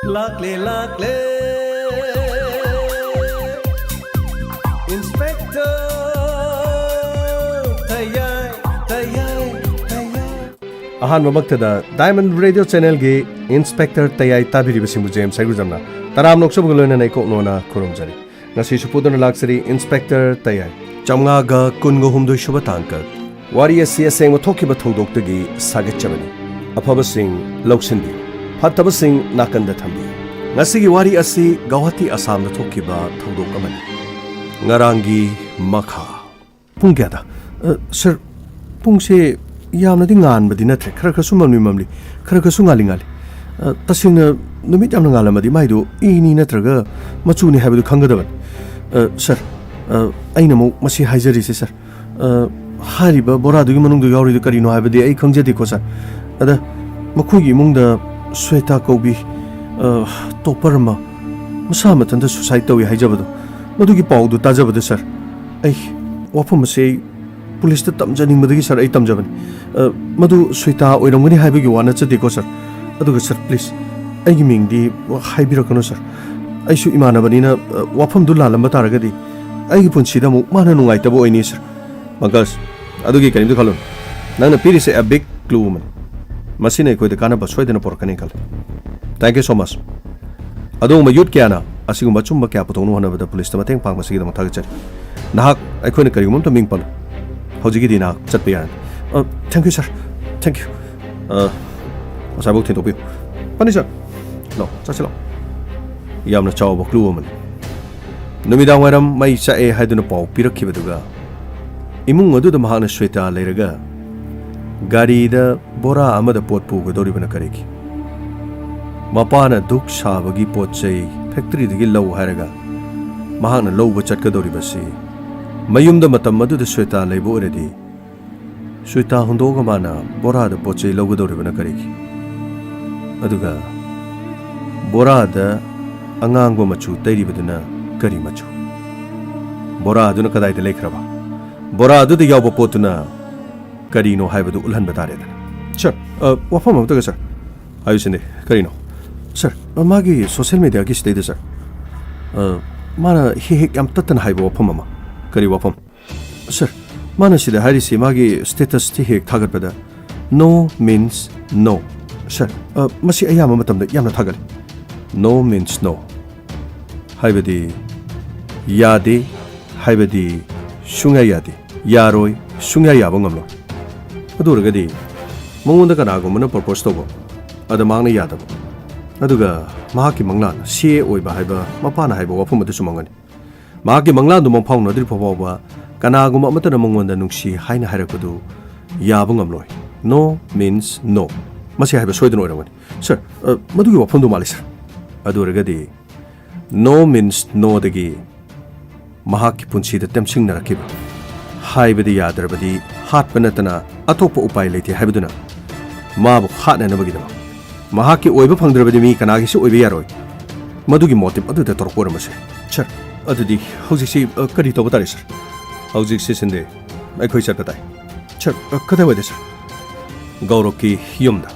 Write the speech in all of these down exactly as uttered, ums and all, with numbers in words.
ꯂꯥꯛꯂꯦ, ꯂꯥꯛꯂꯦ, Inspector ꯇꯌꯥꯏ, ꯇꯌꯥꯏ, ꯇꯌꯥꯏ꯫ ꯑꯍꯥꯟꯕꯃꯛꯇꯗ Diamond Radio Channelꯒꯤ Inspector ꯇꯌꯥꯏ ꯇꯥꯕꯤꯔꯤꯕꯁꯤꯡꯕꯨ ꯖꯦꯝꯁ ꯍꯩꯒ꯭ꯔꯨꯖꯝꯅ ꯇꯔꯥꯝꯅ ꯑꯣꯛꯆꯕꯒ ꯂꯣꯏꯅꯅ ꯏꯀꯣꯛꯅꯣꯅ ꯈꯨꯔꯨꯝꯖꯔꯤ꯫ ꯉꯁꯤꯁꯨ ꯄꯨꯗꯨꯅ ꯂꯥꯛꯆꯔꯤ Inspector ꯇꯌꯥꯏ꯫ ꯆꯥꯝꯃꯉꯥꯒ ꯀꯨꯟꯒ ꯍꯨꯝꯗꯣꯏ ꯁꯨꯕ ꯇꯥꯡꯀꯛ꯫ ꯋꯥꯔꯤ ꯑꯁꯤ ꯑꯁꯦꯡꯕ ꯊꯣꯛꯈꯤꯕ ꯊꯧꯗꯣꯛꯇꯒꯤ ꯁꯥꯒꯠꯆꯕꯅꯤ꯫ ꯑꯐꯕꯁꯤꯡ ꯂꯧꯁꯤꯟꯕꯤꯌꯨ, ꯐꯠꯇꯕꯁꯤꯡ ꯅꯥꯀꯟꯗ ꯊꯝꯕꯤꯌꯨ꯫ ꯉꯁꯤꯒꯤ ꯋꯥꯔꯤ ꯑꯁꯤ ꯒꯧꯍꯥꯇꯤ, ꯑꯁꯥꯝꯗ ꯊꯣꯛꯈꯤꯕ ꯊꯧꯗꯣꯛ ꯑꯃꯅꯤ꯫ ꯉꯔꯥꯡꯒꯤ ꯃꯈꯥ꯫ ꯄꯨꯡ ꯀꯌꯥꯗ? ꯑ, ꯁꯥꯔ, ꯄꯨꯡꯁꯦ ꯌꯥꯝꯅꯗꯤ ꯉꯥꯟꯕꯗꯤ ꯅꯠꯇ꯭ꯔꯦ꯫ ꯈꯔ ꯈꯔꯁꯨ ꯃꯝꯂꯤ ꯃꯝꯂꯤ, ꯈꯔ ꯈꯔꯁꯨ ꯉꯥꯜꯂꯤ ꯉꯥꯜꯂꯤ꯫ ꯑ, ꯇꯁꯦꯡꯅ ꯅꯨꯃꯤꯠ ꯌꯥꯝꯅ ꯉꯥꯜꯂꯝꯃꯗꯤ ꯃꯥꯏꯗꯨ ꯏꯅꯤ ꯅꯠꯇ꯭ꯔꯒ ꯃꯆꯨꯅꯤ ꯍꯥꯏꯕꯗꯨ ꯈꯪꯒꯗꯕꯅꯤ꯫ ꯑ, ꯁꯥꯔ, ꯑ, ꯑꯩꯅ ꯑꯃꯨꯛ ꯃꯁꯤ ꯍꯥꯏꯖꯔꯤꯁꯦ, ꯁꯥꯔ꯫ ꯑ, ꯍꯥꯏꯔꯤꯕ ꯕꯣꯔꯥꯗꯨꯒꯤ ꯃꯅꯨꯡꯗ ꯌꯥꯎꯔꯤꯗꯨ ꯀꯔꯤꯅꯣ ꯍꯥꯏꯕꯗꯤ ꯑꯩ ꯈꯪꯖꯗꯦꯀꯣ, ꯁꯥꯔ꯫ ꯑꯗ ꯃꯈꯣꯏꯒꯤ ꯏꯃꯨꯡꯗ ꯁ꯭ꯋꯦꯇꯥ ꯀꯧꯕꯤ, ꯑ, ꯇꯣꯞꯄꯔ ꯑꯃ ꯃꯁꯥ ꯃꯊꯟꯇ suicide ꯇꯧꯏ ꯍꯥꯏꯖꯕꯗꯣ, ꯃꯗꯨꯒꯤ ꯄꯥꯎꯗꯨ ꯇꯥꯖꯕꯗ, ꯁꯥꯔ, ꯑꯩ ꯋꯥꯐꯝ ꯑꯁꯤ ꯑꯩ ꯄꯨꯂꯤꯁꯇ ꯇꯝꯖꯅꯤꯡꯕꯗꯒꯤ, ꯁꯥꯔ, ꯑꯩ ꯇꯝꯖꯕꯅꯤ꯫ ꯑ, ꯃꯗꯨ ꯁ꯭ꯋꯦꯇꯥ ꯑꯣꯏꯔꯝꯒꯅꯤ ꯍꯥꯏꯕꯒꯤ ꯋꯥ ꯅꯠꯆꯗꯦꯀꯣ, ꯁꯥꯔ꯫ ꯑꯗꯨꯒ, ꯁꯥꯔ, please, ꯑꯩꯒꯤ ꯃꯤꯡꯗꯤ ꯍꯥꯏꯕꯤꯔꯛꯀꯅꯨ, ꯁꯥꯔ꯫ ꯑꯩꯁꯨ ꯏꯃꯥꯟꯅꯕꯅꯤꯅ, ꯑ, ꯋꯥꯐꯝꯗꯨ ꯂꯥꯜꯂꯝꯕ ꯇꯥꯔꯒꯗꯤ ꯑꯩꯒꯤ ꯄꯨꯟꯁꯤꯗ ꯑꯃꯨꯛ ꯃꯥꯅ ꯅꯨꯡꯉꯥꯏꯇꯕ ꯑꯣꯏꯅꯤ, ꯁꯥꯔ꯫ ꯄꯪꯀꯖ, ꯑꯗꯨꯒꯤ ꯀꯔꯤꯝꯇ ꯈꯜꯂꯨꯅꯨ꯫ ꯅꯪꯅ ꯄꯤꯔꯤꯁꯦ a big clue ꯑꯃꯅꯤ꯫ ꯃꯁꯤꯅ ꯑꯩꯈꯣꯏꯗ ꯀꯥꯟꯅꯕ ꯁꯣꯏꯗꯅ ꯄꯨꯔꯛꯀꯅꯤ ꯈꯜꯂꯤ꯫ Thank you so much꯫ ꯑꯗꯨꯒꯨꯝꯕ youth ꯀꯌꯥꯅ ꯑꯁꯤꯒꯨꯝꯕ ꯑꯆꯨꯝꯕ ꯀꯌꯥ ꯄꯨꯊꯣꯛꯅꯕ ꯍꯣꯠꯅꯕꯗ ꯄꯨꯂꯤꯁꯇ ꯃꯇꯦꯡ ꯄꯥꯡꯕꯁꯤꯒꯤꯗꯃꯛ ꯊꯥꯒꯠꯆꯔꯤ꯫ ꯅꯍꯥꯛ ꯑꯩꯈꯣꯏꯅ ꯀꯔꯤꯒꯨꯝꯕ ꯑꯝꯇ ꯃꯤꯡ ꯄꯜꯂꯨ꯫ ꯍꯧꯖꯤꯛꯀꯤꯗꯤ ꯅꯍꯥꯛ ꯆꯠꯄ ꯌꯥꯔꯅꯤ꯫ ꯑ, thank you, sir꯫ Thank you꯫ ꯑ, ꯑꯁꯥꯏꯐꯥꯎ ꯊꯤꯟꯗꯣꯛꯄꯤꯌꯨ꯫ ꯐꯅꯤ, sir꯫ ꯂꯥꯛꯑꯣ, ꯆꯠꯁꯤ ꯂꯥꯛꯑꯣ꯫ ꯌꯥꯝꯅ ꯆꯥꯎꯕ clue ꯑꯃꯅꯤ꯫ ꯅꯨꯃꯤꯗꯥꯡ ꯋꯥꯏꯔꯝ ꯃꯩ ꯆꯥꯛꯑꯦ ꯍꯥꯏꯗꯨꯅ ꯄꯥꯎ ꯄꯤꯔꯛꯈꯤꯕꯗꯨꯒ, ꯏꯃꯨꯡ ꯑꯗꯨꯗ ꯃꯍꯥꯛꯅ ꯁ꯭ꯋꯦꯇꯥ ꯂꯩꯔꯒ ꯒꯥꯔꯤꯗ ꯕꯣꯔꯥ ꯑꯃꯗ ꯄꯣꯠ ꯄꯨꯒꯗꯧꯔꯤꯕꯅ ꯀꯔꯤꯒꯤ? ꯃꯄꯥꯅ ꯙꯨꯛ ꯁꯥꯕꯒꯤ ꯄꯣꯠ ꯆꯩ factoryꯗꯒꯤ ꯂꯧ ꯍꯥꯏꯔꯒ ꯃꯍꯥꯛꯅ ꯂꯧꯕ ꯆꯠꯀꯗꯧꯔꯤꯕꯁꯤ, ꯃꯌꯨꯝꯗ ꯃꯇꯝ ꯑꯗꯨꯗ ꯁ꯭ꯋꯦꯇꯥ ꯂꯩꯕ ꯑꯣꯏꯔꯗꯤ, ꯁ꯭ꯋꯦꯇꯥ ꯍꯨꯟꯗꯣꯛꯑꯒ ꯃꯥꯅ ꯕꯣꯔꯥꯗ ꯄꯣꯠ ꯆꯩ ꯂꯧꯒꯗꯧꯔꯤꯕꯅ ꯀꯔꯤꯒꯤ? ꯑꯗꯨꯒ ꯕꯣꯔꯥꯗ ꯑꯉꯥꯡꯕ ꯃꯆꯨ ꯇꯩꯔꯤꯕꯗꯨꯅ ꯀꯔꯤ ꯃꯆꯨ? ꯕꯣꯔꯥ ꯑꯗꯨꯅ ꯀꯗꯥꯏꯗ ꯂꯩꯈ꯭ꯔꯕ? ꯕꯣꯔꯥ ꯑꯗꯨꯗ ꯌꯥꯎꯕ ꯄꯣꯠꯇꯨꯅ ꯀꯔꯤꯅꯣ ꯍꯥꯏꯕꯗꯨ ꯎꯠꯍꯟꯕ ꯇꯥꯔꯦꯗꯅ꯫ Sir, ꯑ, ꯋꯥꯐꯝ ꯑꯃꯇꯒ, sir꯫ ꯍꯥꯏꯌꯨ ꯁꯤꯟꯗꯦ, ꯀꯔꯤꯅꯣ? ꯁꯥꯔ, ꯃꯥꯒꯤ ꯁꯣꯁꯤꯌꯦꯜ ꯃꯤꯗꯤꯌꯥꯒꯤ ꯁꯤꯗꯩꯗ, ꯁꯥꯔ, ꯑ, ꯃꯥꯅ ꯍꯦꯛ ꯍꯦꯛ ꯌꯥꯝ ꯇꯠꯇꯅ ꯍꯥꯏꯕ ꯋꯥꯐꯝ ꯑꯃ꯫ ꯀꯔꯤ ꯋꯥꯐꯝ? ꯁꯥꯔ, ꯃꯥꯅ ꯁꯤꯗ ꯍꯥꯏꯔꯤꯁꯤ ꯃꯥꯒꯤ ꯁ꯭ꯇꯦꯇꯁꯇ ꯍꯦꯛ ꯊꯥꯒꯠꯄꯗ "No means no"꯫ ꯁꯥꯔ, ꯑ, ꯃꯁꯤ ꯑꯌꯥꯝꯕ ꯃꯇꯝꯗ ꯌꯥꯝꯅ ꯊꯥꯒꯠꯂꯤ꯫ "No means no" ꯍꯥꯏꯕꯗꯤ ꯌꯥꯗꯦ ꯍꯥꯏꯕꯗꯤ ꯁꯨꯡꯌꯥ ꯌꯥꯗꯦ, ꯌꯥꯔꯣꯏ, ꯁꯨꯡꯌꯥ ꯌꯥꯕ ꯉꯝꯂꯣꯏ꯫ ꯑꯗꯨ ꯑꯣꯏꯔꯒꯗꯤ ꯃꯉꯣꯟꯗ ꯀꯅꯥꯒꯨꯝꯕꯅ ꯄ꯭ꯔꯣꯄꯣꯁ ꯇꯧꯕ, ꯑꯗ ꯃꯍꯥꯛꯅ ꯌꯥꯗꯕ, ꯑꯗꯨꯒ ꯃꯍꯥꯛꯀꯤ ꯃꯪꯂꯥꯟ ꯁꯤ ꯑꯦ ꯑꯣꯏꯕ ꯍꯥꯏꯕ ꯃꯄꯥꯅ ꯍꯥꯏꯕ ꯋꯥꯐꯝ ꯑꯗꯨ ꯆꯨꯝꯃꯝꯒꯅꯤ꯫ ꯃꯍꯥꯛꯀꯤ ꯃꯪꯂꯥꯟꯗꯨ ꯃꯪꯐꯥꯎꯅꯗ꯭ꯔꯤꯕ ꯐꯥꯎꯕ ꯀꯅꯥꯒꯨꯝꯕ ꯑꯃꯠꯇꯅ ꯃꯉꯣꯟꯗ ꯅꯨꯡꯁꯤ ꯍꯥꯏꯅ ꯍꯥꯏꯔꯛꯄꯗꯨ ꯌꯥꯕ ꯉꯝꯂꯣꯏ꯫ "No means no" ꯃꯁꯤ ꯍꯥꯏꯕ ꯁꯣꯏꯗꯅ ꯑꯣꯏꯔꯝꯒꯅꯤ꯫ ꯁꯥꯔ, ꯑ, ꯃꯗꯨꯒꯤ ꯋꯥꯐꯝꯗꯨ ꯃꯥꯜꯂꯤ, ꯁꯥꯔ꯫ ꯑꯗꯨ ꯑꯣꯏꯔꯒꯗꯤ "No means no"ꯗꯒꯤ ꯃꯍꯥꯛꯀꯤ ꯄꯨꯟꯁꯤꯗ ꯇꯦꯝꯁꯤꯡꯅꯔꯛꯈꯤꯕ, ꯍꯥꯏꯕꯗꯤ ꯌꯥꯗ꯭ꯔꯕꯗꯤ ꯍꯥꯠꯄ ꯅꯠꯇꯅ ꯑꯇꯣꯞꯄ ꯎꯄꯥꯏ ꯂꯩꯇꯦ ꯍꯥꯏꯕꯗꯨꯅ, ꯃꯥꯕꯨ ꯍꯥꯠꯅꯅꯕꯒꯤꯗꯃꯛ, ꯃꯍꯥꯛꯀꯤ ꯑꯣꯏꯕ ꯐꯪꯗ꯭ꯔꯕꯗꯤ ꯃꯤ ꯀꯅꯥꯒꯤꯁꯨ ꯑꯣꯏꯕ ꯌꯥꯔꯣꯏ꯫ ꯃꯗꯨꯒꯤ ꯃꯣꯇꯤꯕ ꯑꯗꯨꯗ ꯇꯧꯔꯛꯄ ꯑꯣꯏꯔꯝꯕꯁꯦ꯫ ꯁꯥꯔ, ꯑꯗꯨꯗꯤ ꯍꯧꯖꯤꯛꯁꯤ, ꯑ, ꯀꯔꯤ ꯇꯧꯕ ꯇꯥꯔꯦ, ꯁꯥꯔ? ꯍꯧꯖꯤꯛꯁꯤ ꯁꯤꯟꯗꯦ, ꯑꯩꯈꯣꯏ ꯆꯠꯄ ꯇꯥꯏ꯫ ꯁꯥꯔ, ꯑ, ꯀꯗꯥꯏꯋꯥꯏꯗ, ꯁꯥꯔ? ꯒꯧꯔꯕꯀꯤ ꯌꯨꯝꯗ꯫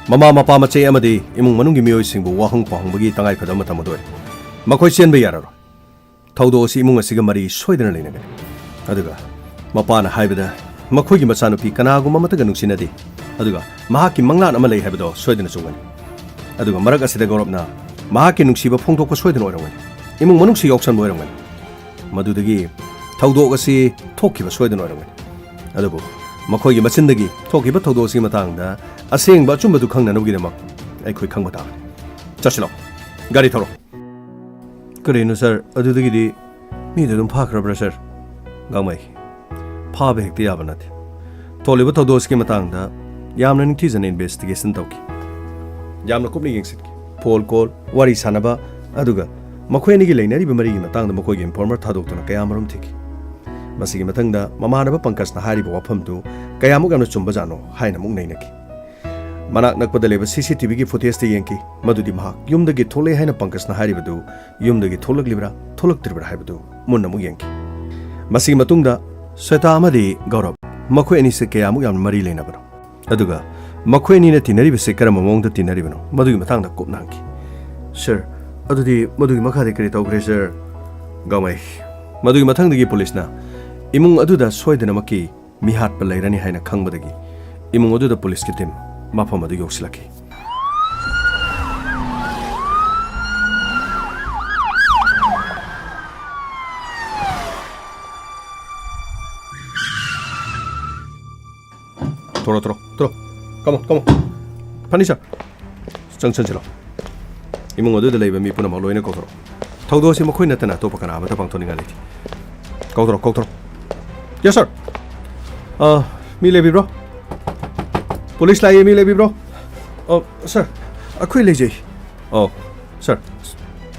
ꯃꯃꯥ ꯃꯄꯥ, ꯃꯆꯦ ꯑꯃꯗꯤ ꯏꯃꯨꯡ ꯃꯅꯨꯡꯒꯤ ꯃꯤꯑꯣꯏꯁꯤꯡꯕꯨ ꯋꯥꯍꯪ ꯄꯥꯎꯍꯪꯕꯒꯤ ꯇꯉꯥꯏꯐꯗꯕ ꯃꯇꯝ ꯑꯗꯨ ꯑꯣꯏꯔꯦ꯫ ꯃꯈꯣꯏ ꯆꯦꯟꯕ ꯌꯥꯔꯔꯣꯏ꯫ ꯊꯧꯗꯣꯛ ꯑꯁꯤ ꯏꯃꯨꯡ ꯑꯁꯤꯒ ꯃꯔꯤ ꯁꯣꯏꯗꯅ ꯂꯩꯅꯒꯅꯤ꯫ ꯑꯗꯨꯒ ꯃꯄꯥꯅ ꯍꯥꯏꯕꯗ ꯃꯈꯣꯏꯒꯤ ꯃꯆꯥꯅꯨꯄꯤ ꯀꯅꯥꯒꯨꯝꯕ ꯑꯃꯠꯇꯒ ꯅꯨꯡꯁꯤꯅꯗꯦ, ꯑꯗꯨꯒ ꯃꯍꯥꯛꯀꯤ ꯃꯪꯂꯥꯟ ꯑꯃ ꯂꯩ ꯍꯥꯏꯕꯗꯣ ꯁꯣꯏꯗꯅ ꯆꯨꯝꯒꯅꯤ꯫ ꯑꯗꯨꯒ ꯃꯔꯛ ꯑꯁꯤꯗ ꯒꯧꯔꯕꯅ ꯃꯍꯥꯛꯀꯤ ꯅꯨꯡꯁꯤꯕ ꯐꯣꯡꯗꯣꯛꯄ ꯁꯣꯏꯗꯅ ꯑꯣꯏꯔꯝꯒꯅꯤ꯫ ꯏꯃꯨꯡ ꯃꯅꯨꯡꯁꯨ ꯌꯥꯎꯁꯟꯕ ꯑꯣꯏꯔꯝꯒꯅꯤ꯫ ꯃꯗꯨꯗꯒꯤ ꯊꯧꯗꯣꯛ ꯑꯁꯤ ꯊꯣꯛꯈꯤꯕ ꯁꯣꯏꯗꯅ ꯑꯣꯏꯔꯝꯒꯅꯤ꯫ ꯑꯗꯨꯕꯨ ꯃꯈꯣꯏꯒꯤ ꯃꯆꯤꯟꯗꯒꯤ ꯊꯣꯛꯈꯤꯕ ꯊꯧꯗꯣꯛ ꯑꯁꯤꯒꯤ ꯃꯇꯥꯡꯗ ꯑꯁꯦꯡꯕ ꯑꯆꯨꯝꯕꯗꯨ ꯈꯪꯅꯅꯕꯒꯤꯗꯃꯛ ꯑꯩꯈꯣꯏ ꯈꯪꯕ ꯇꯥꯕꯅꯤ꯫ ꯆꯠꯁꯤꯜꯂꯣ, ꯒꯥꯔꯤ ꯊꯧꯔꯣ꯫ ꯀꯔꯤꯅꯣ ꯁꯥꯔ, ꯑꯗꯨꯗꯒꯤꯗꯤ ꯃꯤꯗꯨ ꯑꯗꯨꯝ ꯐꯥꯈ꯭ꯔꯕ꯭ꯔꯥ ꯁꯥꯔ? ꯒꯥꯡꯃꯩ, ꯐꯥꯕ ꯍꯦꯛꯇ ꯌꯥꯕ ꯅꯠꯇꯦ꯫ ꯊꯣꯛꯂꯤꯕ ꯊꯧꯗꯣꯛ ꯑꯁꯤꯒꯤ ꯃꯇꯥꯡꯗ ꯌꯥꯝꯅ ꯅꯤꯡꯊꯤꯖꯅ ꯏꯟꯚꯦꯁꯇꯤꯒꯦꯁꯟ ꯇꯧꯈꯤ꯫ ꯌꯥꯝꯅ ꯀꯨꯞꯅ ꯌꯦꯡꯁꯤꯟꯈꯤ꯫ ꯐꯣꯟ ꯀꯣꯜ, ꯋꯥꯔꯤ ꯁꯥꯟꯅꯕ, ꯑꯗꯨꯒ ꯃꯈꯣꯏ ꯑꯅꯤꯒꯤ ꯂꯩꯅꯔꯤꯕ ꯃꯔꯤꯒꯤ ꯃꯇꯥꯡꯗ ꯃꯈꯣꯏꯒꯤ ꯏꯟꯐꯣꯔꯃꯔ ꯊꯥꯗꯣꯛꯇꯨꯅ ꯀꯌꯥ ꯃꯔꯨꯝ ꯊꯤꯈꯤ꯫ ꯃꯁꯤꯒꯤ ꯃꯊꯪꯗ ꯃꯃꯥꯟꯅꯕ ꯄꯪꯀꯖꯅ ꯍꯥꯏꯔꯤꯕ ꯋꯥꯐꯝꯗꯨ ꯀꯌꯥꯃꯨꯛ ꯌꯥꯝꯅ ꯆꯨꯝꯕꯖꯥꯠꯅꯣ ꯍꯥꯏꯅ ꯑꯃꯨꯛ ꯅꯩꯅꯈꯤ꯫ ꯃꯅꯥꯛ ꯅꯛꯄꯗ ꯂꯩꯕ ꯁꯤ ꯁꯤ ꯇꯤ ꯚꯤꯒꯤ ꯐꯨꯇꯦꯖꯇ ꯌꯦꯡꯈꯤ꯫ ꯃꯗꯨꯗꯤ ꯃꯍꯥꯛ ꯌꯨꯝꯗꯒꯤ ꯊꯣꯛꯂꯛꯑꯦ ꯍꯥꯏꯅ ꯄꯪꯀꯖꯅ ꯍꯥꯏꯔꯤꯕꯗꯨ ꯌꯨꯝꯗꯒꯤ ꯊꯣꯛꯂꯛꯂꯤꯕ꯭ꯔꯥ ꯊꯣꯛꯂꯛꯇ꯭ꯔꯤꯕ꯭ꯔꯥ ꯍꯥꯏꯕꯗꯨ ꯃꯨꯟꯅ ꯑꯃꯨꯛ ꯌꯦꯡꯈꯤ꯫ ꯃꯁꯤꯒꯤ ꯃꯇꯨꯡꯗ ꯁ꯭ꯋꯦꯇꯥ ꯑꯃꯗꯤ ꯒꯧꯔꯕ ꯃꯈꯣꯏ ꯑꯅꯤꯁꯦ ꯀꯌꯥꯃꯨꯛ ꯌꯥꯝꯅ ꯃꯔꯤ ꯂꯩꯅꯕꯅꯣ? ꯑꯗꯨꯒ ꯃꯈꯣꯏ ꯑꯅꯤꯅ ꯇꯤꯟꯅꯔꯤꯕꯁꯦ ꯀꯔꯝꯕ ꯃꯑꯣꯡꯗ ꯇꯤꯟꯅꯔꯤꯕꯅꯣ? ꯃꯗꯨꯒꯤ ꯃꯇꯥꯡꯗ ꯀꯨꯞꯅ ꯍꯪꯈꯤ꯫ "ꯁꯔ, ꯑꯗꯨꯗꯤ ꯃꯗꯨꯒꯤ ꯃꯈꯥꯗꯤ ꯀꯔꯤ ꯇꯧꯈ꯭ꯔꯦ, ꯁꯔ?" ꯒꯥꯡꯃꯩ, ꯃꯗꯨꯒꯤ ꯃꯊꯪꯗꯒꯤ ꯄꯨꯂꯤꯁꯅ ꯏꯃꯨꯡ ꯑꯗꯨꯗ ꯁꯣꯏꯗꯅꯃꯛꯀꯤ ꯃꯤꯍꯥꯠꯄ ꯂꯩꯔꯅꯤ ꯍꯥꯏꯅ ꯈꯪꯕꯗꯒꯤ ꯏꯃꯨꯡ ꯑꯗꯨꯗ ꯄꯨꯂꯤꯁꯀꯤ ꯇꯤꯝ ꯃꯐꯝ ꯑꯗꯨ ꯌꯧꯁꯤꯜꯂꯛꯈꯤ꯫ ꯊꯣꯔꯣ, ꯊꯣꯔꯣ, ꯊꯣꯔꯣ꯫ Come on, come on꯫ Furniture. ꯆꯪꯁꯟꯁꯤꯜꯂꯣ꯫ ꯏꯃꯨꯡ ꯑꯗꯨꯗ ꯂꯩꯕ ꯃꯤ ꯄꯨꯝꯅꯃꯛ ꯂꯣꯏꯅ ꯀꯧꯊꯣꯔꯛꯑꯣ꯫ ꯊꯧꯗꯣꯛ ꯑꯁꯤ ꯃꯈꯣꯏ ꯅꯠꯇꯅ ꯑꯇꯣꯞꯄ ꯀꯅꯥ ꯑꯃꯠꯇ ꯄꯥꯡꯊꯣꯛꯅꯤꯡꯉꯥꯏ ꯂꯩꯇꯦ꯫ ꯀꯧꯊꯣꯔꯛꯑꯣ, ꯀꯧꯊꯣꯔꯛꯑꯣ꯫ Yes, sir꯫ ꯑ, ꯃꯤ ꯂꯩꯕꯤꯕ꯭ꯔꯣ? ꯄꯨꯂꯤꯁ ꯂꯥꯛꯑꯦ, ꯃꯤ ꯂꯩꯕꯤꯕ꯭ꯔꯣ? ꯑ, ꯁꯥꯔ, ꯑꯩꯈꯣꯏ ꯂꯩꯖꯩ꯫ ꯑꯣ, ꯁꯥꯔ,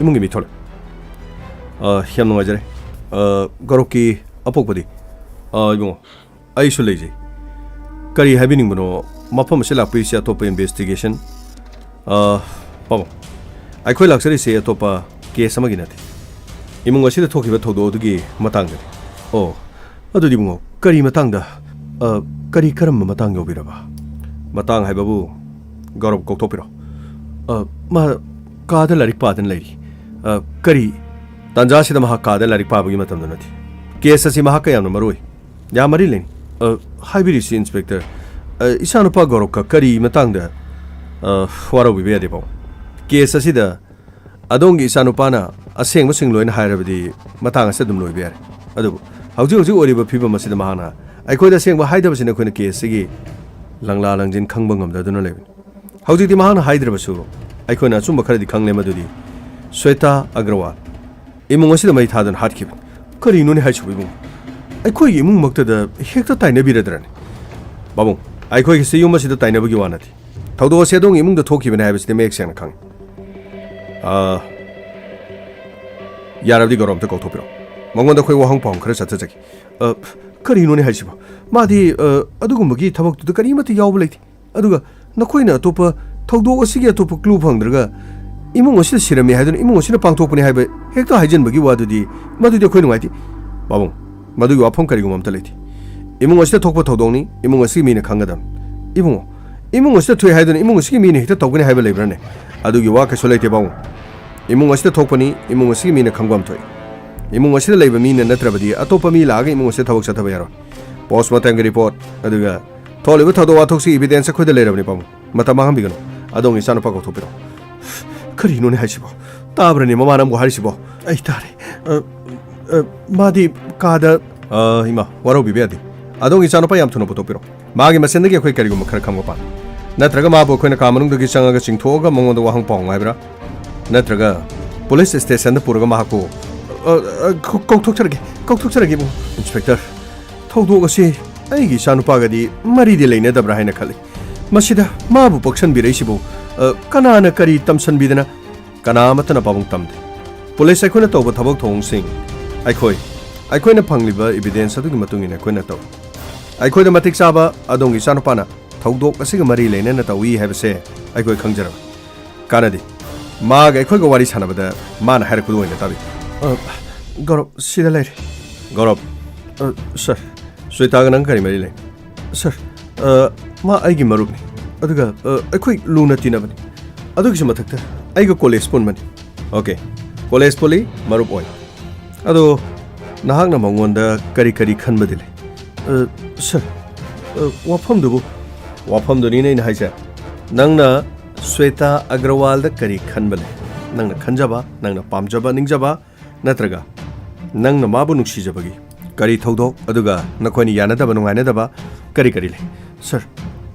ꯏꯃꯨꯡꯒꯤ ꯃꯤ ꯊꯣꯛꯂꯛꯑꯦ꯫ ꯑ, ꯌꯥꯝ ꯅꯨꯡꯉꯥꯏꯖꯔꯦ꯫ ꯑ, ꯒꯧꯔꯕꯀꯤ ꯑꯄꯣꯛꯄꯗꯤ? ꯑ, ꯏꯕꯨꯡꯉꯣ, ꯑꯩꯁꯨ ꯂꯩꯖꯩ꯫ ꯀꯔꯤ ꯍꯥꯏꯕꯤꯅꯤꯡꯕꯅꯣ? ꯃꯐꯝ ꯑꯁꯤꯗ ꯂꯥꯛꯄꯤꯔꯤꯁꯤ ꯑꯇꯣꯞꯄ ꯏꯟꯚꯦꯁꯇꯤꯒꯦꯁꯟ? ꯑ, ꯄꯥꯕꯨꯡ, ꯑꯩꯈꯣꯏ ꯂꯥꯛꯆꯔꯤꯁꯤ ꯑꯇꯣꯞꯄ ꯀꯦꯁ ꯑꯃꯒꯤ ꯅꯠꯇꯦ꯫ ꯏꯃꯨꯡ ꯑꯁꯤꯗ ꯊꯣꯛꯈꯤꯕ ꯊꯧꯗꯣꯛ ꯑꯗꯨꯒꯤ ꯃꯇꯥꯡꯗꯅꯤ꯫ ꯑꯣ, ꯑꯗꯨꯗꯤ ꯏꯕꯨꯡꯉꯣ, ꯀꯔꯤ ꯃꯇꯥꯡꯗ? ꯑ, ꯀꯔꯤ, ꯀꯔꯝꯕ ꯃꯇꯥꯡ ꯌꯧꯕꯤꯔꯕ? ꯃꯇꯥꯡ ꯍꯥꯏꯕꯕꯨ, ꯒꯧꯔꯕ ꯀꯧꯊꯣꯛꯄꯤꯔꯣ꯫ ꯑ, ꯃꯥ ꯀꯥꯗ ꯂꯥꯏꯔꯤꯛ ꯄꯥꯗꯨꯅ ꯂꯩꯔꯤ꯫ ꯑ, ꯀꯔꯤ? ꯇꯥꯟꯖꯥꯁꯤꯗ ꯃꯍꯥꯛ ꯀꯥꯗ ꯂꯥꯏꯔꯤꯛ ꯄꯥꯕꯒꯤ ꯃꯇꯝꯗꯨ ꯅꯠꯇꯦ꯫ ꯀꯦꯁ ꯑꯁꯤ ꯃꯍꯥꯛꯀ ꯌꯥꯝꯅ ꯃꯔꯨ ꯑꯣꯏ꯫ ꯌꯥꯝ ꯃꯔꯤ ꯂꯩꯅꯩ꯫ ꯑ, ꯍꯥꯏꯕꯤꯔꯤꯁꯤ, ꯏꯟꯁꯄꯦꯛꯇꯔ, ꯑ, ꯏꯆꯥꯅꯨꯄꯥ ꯒꯧꯔꯕꯀ ꯀꯔꯤ ꯃꯇꯥꯡꯗ, ꯑ, ꯋꯥꯔꯧꯕꯤꯕ ꯌꯥꯗꯦ, ꯄꯥꯕꯨꯡ? ꯀꯦꯁ ꯑꯁꯤꯗ ꯑꯗꯣꯝꯒꯤ ꯏꯆꯥꯅꯨꯄꯥꯅ ꯑꯁꯦꯡꯕꯁꯤꯡ ꯂꯣꯏꯅ ꯍꯥꯏꯔꯕꯗꯤ ꯃꯇꯥꯡ ꯑꯁꯤꯗ ꯑꯗꯨꯝ ꯂꯣꯏꯕ ꯌꯥꯔꯦ꯫ ꯑꯗꯨꯕꯨ ꯍꯧꯖꯤꯛ ꯍꯧꯖꯤꯛ ꯑꯣꯏꯔꯤꯕ ꯐꯤꯕꯝ ꯑꯁꯤꯗ ꯃꯍꯥꯛꯅ ꯑꯩꯈꯣꯏꯗ ꯑꯁꯦꯡꯕ ꯍꯥꯏꯗꯕꯁꯤꯅ ꯑꯩꯈꯣꯏꯅ ꯀꯦꯁ ꯑꯁꯤꯒꯤ ꯂꯪꯂꯥ ꯂꯪꯖꯤꯟ ꯈꯪꯕ ꯉꯝꯗꯗꯨꯅ ꯂꯩꯕꯅꯤ꯫ ꯍꯧꯖꯤꯛꯇꯤ ꯃꯍꯥꯛꯅ ꯍꯥꯏꯗ꯭ꯔꯕꯁꯨ ꯑꯩꯈꯣꯏꯅ ꯑꯆꯨꯝꯕ ꯈꯔꯗꯤ ꯈꯪꯂꯦ, ꯃꯗꯨꯗꯤ ꯁ꯭ꯋꯦꯇꯥ ꯑꯒ꯭ꯔꯋꯥꯜ ꯏꯃꯨꯡ ꯑꯁꯤꯗ ꯃꯩ ꯊꯥꯗꯨꯅ ꯍꯥꯠꯈꯤꯕꯅꯤ꯫ ꯀꯔꯤꯅꯣꯅꯦ ꯍꯥꯏꯁꯤꯕꯨ, ꯏꯕꯨꯡ? ꯑꯩꯈꯣꯏꯒꯤ ꯏꯃꯨꯡꯃꯛꯇꯗ ꯍꯦꯛꯇ ꯇꯥꯏꯅꯕꯤꯔꯗ꯭ꯔꯅꯦ? ꯄꯥꯕꯨꯡ, ꯑꯩꯈꯣꯏꯒꯤꯁꯤ ꯌꯨꯝ ꯑꯁꯤꯗ ꯇꯥꯏꯅꯕꯒꯤ ꯋꯥ ꯅꯠꯇꯦ꯫ ꯊꯧꯗꯣꯛ ꯑꯁꯤ ꯑꯗꯣꯝꯒꯤ ꯏꯃꯨꯡꯗ ꯊꯣꯛꯈꯤꯕꯅꯤ ꯍꯥꯏꯕꯁꯤꯗꯤ ꯃꯌꯦꯛ ꯁꯦꯡꯅ ꯈꯪꯉꯤ꯫ ꯑꯥ, ꯌꯥꯔꯕꯗꯤ ꯒꯧꯔꯕ ꯑꯝꯇ ꯀꯧꯊꯣꯛꯄꯤꯔꯣ꯫ ꯃꯉꯣꯟꯗ ꯑꯩꯈꯣꯏ ꯋꯥꯍꯪ ꯄꯥꯎꯍꯪ ꯈꯔ ꯆꯠꯊꯖꯒꯦ꯫ ꯑ, ꯀꯔꯤꯅꯣꯅꯦ ꯍꯥꯏꯁꯤꯕꯣ? ꯃꯥꯗꯤ, ꯑ, ꯑꯗꯨꯒꯨꯝꯕꯒꯤ ꯊꯕꯛꯇꯨꯗ ꯀꯔꯤꯃꯠꯇ ꯌꯥꯎꯕ ꯂꯩꯇꯦ꯫ ꯑꯗꯨꯒ ꯅꯈꯣꯏꯅ ꯑꯇꯣꯞꯄ ꯊꯧꯗꯣꯛ ꯑꯁꯤꯒꯤ ꯑꯇꯣꯞꯄ ꯀ꯭ꯂꯨ ꯐꯪꯗ꯭ꯔꯒ ꯏꯃꯨꯡ ꯑꯁꯤꯗ ꯁꯤꯔꯝꯃꯤ ꯍꯥꯏꯗꯨꯅ ꯏꯃꯨꯡ ꯑꯁꯤꯅ ꯄꯥꯡꯊꯣꯛꯄꯅꯤ ꯍꯥꯏꯕ ꯍꯦꯛꯇ ꯍꯥꯏꯖꯤꯟꯕꯒꯤ ꯋꯥꯗꯨꯗꯤ, ꯃꯗꯨꯗꯤ ꯑꯩꯈꯣꯏ ꯅꯨꯡꯉꯥꯏꯇꯦ꯫ ꯄꯥꯕꯨꯡ, ꯃꯗꯨꯒꯤ ꯋꯥꯐꯝ ꯀꯔꯤꯒꯨꯝꯕ ꯑꯝꯇ ꯂꯩꯇꯦ꯫ ꯏꯃꯨꯡ ꯑꯁꯤꯗ ꯊꯣꯛꯄ ꯊꯧꯗꯣꯛꯅꯤ, ꯏꯃꯨꯡ ꯑꯁꯤꯒꯤ ꯃꯤꯅ ꯈꯪꯒꯗꯕꯅꯤ꯫ ꯏꯕꯨꯡꯉꯣ, ꯏꯃꯨꯡ ꯑꯁꯤꯗ ꯊꯣꯛꯑꯦ ꯍꯥꯏꯗꯨꯅ ꯏꯃꯨꯡ ꯑꯁꯤꯒꯤ ꯃꯤꯅ ꯍꯦꯛꯇ ꯇꯧꯒꯅꯤ ꯍꯥꯏꯕ ꯂꯩꯕ꯭ꯔꯥꯅꯦ? ꯑꯗꯨꯒꯤ ꯋꯥ ꯀꯩꯁꯨ ꯂꯩꯇꯦ, ꯄꯥꯕꯨꯡ꯫ ꯏꯃꯨꯡ ꯑꯁꯤꯗ ꯊꯣꯛꯄꯅꯤ, ꯏꯃꯨꯡ ꯑꯁꯤꯒꯤ ꯃꯤꯅ ꯈꯪꯕ ꯑꯃ ꯊꯣꯛꯏ꯫ ꯏꯃꯨꯡ ꯑꯁꯤꯗ ꯂꯩꯕ ꯃꯤꯅ ꯅꯠꯇ꯭ꯔꯕꯗꯤ ꯑꯇꯣꯞꯄ ꯃꯤ ꯂꯥꯛꯑꯒ ꯏꯃꯨꯡ ꯑꯁꯤꯗ ꯊꯕꯛ ꯆꯠꯊꯕ ꯌꯥꯔꯣꯏ꯫ Post mortemꯒꯤ report, ꯑꯗꯨꯒ ꯊꯣꯛꯂꯤꯕ ꯊꯧꯗꯣꯛ ꯋꯥꯊꯣꯛꯁꯤ evidence ꯑꯩꯈꯣꯏꯗ ꯂꯩꯔꯕꯅꯤ, ꯄꯥꯕꯨꯡ꯫ ꯃꯇꯝ ꯃꯥꯡꯍꯟꯕꯤꯒꯅꯨ꯫ ꯑꯗꯣꯝꯒꯤ ꯏꯆꯥꯅꯨꯄꯥ ꯀꯧꯊꯣꯛꯄꯤꯔꯛꯑꯣ꯫ ꯀꯔꯤꯅꯣꯅꯦ ꯍꯥꯏꯁꯤꯕꯣ? ꯇꯥꯕ꯭ꯔꯅꯦ ꯃꯃꯥꯅ ꯑꯃꯨꯛ ꯍꯥꯏꯔꯤꯁꯤꯕꯣ? ꯑꯩ ꯇꯥꯔꯦ꯫ ꯑ, ꯑ, ꯃꯥꯗꯤ ꯀꯥꯗ ꯑ, ꯏꯃꯥ, ꯋꯥꯔꯧꯕꯤꯕ ꯌꯥꯗꯦ꯫ ꯑꯗꯣꯝꯒꯤ ꯏꯆꯥꯅꯨꯄꯥ ꯌꯥꯝ ꯊꯨꯅ ꯄꯨꯊꯣꯛꯄꯤꯔꯣ꯫ ꯃꯥꯒꯤ ꯃꯁꯦꯟꯗꯒꯤ ꯑꯩꯈꯣꯏ ꯀꯔꯤꯒꯨꯝꯕ ꯈꯔ ꯈꯪꯕ ꯄꯥꯝꯃꯤ꯫ ꯅꯠꯇ꯭ꯔꯒ ꯃꯥꯕꯨ ꯑꯩꯈꯣꯏꯅ ꯀꯥ ꯃꯅꯨꯡꯗꯒꯤ ꯆꯪꯉꯒ ꯆꯤꯡꯊꯣꯛꯑꯒ ꯃꯉꯣꯟꯗ ꯋꯥꯍꯪ ꯄꯥꯎ ꯍꯪꯉꯨ ꯍꯥꯏꯕ꯭ꯔꯥ? ꯅꯠꯇ꯭ꯔꯒ police stationꯗ ꯄꯨꯔꯒ ꯃꯍꯥꯛꯄꯨ ꯑ, ꯑ, ꯀꯧ-, ꯀꯧꯊꯣꯛꯆꯔꯒꯦ, ꯀꯧꯊꯣꯛꯆꯔꯒꯦ, ꯏꯕꯨꯡ꯫ Inspector, ꯊꯧꯗꯣꯛ ꯑꯁꯤ ꯑꯩꯒꯤ ꯏꯆꯥꯅꯨꯄꯥꯒꯗꯤ ꯃꯔꯤꯗꯤ ꯂꯩꯅꯗꯕ꯭ꯔꯥ ꯍꯥꯏꯅ ꯈꯜꯂꯤ꯫ ꯃꯁꯤꯗ ꯃꯥꯕꯨ ꯄꯣꯛꯁꯟꯕꯤꯔꯛꯏꯁꯤꯕꯨ, ꯑ, ꯀꯅꯥꯅ ꯀꯔꯤ ꯇꯝꯁꯟꯕꯤꯗꯅ ꯀꯅꯥ ꯑꯃꯠꯇꯅ ꯄꯥꯕꯨꯡ ꯇꯝꯗꯦ꯫ Police ꯑꯩꯈꯣꯏꯅ ꯇꯧꯕ ꯊꯕꯛ ꯊꯧꯑꯣꯡꯁꯤꯡ ꯑꯩꯈꯣꯏ, ꯑꯩꯈꯣꯏꯅ ꯐꯪꯂꯤꯕ evidence ꯑꯗꯨꯒꯤ ꯃꯇꯨꯡ ꯏꯟꯅ ꯑꯩꯈꯣꯏꯅ ꯇꯧꯏ꯫ ꯑꯩꯈꯣꯏꯗ ꯃꯇꯤꯛ ꯆꯥꯕ ꯑꯗꯣꯝꯒꯤ ꯏꯆꯥꯅꯨꯄꯥꯅ ꯊꯧꯗꯣꯛ ꯑꯁꯤꯒ ꯃꯔꯤ ꯂꯩꯅꯅ ꯇꯧꯏ ꯍꯥꯏꯕꯁꯦ ꯑꯩꯈꯣꯏ ꯈꯪꯖꯔꯕ꯫ ꯀꯥꯟꯅꯗꯦ꯫ ꯃꯥꯒ ꯑꯩꯈꯣꯏꯒ ꯋꯥꯔꯤ ꯁꯥꯟꯅꯕꯗ ꯃꯥꯅ ꯍꯥꯏꯔꯛꯄꯗꯨ ꯑꯣꯏꯅ ꯇꯥꯕꯤꯌꯨ꯫ ꯑ, ꯒꯧꯔꯕ, ꯁꯤꯗ ꯂꯩꯔꯦ꯫ ꯒꯧꯔꯕ꯫ ꯑ, sir꯫ ꯁ꯭ꯋꯦꯇꯥꯒ ꯅꯪ ꯀꯔꯤ ꯃꯔꯤ ꯂꯩ? Sir, ꯑ, ꯃꯥ ꯑꯩꯒꯤ ꯃꯔꯨꯞꯅꯤ꯫ ꯑꯗꯨꯒ, ꯑ, ꯑꯩꯈꯣꯏ ꯂꯨꯅ ꯇꯤꯟꯅꯕꯅꯤ꯫ ꯑꯗꯨꯒꯤꯁꯨ ꯃꯊꯛꯇ ꯑꯩꯒ college ꯄꯨꯟꯕꯅꯤ꯫ Okay, college ꯄꯨꯜꯂꯤ, ꯃꯔꯨꯞ ꯑꯣꯏ꯫ ꯑꯗꯣ ꯅꯍꯥꯛꯅ ꯃꯉꯣꯟꯗ ꯀꯔꯤ ꯀꯔꯤ ꯈꯟꯕꯗꯤ ꯂꯩ? ꯑ, sir, ꯑ, ꯋꯥꯐꯝꯗꯨꯕꯨ? ꯋꯥꯐꯝꯗꯨꯅꯤꯅꯦ ꯑꯩꯅ ꯍꯥꯏꯁꯦ꯫ ꯅꯪꯅ ꯁ꯭ꯋꯦꯇꯥ ꯑꯒ꯭ꯔꯋꯥꯜꯗ ꯀꯔꯤ ꯈꯟꯕ ꯂꯩ? ꯅꯪꯅ ꯈꯟꯖꯕ, ꯅꯪꯅ ꯄꯥꯝꯖꯕ, ꯅꯤꯡꯖꯕ, ꯅꯠꯇ꯭ꯔꯒ ꯅꯪꯅ ꯃꯥꯕꯨ ꯅꯨꯡꯁꯤꯖꯕꯒꯤ ꯀꯔꯤ ꯊꯧꯗꯣꯛ, ꯑꯗꯨꯒ ꯅꯈꯣꯏꯅ ꯌꯥꯅꯗꯕ, ꯅꯨꯡꯉꯥꯏꯅꯗꯕ ꯀꯔꯤ ꯀꯔꯤ ꯂꯩ? Sir,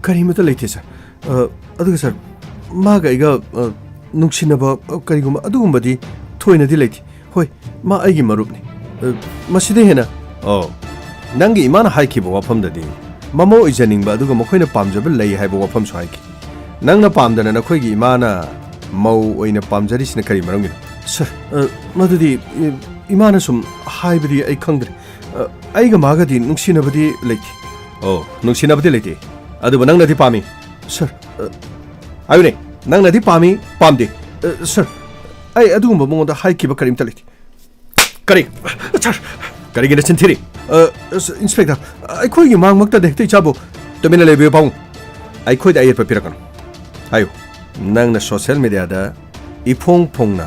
ꯀꯔꯤꯃꯠꯇ ꯂꯩꯇꯦ, sir꯫ ꯑ, ꯑꯗꯨꯒ, sir, ꯃꯥꯒ ꯑꯩꯒ, ꯑ, ꯅꯨꯡꯁꯤꯅꯕ, ꯑ, ꯀꯔꯤꯒꯨꯝꯕ ꯑꯗꯨꯒꯨꯝꯕꯗꯤ ꯊꯣꯏꯅꯗꯤ ꯂꯩꯇꯦ꯫ ꯍꯣꯏ, ꯃꯥ ꯑꯩꯒꯤ ꯃꯔꯨꯞꯅꯤ꯫ ꯑ, ꯃꯁꯤꯗ ꯍꯦꯟꯅ, ꯑꯣ, ꯅꯪꯒꯤ ꯏꯃꯥꯅ ꯍꯥꯏꯈꯤꯕ ꯋꯥꯐꯝꯗꯗꯤ ꯃꯃꯧ ꯑꯣꯏꯖꯅꯤꯡꯕ ꯑꯗꯨꯒ ꯃꯈꯣꯏꯅ ꯄꯥꯝꯖꯕ ꯂꯩ ꯍꯥꯏꯕ ꯋꯥꯐꯝꯁꯨ ꯍꯥꯏꯈꯤ꯫ ꯅꯪꯅ ꯄꯥꯝꯗꯅ ꯅꯈꯣꯏꯒꯤ ꯏꯃꯥꯅ ꯃꯧ ꯑꯣꯏꯅ ꯄꯥꯝꯖꯔꯤꯁꯤꯅ ꯀꯔꯤ ꯃꯔꯝꯒꯤꯅꯣ? Sir, ꯑ, ꯃꯗꯨꯗꯤ, ꯏ-, ꯏꯃꯥꯅ ꯁꯨꯝ ꯍꯥꯏꯕꯗꯤ ꯑꯩ ꯈꯪꯗ꯭ꯔꯦ꯫ ꯑ, ꯑꯩꯒ ꯃꯥꯒꯗꯤ ꯅꯨꯡꯁꯤꯅꯕꯗꯤ ꯂꯩꯇꯦ꯫ ꯑꯣ, ꯅꯨꯡꯁꯤꯅꯕꯗꯤ ꯂꯩꯇꯦ꯫ ꯑꯗꯨꯕꯨ ꯅꯪꯅꯗꯤ ꯄꯥꯝꯃꯤ? Sir, ꯑ, ꯍꯥꯏꯌꯨꯅꯦ, ꯅꯪꯅꯗꯤ ꯄꯥꯝꯃꯤ, ꯄꯥꯝꯗꯦ? ꯑ, sir, ꯑꯩ ꯑꯗꯨꯒꯨꯝꯕ ꯃꯉꯣꯟꯗ ꯍꯥꯏꯈꯤꯕ ꯀꯔꯤꯝꯇ ꯂꯩꯇꯦ꯫ ꯀꯔꯤ? Sir, ꯀꯔꯤꯒꯤ ꯅꯆꯤꯟ ꯊꯤꯔꯤ? ꯑ, ꯑꯁ, Inspector, ꯑꯩꯈꯣꯏꯒꯤ ꯃꯥꯡꯃꯛꯇꯗ ꯍꯦꯛꯇ ꯏꯆꯥꯕꯨ ꯇꯨꯃꯤꯟꯅ ꯂꯩꯕꯤꯌꯨ, ꯄꯥꯕꯨꯡ꯫ ꯑꯩꯈꯣꯏꯗ ꯑꯌꯦꯠꯄ ꯄꯤꯔꯛꯀꯅꯨ꯫ ꯍꯥꯏꯌꯨ, ꯅꯪꯅ ꯁꯣꯁꯦꯜ ꯃꯦꯗꯤꯌꯥꯗ ꯏꯐꯣꯡ ꯐꯣꯡꯅ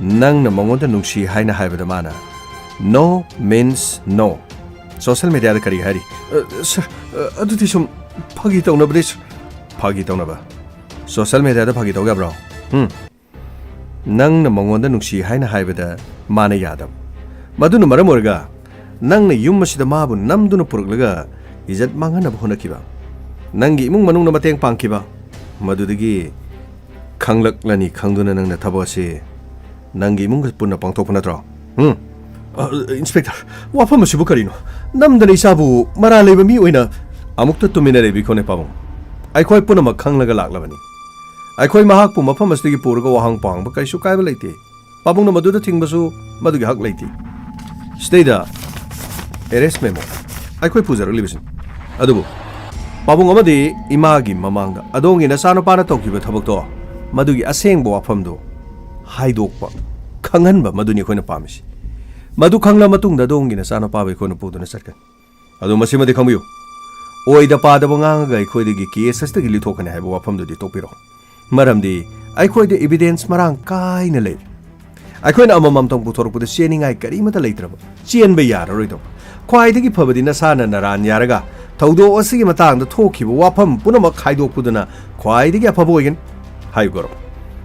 ꯅꯪꯅ ꯃꯉꯣꯟꯗ ꯅꯨꯡꯁꯤ ꯍꯥꯏꯅ ꯍꯥꯏꯕꯗ ꯃꯥꯅ "No means no"? ꯁꯣꯁꯦꯜ ꯃꯦꯗꯤꯌꯥꯗ ꯀꯔꯤ ꯍꯥꯏꯔꯤ? "ꯑ, ꯁꯥꯔ, ꯑ, ꯑꯗꯨꯗꯤ ꯁꯨꯝ ꯐꯥꯒꯤ ꯇꯧꯅꯕꯅꯤ, ꯁꯥꯔ"? ꯐꯥꯒꯤ ꯇꯧꯅꯕ? ꯁꯣꯁꯦꯜ ꯃꯦꯗꯤꯌꯥꯗ ꯐꯥꯒꯤ ꯇꯧ ꯌꯥꯕ꯭ꯔꯣ? ꯎꯝ? ꯅꯪꯅ ꯃꯉꯣꯟꯗ ꯅꯨꯡꯁꯤ ꯍꯥꯏꯅ ꯍꯥꯏꯕꯗ ꯃꯥꯅ ꯌꯥꯗꯕ꯫ ꯃꯗꯨꯅ ꯃꯔꯝ ꯑꯣꯏꯔꯒ ꯅꯪꯅ ꯌꯨꯝ ꯑꯁꯤꯗ ꯃꯥꯕꯨ ꯅꯝꯗꯨꯅ ꯄꯨꯔꯛꯂꯒ ꯏꯖꯠ ꯃꯥꯡꯍꯟꯅꯕ ꯍꯣꯠꯅꯈꯤꯕ꯫ ꯅꯪꯒꯤ ꯏꯃꯨꯡ ꯃꯅꯨꯡꯅ ꯃꯇꯦꯡ ꯄꯥꯡꯈꯤꯕ꯫ ꯃꯗꯨꯗꯒꯤ ꯈꯪꯂꯛꯂꯅꯤ ꯈꯪꯗꯨꯅ ꯅꯪꯅ ꯊꯕꯛ ꯑꯁꯤ ꯅꯪꯒꯤ ꯏꯃꯨꯡꯒ ꯄꯨꯟꯅ ꯄꯥꯡꯊꯣꯛꯄ ꯅꯠꯇ꯭ꯔꯣ? ꯎꯝ? ꯑ, ꯏꯟꯁꯄꯦꯛꯇꯔ, ꯋꯥꯐꯝ ꯑꯁꯤꯕꯨ ꯀꯔꯤꯅꯣ? ꯅꯝꯗꯅ ꯏꯆꯥꯕꯨ ꯃꯔꯥꯜ ꯂꯩꯕ ꯃꯤ ꯑꯣꯏꯅ ꯑꯃꯨꯛꯇ ꯇꯨꯃꯤꯟꯅ ꯂꯩꯕꯤꯈꯣꯅꯦ, ꯄꯥꯕꯨꯡ꯫ ꯑꯩꯈꯣꯏ ꯄꯨꯝꯅꯃꯛ ꯈꯪꯂꯒ ꯂꯥꯛꯂꯕꯅꯤ꯫ ꯑꯩꯈꯣꯏ ꯃꯍꯥꯛꯄꯨ ꯃꯐꯝ ꯑꯁꯤꯗꯒꯤ ꯄꯨꯔꯒ ꯋꯥꯍꯪ ꯄꯥꯡꯕ ꯀꯔꯤꯁꯨ ꯀꯥꯏꯕ ꯂꯩꯇꯦ꯫ ꯄꯥꯕꯨꯡꯅ ꯃꯗꯨꯗ ꯊꯤꯡꯕꯁꯨ ꯃꯗꯨꯒꯤ ꯍꯛ ꯂꯩꯇꯦ꯫ ꯁꯤꯗꯩꯗ ꯑꯦꯔꯦꯁ ꯃꯦꯃꯣ ꯑꯩꯈꯣꯏ ꯄꯨꯖꯔꯛꯂꯤꯕꯁꯤꯅꯤ꯫ ꯑꯗꯨꯕꯨ ꯄꯥꯕꯨꯡ ꯑꯃꯗꯤ ꯏꯃꯥꯒꯤ ꯃꯃꯥꯡꯗ ꯑꯗꯣꯝꯒꯤ ꯅꯆꯥꯅꯨꯄꯥꯅ ꯇꯧꯈꯤꯕ ꯊꯕꯛꯇꯣ, ꯃꯗꯨꯒꯤ ꯑꯁꯦꯡꯕ ꯋꯥꯐꯝꯗꯣ ꯍꯥꯏꯗꯣꯛꯄ, ꯈꯪꯍꯟꯕ, ꯃꯗꯨꯅꯤ ꯑꯩꯈꯣꯏꯅ ꯄꯥꯝꯃꯤꯁꯤ꯫ ꯃꯗꯨ ꯈꯪꯂ ꯃꯇꯨꯡꯗ ꯑꯗꯣꯝꯒꯤ ꯅꯆꯥꯅꯨꯄꯥꯕꯨ ꯑꯩꯈꯣꯏꯅ ꯄꯨꯗꯨꯅ ꯆꯠꯀꯅꯤ꯫ ꯑꯗꯨ ꯃꯁꯤꯃꯗꯤ ꯈꯪꯕꯤꯌꯨ, ꯑꯣꯏꯗ ꯄꯥꯗꯕ ꯉꯥꯡꯉꯒ ꯑꯩꯈꯣꯏꯗꯒꯤ ꯀꯦꯁ ꯑꯁꯤꯗꯒꯤ ꯂꯤꯊꯣꯛꯀꯅꯤ ꯍꯥꯏꯕ ꯋꯥꯐꯝꯗꯨꯗꯤ ꯇꯣꯛꯄꯤꯔꯣ꯫ ꯃꯔꯝꯗꯤ ꯑꯩꯈꯣꯏꯗ ꯏꯕꯤꯗꯦꯟꯁ ꯃꯔꯥꯡ ꯀꯥꯏꯅ ꯂꯩ꯫ ꯑꯩꯈꯣꯏꯅ ꯑꯃꯃꯝꯇꯪ ꯄꯨꯊꯣꯔꯛꯄꯗ ꯆꯦꯟꯅꯤꯡꯉꯥꯏ ꯀꯔꯤꯃꯠꯇ ꯂꯩꯇ꯭ꯔꯕ, ꯆꯦꯟꯕ ꯌꯥꯔꯔꯣꯏꯗꯧꯕ꯫ ꯈ꯭ꯋꯥꯏꯗꯒꯤ ꯐꯕꯗꯤ ꯅꯁꯥꯅ ꯅꯔꯥꯟ ꯌꯥꯔꯒ ꯊꯧꯗꯣꯛ ꯑꯁꯤꯒꯤ ꯃꯇꯥꯡꯗ ꯊꯣꯛꯈꯤꯕ ꯋꯥꯐꯝ ꯄꯨꯝꯅꯃꯛ ꯍꯥꯏꯗꯣꯛꯄꯗꯨꯅ ꯈ꯭ꯋꯥꯏꯗꯒꯤ ꯑꯐꯕ ꯑꯣꯏꯒꯅꯤ꯫ ꯍꯥꯏꯌꯨ ꯒꯧꯔꯕ,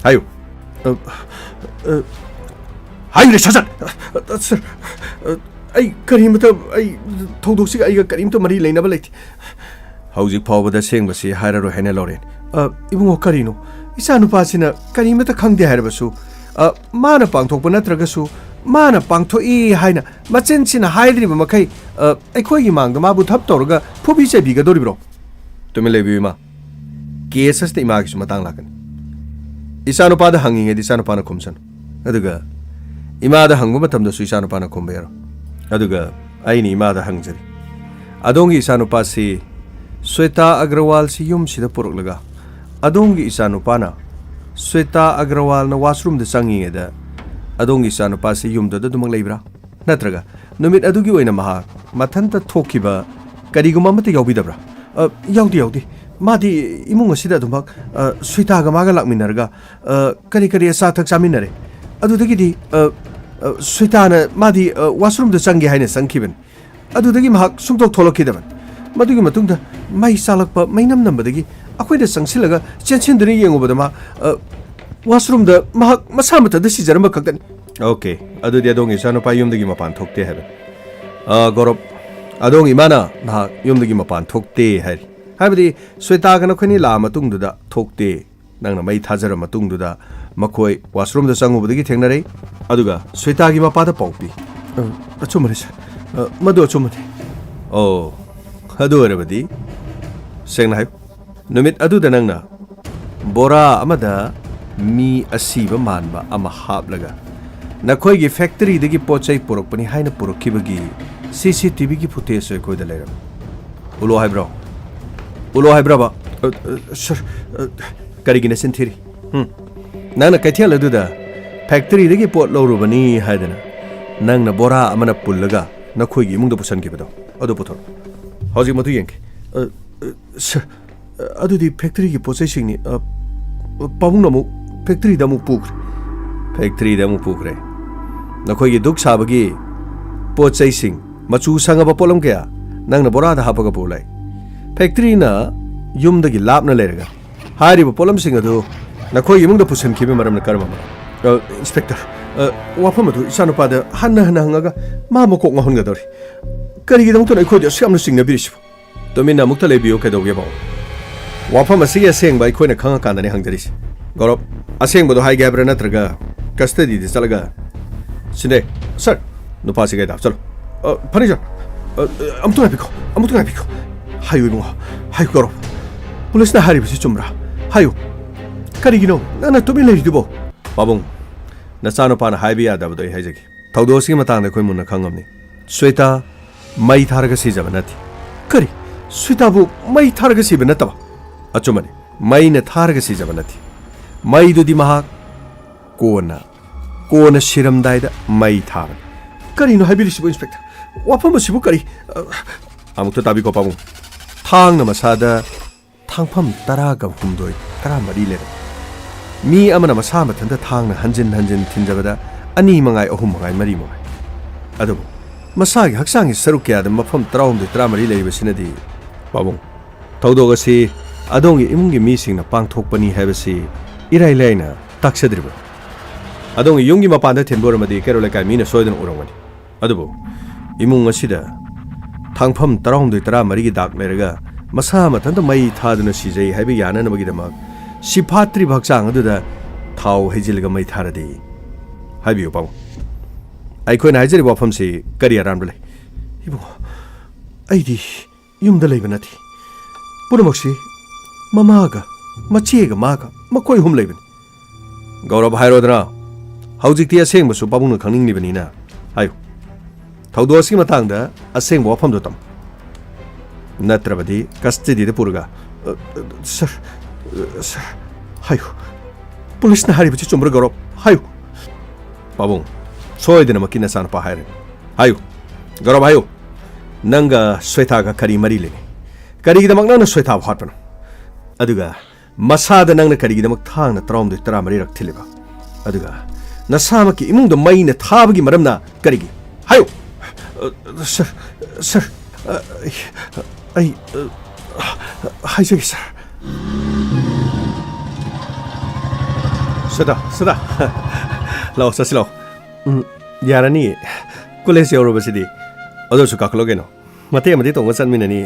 ꯍꯥꯏꯌꯨ꯫ ꯑ, ꯑ, ꯑ, ꯍꯥꯏꯌꯨꯅꯦ ꯁꯠ ꯁꯠ꯫ ꯑ, ꯁꯔ, ꯑ, ꯑꯩ ꯀꯔꯤꯃꯇ, ꯑꯩ ꯊꯧꯗꯣꯛꯁꯤꯒ ꯑꯩꯒ ꯀꯔꯤꯃꯇ ꯃꯔꯤ ꯂꯩꯅꯕ ꯂꯩꯇꯦ꯫ ꯍꯧꯖꯤꯛ ꯐꯥꯎꯕꯗ ꯑꯁꯦꯡꯕꯁꯤ ꯍꯥꯏꯔꯔꯣꯏ ꯍꯥꯏꯅ ꯂꯧꯔꯦ꯫ ꯑ, ꯏꯕꯨꯡꯉꯣ, ꯀꯔꯤꯅꯣ? ꯏꯆꯥꯅꯨꯄꯥꯁꯤꯅ ꯀꯔꯤꯃꯇ ꯈꯪꯗꯦ ꯍꯥꯏꯔꯕꯁꯨ, ꯑ, ꯃꯥꯅ ꯄꯥꯡꯊꯣꯛꯄ ꯅꯠꯇ꯭ꯔꯒꯁꯨ ꯃꯥꯅ ꯄꯥꯡꯊꯣꯛꯏ ꯍꯥꯏꯅ ꯃꯆꯤꯟꯁꯤꯅ ꯍꯥꯏꯗ꯭ꯔꯤꯕ ꯃꯈꯩ, ꯑ, ꯑꯩꯈꯣꯏꯒꯤ ꯃꯥꯡꯗ ꯃꯥꯕꯨ ꯊꯞ ꯇꯧꯔꯒ ꯐꯨꯕꯤ ꯆꯩꯕꯤꯒꯗꯧꯔꯤꯕ꯭ꯔꯣ? ꯇꯨꯃꯤꯟ ꯂꯩꯕꯤꯌꯨ, ꯏꯃꯥ꯫ ꯀꯦꯁ ꯑꯁꯤꯗ ꯏꯃꯥꯒꯤꯁꯨ ꯃꯇꯥꯡ ꯂꯥꯛꯀꯅꯤ꯫ ꯏꯆꯥꯅꯨꯄꯥꯗ ꯍꯪꯉꯤꯉꯩꯗ ꯏꯆꯥꯅꯨꯄꯥꯅ ꯈꯨꯝꯁꯅꯨ꯫ ꯑꯗꯨꯒ ꯏꯃꯥꯗ ꯍꯪꯕ ꯃꯇꯝꯗꯁꯨ ꯏꯆꯥꯅꯨꯄꯥꯅ ꯈꯨꯝꯕ ꯌꯥꯔꯣꯏ꯫ ꯑꯗꯨꯒ ꯑꯩꯅ ꯏꯃꯥꯗ ꯍꯪꯖꯔꯤ, "ꯑꯗꯣꯝꯒꯤ ꯏꯆꯥꯅꯨꯄꯥꯁꯤ ꯁ꯭ꯋꯦꯇꯥ ꯑꯒ꯭ꯔꯋꯥꯜꯁꯤ ꯌꯨꯝꯁꯤꯗ ꯄꯨꯔꯛꯂꯒ ꯑꯗꯣꯝꯒꯤ ꯏꯆꯥꯅꯨꯄꯥꯅ ꯁ꯭ꯋꯦꯇꯥ ꯑꯒ꯭ꯔꯋꯥꯜꯅ ꯋꯥꯁꯔꯨꯝꯗ ꯆꯪꯉꯤꯉꯩꯗ ꯑꯗꯣꯝꯒꯤ ꯏꯆꯥꯅꯨꯄꯥꯁꯤ ꯌꯨꯝꯗꯨꯗ ꯑꯗꯨꯃꯛ ꯂꯩꯕ꯭ꯔꯥ? ꯅꯠꯇ꯭ꯔꯒ ꯅꯨꯃꯤꯠ ꯑꯗꯨꯒꯤ ꯑꯣꯏꯅ ꯃꯍꯥꯛ ꯃꯊꯟꯇ ꯊꯣꯛꯈꯤꯕ ꯀꯔꯤꯒꯨꯝꯕ ꯑꯃꯠꯇ ꯌꯥꯎꯕꯤꯗꯕ꯭ꯔꯥ?" "ꯑ, ꯌꯥꯎꯗꯦ, ꯌꯥꯎꯗꯦ꯫ ꯃꯥꯗꯤ ꯏꯃꯨꯡ ꯑꯁꯤꯗ ꯑꯗꯨꯃꯛ, ꯑ, ꯁ꯭ꯋꯦꯇꯥꯒ ꯃꯥꯒ ꯂꯥꯛꯃꯤꯟꯅꯔꯒ, ꯑ, ꯀꯔꯤ ꯀꯔꯤ ꯑꯆꯥ ꯑꯊꯛ ꯆꯥꯃꯤꯟꯅꯔꯦ꯫ ꯑꯗꯨꯗꯒꯤꯗꯤ, ꯑ, ꯑ, ꯁ꯭ꯋꯦꯇꯥꯅ ꯃꯥꯗꯤ, ꯑ, washroomꯗ ꯆꯪꯒꯦ ꯍꯥꯏꯅ ꯆꯪꯈꯤꯕꯅꯤ꯫ ꯑꯗꯨꯗꯒꯤ ꯃꯍꯥꯛ ꯁꯨꯡꯊꯣꯛ ꯊꯣꯛꯂꯛꯈꯤꯗꯕꯅꯤ꯫ ꯃꯗꯨꯒꯤ ꯃꯇꯨꯡꯗ ꯃꯩ ꯆꯥꯂꯛꯄ, ꯃꯩꯅꯝ ꯅꯝꯕꯗꯒꯤ ꯑꯩꯈꯣꯏꯅ ꯆꯪꯁꯤꯜꯂꯒ ꯆꯦꯟꯁꯤꯟꯗꯨꯅ ꯌꯦꯡꯉꯨꯕꯗ ꯃꯥ, ꯑ, washroomꯗ ꯃꯍꯥꯛ ꯃꯁꯥ ꯃꯊꯟꯇ ꯁꯤꯖꯔꯝꯕ ꯈꯛꯇꯅꯤ꯫ ꯑꯣꯀꯦ, ꯑꯗꯨꯗꯤ ꯑꯗꯣꯝꯒꯤ ꯏꯆꯥꯅꯨꯄꯥ ꯌꯨꯝꯗꯒꯤ ꯃꯄꯥꯟ ꯊꯣꯛꯇꯦ ꯍꯥꯏꯕꯅꯤ꯫ ꯑ, ꯒꯧꯔꯕ, ꯑꯗꯣꯝꯒꯤ ꯏꯃꯥꯅ ꯅꯍꯥꯛ ꯌꯨꯝꯗꯒꯤ ꯃꯄꯥꯟ ꯊꯣꯛꯇꯦ ꯍꯥꯏꯔꯤ꯫ ꯍꯥꯏꯕꯗꯤ ꯁ꯭ꯋꯦꯇꯥꯒ ꯅꯈꯣꯏꯅꯤ ꯂꯥꯛꯑ ꯃꯇꯨꯡꯗꯨꯗ ꯊꯣꯛꯇꯦ꯫ ꯅꯪꯅ ꯃꯩ ꯊꯥꯖꯔ ꯃꯇꯨꯡꯗꯨꯗ ꯃꯈꯣꯏ washroomꯗ ꯆꯪꯉꯨꯕꯗꯒꯤ ꯊꯦꯡꯅꯔꯦ꯫ ꯑꯗꯨꯒ ꯁ꯭ꯋꯦꯇꯥꯒꯤ ꯃꯄꯥꯗ ꯄꯥꯎ ꯄꯤ꯫ ꯑ, ꯑꯆꯨꯝꯕꯅꯤ, ꯁꯥꯔ꯫ ꯑ, ꯃꯗꯨ ꯑꯆꯨꯝꯕꯅꯤ꯫ ꯑꯣ, ꯑꯗꯨ ꯑꯣꯏꯔꯕꯗꯤ ꯁꯦꯡꯅ ꯍꯥꯏꯌꯨ꯫ ꯅꯨꯃꯤꯠ ꯑꯗꯨꯗ ꯅꯪꯅ ꯕꯣꯔꯥ ꯑꯃꯗ ꯃꯤ ꯑꯁꯤꯕ ꯃꯥꯟꯕ ꯑꯃ ꯍꯥꯞꯂꯒ ꯅꯈꯣꯏꯒꯤ factoryꯗꯒꯤ ꯄꯣꯠ ꯆꯩ ꯄꯨꯔꯛꯄꯅꯤ ꯍꯥꯏꯅ ꯄꯨꯔꯛꯈꯤꯕꯒꯤ CCTVꯒꯤ footage ꯑꯩꯈꯣꯏꯗ ꯂꯩꯔꯝꯃꯤ꯫ ꯎꯠꯂꯣ ꯍꯥꯏꯕ꯭ꯔꯣ? ꯎꯠꯂꯣ ꯍꯥꯏꯕ꯭ꯔꯕ? ꯑ, ꯑ, ꯁꯥꯔ, ꯑ, ꯀꯔꯤꯒꯤ ꯅꯆꯤꯟ ꯊꯤꯔꯤ? ꯍꯨꯝ? ꯅꯪꯅ ꯀꯩꯊꯦꯜ ꯑꯗꯨꯗ factoryꯗꯒꯤ ꯄꯣꯠ ꯂꯧꯔꯨꯕꯅꯤ ꯍꯥꯏꯗꯅ ꯅꯪꯅ ꯕꯣꯔꯥ ꯑꯃꯅ ꯄꯨꯜꯂꯒ ꯅꯈꯣꯏꯒꯤ ꯏꯃꯨꯡꯗ ꯄꯨꯁꯟꯈꯤꯕꯗꯣ, ꯑꯗꯨ ꯄꯨꯊꯣꯔꯛꯎ꯫ ꯍꯧꯖꯤꯛ ꯃꯗꯨ ꯌꯦꯡꯒꯦ꯫ ꯑ, ꯑ, ꯁꯥꯔ, ꯑ, ꯑꯗꯨꯗꯤ factoryꯒꯤ ꯄꯣꯠ ꯆꯩꯁꯤꯡꯅꯤ꯫ ꯑ, ꯑ, ꯄꯥꯕꯨꯡꯅ ꯑꯃꯨꯛ factoryꯗ ꯑꯃꯨꯛ ꯄꯨꯈ꯭ꯔꯦ꯫ Factoryꯗ ꯑꯃꯨꯛ ꯄꯨꯈ꯭ꯔꯦ꯫ ꯅꯈꯣꯏꯒꯤ ꯙꯨꯛ ꯁꯥꯕꯒꯤ ꯄꯣꯠ ꯆꯩꯁꯤꯡ, ꯃꯆꯨ ꯁꯪꯉꯕ ꯄꯣꯠꯂꯝ ꯀꯌꯥ ꯅꯪꯅ ꯕꯣꯔꯥꯗ ꯍꯥꯞꯄꯒ ꯄꯨꯔ ꯂꯥꯛꯏ꯫ Factoryꯅ ꯌꯨꯝꯗꯒꯤ ꯂꯥꯞꯅ ꯂꯩꯔꯒ ꯍꯥꯏꯔꯤꯕ ꯄꯣꯠꯂꯝꯁꯤꯡ ꯑꯗꯨ ꯅꯈꯣꯏꯒꯤ ꯏꯃꯨꯡꯗ ꯄꯨꯁꯤꯟꯈꯤꯕꯒꯤ ꯃꯔꯝꯅ ꯀꯔꯝꯕ ꯃꯔꯝ? ꯑ, Inspector, ꯑ, ꯋꯥꯐꯝ ꯑꯗꯨ ꯏꯆꯥꯅꯨꯄꯥꯗ ꯍꯟꯅ ꯍꯟꯅ ꯍꯪꯉꯒ ꯃꯥ ꯃꯀꯣꯛ ꯉꯥꯎꯍꯟꯒꯗꯧꯔꯤ꯫ ꯀꯔꯤꯒꯤꯗꯃꯛꯇꯅꯣ ꯑꯩꯈꯣꯏꯗ ꯑꯁꯨꯛ ꯌꯥꯝꯅ ꯆꯤꯡꯅꯕꯤꯔꯤꯁꯤꯕꯣ? ꯇꯨꯃꯤꯟꯅ ꯑꯃꯨꯛꯇ ꯂꯩꯕꯤꯌꯨ, ꯀꯩꯗꯧꯒꯦ ꯄꯥꯎ? ꯋꯥꯐꯝ ꯑꯁꯤꯒꯤ ꯑꯁꯦꯡꯕ ꯑꯩꯈꯣꯏꯅ ꯈꯪꯉꯀꯥꯟꯗꯅꯦ ꯍꯪꯖꯔꯤꯁꯤ꯫ ꯒꯧꯔꯕ, ꯑꯁꯦꯡꯕꯗꯣ ꯍꯥꯏꯒꯦ ꯍꯥꯏꯕ꯭ꯔꯥ ꯅꯠꯇ꯭ꯔꯒ custodyꯗ ꯆꯠꯂꯒ? ꯁꯤꯟꯗꯦ꯫ ꯁꯥꯔ, ꯅꯨꯄꯥꯁꯤ ꯀꯩꯗ? ꯆꯠꯂꯣ꯫ ꯑ, ꯐꯅꯤ ꯁꯥꯔ꯫ ꯑ, ꯑ, ꯑꯃꯨꯛꯇ ꯉꯥꯏꯕꯤꯈꯣ, ꯑꯃꯨꯛꯇ ꯉꯥꯏꯕꯤꯈꯣ꯫ ꯍꯥꯏꯌꯨ ꯏꯕꯨꯡꯉꯣ, ꯍꯥꯏꯌꯨ ꯒꯧꯔꯕ꯫ ꯄꯨꯂꯤꯁꯅ ꯍꯥꯏꯔꯤꯕꯁꯤ ꯆꯨꯝꯕ꯭ꯔꯥ? ꯍꯥꯏꯌꯨ꯫ ꯀꯔꯤꯒꯤꯅꯣ ꯅꯪꯅ ꯇꯨꯃꯤꯟ ꯂꯩꯔꯤꯗꯨꯕꯣ? ꯄꯥꯕꯨꯡ, ꯅꯆꯥꯅꯨꯄꯥꯅ ꯍꯥꯏꯕ ꯌꯥꯗꯕꯗꯣ ꯑꯩ ꯍꯥꯏꯖꯒꯦ꯫ ꯊꯧꯗꯣꯛ ꯑꯁꯤꯒꯤ ꯃꯇꯥꯡꯗ ꯑꯩꯈꯣꯏ ꯃꯨꯟꯅ ꯈꯪꯉꯕꯅꯤ꯫ ꯁ꯭ꯋꯦꯇꯥ ꯃꯩ ꯊꯥꯔꯒ ꯁꯤꯖꯕ ꯅꯠꯇꯦ꯫ ꯀꯔꯤ? ꯁ꯭ꯋꯦꯇꯥꯕꯨ ꯃꯩ ꯊꯥꯔꯒ ꯁꯤꯕ ꯅꯠꯇꯕ? ꯑꯆꯨꯝꯕꯅꯤ, ꯃꯩꯅ ꯊꯥꯔꯒ ꯁꯤꯖꯕ ꯅꯠꯇꯦ꯫ ꯃꯩꯗꯨꯗꯤ ꯃꯍꯥꯛ ꯀꯣꯟꯅ, ꯀꯣꯟꯅ ꯁꯤꯔꯝꯗꯥꯏꯗ ꯃꯩ ꯊꯥꯕꯅꯤ꯫ ꯀꯔꯤꯅꯣ ꯍꯥꯏꯕꯤꯔꯤꯁꯤꯕꯨ, Inspector? ꯋꯥꯐꯝ ꯑꯁꯤꯕꯨ ꯀꯔꯤ? ꯑ, ꯑꯃꯨꯛꯇ ꯇꯥꯕꯤꯀꯣ, ꯄꯥꯕꯨꯡ꯫ ꯊꯥꯡꯅ ꯃꯁꯥꯗ ꯊꯥꯡꯐꯝ ꯇꯔꯥꯒ ꯍꯨꯝꯗꯣꯏ, ꯇꯔꯥꯃꯔꯤ ꯂꯩꯔꯝꯃꯤ꯫ ꯃꯤ ꯑꯃꯅ ꯃꯁꯥ ꯃꯊꯟꯇ ꯊꯥꯡꯅ ꯍꯟꯖꯤꯟ ꯍꯟꯖꯤꯟ ꯊꯤꯟꯖꯕꯗ ꯑꯅꯤ ꯃꯉꯥꯏ, ꯑꯍꯨꯝ ꯃꯉꯥꯏ, ꯃꯔꯤ ꯃꯉꯥꯏ꯫ ꯑꯗꯨꯕꯨ ꯃꯁꯥꯒꯤ ꯍꯛꯆꯥꯡꯒꯤ ꯁꯔꯨꯛ ꯀꯌꯥꯗ ꯃꯐꯝ ꯇꯔꯥꯍꯨꯝꯗꯣꯏ, ꯇꯔꯥꯃꯔꯤ ꯂꯩꯔꯤꯕꯁꯤꯅꯗꯤ, ꯄꯥꯕꯨꯡ, ꯊꯧꯗꯣꯛ ꯑꯁꯤ ꯑꯗꯣꯝꯒꯤ ꯏꯃꯨꯡꯒꯤ ꯃꯤꯁꯤꯡꯅ ꯄꯥꯡꯊꯣꯛꯄꯅꯤ ꯍꯥꯏꯕꯁꯤ ꯏꯔꯥꯏ ꯂꯥꯏꯅ ꯇꯥꯛꯆꯗ꯭ꯔꯤꯕꯅꯤ꯫ ꯑꯗꯣꯝꯒꯤ ꯌꯨꯝꯒꯤ ꯃꯄꯥꯟꯗ ꯊꯤꯟꯕ ꯑꯣꯏꯔꯝꯃꯗꯤ ꯀꯩꯔꯣꯜ ꯂꯩꯀꯥꯏ ꯃꯤꯅ ꯁꯣꯏꯗꯅ ꯎꯔꯝꯒꯅꯤ꯫ ꯑꯗꯨꯕꯨ ꯏꯃꯨꯡ ꯑꯁꯤꯗ ꯊꯥꯡꯐꯝ ꯇꯔꯥꯍꯨꯝꯗꯣꯏ, ꯇꯔꯥꯃꯔꯤꯒꯤ ꯗꯥꯛ ꯂꯩꯔꯒ ꯃꯁꯥ ꯃꯊꯟꯇ ꯃꯩ ꯊꯥꯗꯨꯅ ꯁꯤꯖꯩ ꯍꯥꯏꯕ ꯌꯥꯅꯅꯕꯒꯤꯗꯃꯛ ꯁꯤꯐꯥꯠꯇ꯭ꯔꯤꯕ ꯍꯛꯆꯥꯡ ꯑꯗꯨꯗ ꯊꯥꯎ ꯍꯩꯖꯤꯜꯂꯒ ꯃꯩ ꯊꯥꯔꯗꯤ? ꯍꯥꯏꯕꯤꯌꯨ, ꯄꯥꯕꯨꯡ꯫ ꯑꯩꯈꯣꯏꯅ ꯍꯥꯏꯖꯔꯤꯕ ꯋꯥꯐꯝꯁꯤ ꯀꯔꯤ ꯑꯔꯥꯟꯕ ꯂꯩ? ꯏꯕꯨꯡꯉꯣ, ꯑꯩꯗꯤ ꯌꯨꯝꯗ ꯂꯩꯕ ꯅꯠꯇꯦ꯫ ꯄꯨꯝꯅꯃꯛꯁꯤ ꯃꯃꯥꯒ, ꯃꯆꯦꯒ, ꯃꯥꯒ, ꯃꯈꯣꯏ ꯑꯍꯨꯝ ꯂꯩꯕꯅꯤ꯫ ꯒꯧꯔꯕ, ꯍꯥꯏꯔꯣꯗꯅ꯫ ꯍꯧꯖꯤꯛꯇꯤ ꯑꯁꯦꯡꯕꯁꯨ ꯄꯥꯕꯨꯡꯅ ꯈꯪꯅꯤꯡꯂꯤꯕꯅꯤꯅ꯫ ꯍꯥꯏꯌꯨ꯫ ꯊꯧꯗꯣꯛ ꯑꯁꯤꯒꯤ ꯃꯇꯥꯡꯗ ꯑꯁꯦꯡꯕ ꯋꯥꯐꯝꯗꯨ ꯇꯝꯃꯨ꯫ ꯅꯠꯇ꯭ꯔꯕꯗꯤ ꯀꯁꯇꯗꯤꯗ ꯄꯨꯔꯒ, ꯑ, ꯑ, ꯁꯔ, ꯑ, ꯁꯔ, ꯍꯥꯏꯌꯨ꯫ ꯄꯨꯂꯤꯁꯅ ꯍꯥꯏꯔꯤꯕꯁꯤ ꯆꯨꯝꯕ꯭ꯔꯥ, ꯒꯧꯔꯕ? ꯍꯥꯏꯌꯨ꯫ ꯄꯥꯕꯨꯡ, ꯁꯣꯏꯗꯅꯃꯛꯀꯤ ꯅꯆꯥꯅꯨꯄꯥ ꯍꯥꯏꯔꯅꯤ꯫ ꯍꯥꯏꯌꯨ꯫ ꯒꯧꯔꯕ, ꯍꯥꯏꯌꯨ꯫ ꯅꯪꯒ ꯁ꯭ꯋꯦꯇꯥꯒ ꯀꯔꯤ ꯃꯔꯤ ꯂꯩꯅꯩ? ꯀꯔꯤꯒꯤꯗꯃꯛ ꯅꯪꯅ ꯁ꯭ꯋꯦꯇꯥꯕꯨ ꯍꯥꯠꯄꯅꯣ? ꯑꯗꯨꯒ ꯃꯁꯥꯗ ꯅꯪꯅ ꯀꯔꯤꯒꯤꯗꯃꯛ ꯊꯥꯡꯅ ꯇꯔꯥꯍꯨꯝꯗꯣꯏ, ꯇꯔꯥꯃꯔꯤꯔꯛ ꯊꯤꯜꯂꯤꯕ? ꯑꯗꯨꯒ ꯅꯁꯥꯃꯛꯀꯤ ꯏꯃꯨꯡꯗ ꯃꯩꯅ ꯊꯥꯕꯒꯤ ꯃꯔꯝꯅ ꯀꯔꯤꯒꯤ? ꯍꯥꯏꯌꯨ꯫ ꯑ, ꯁꯔ, ꯁꯔ, ꯑ, ꯑꯩ, ꯑ, ꯍꯥꯏꯖꯒꯦ, ꯁꯔ꯫ ꯁ꯭ꯋꯦꯇꯥ, ꯁ꯭ꯋꯦꯇꯥ꯫ ꯂꯥꯛꯑꯣ, ꯆꯠꯁꯤ ꯂꯥꯛꯑꯣ꯫ ꯎꯝ, ꯌꯥꯔꯅꯤ꯫ ꯀꯣꯂꯦꯖ ꯌꯧꯔꯕꯁꯤꯗꯤ꯫ ꯑꯗꯨꯁꯨ ꯀꯥꯈꯠꯂꯣ ꯀꯩꯅꯣ꯫ ꯃꯇꯦꯛ ꯑꯃꯗꯤ ꯇꯣꯡꯉ ꯆꯠꯃꯤꯟꯅꯅꯤ꯫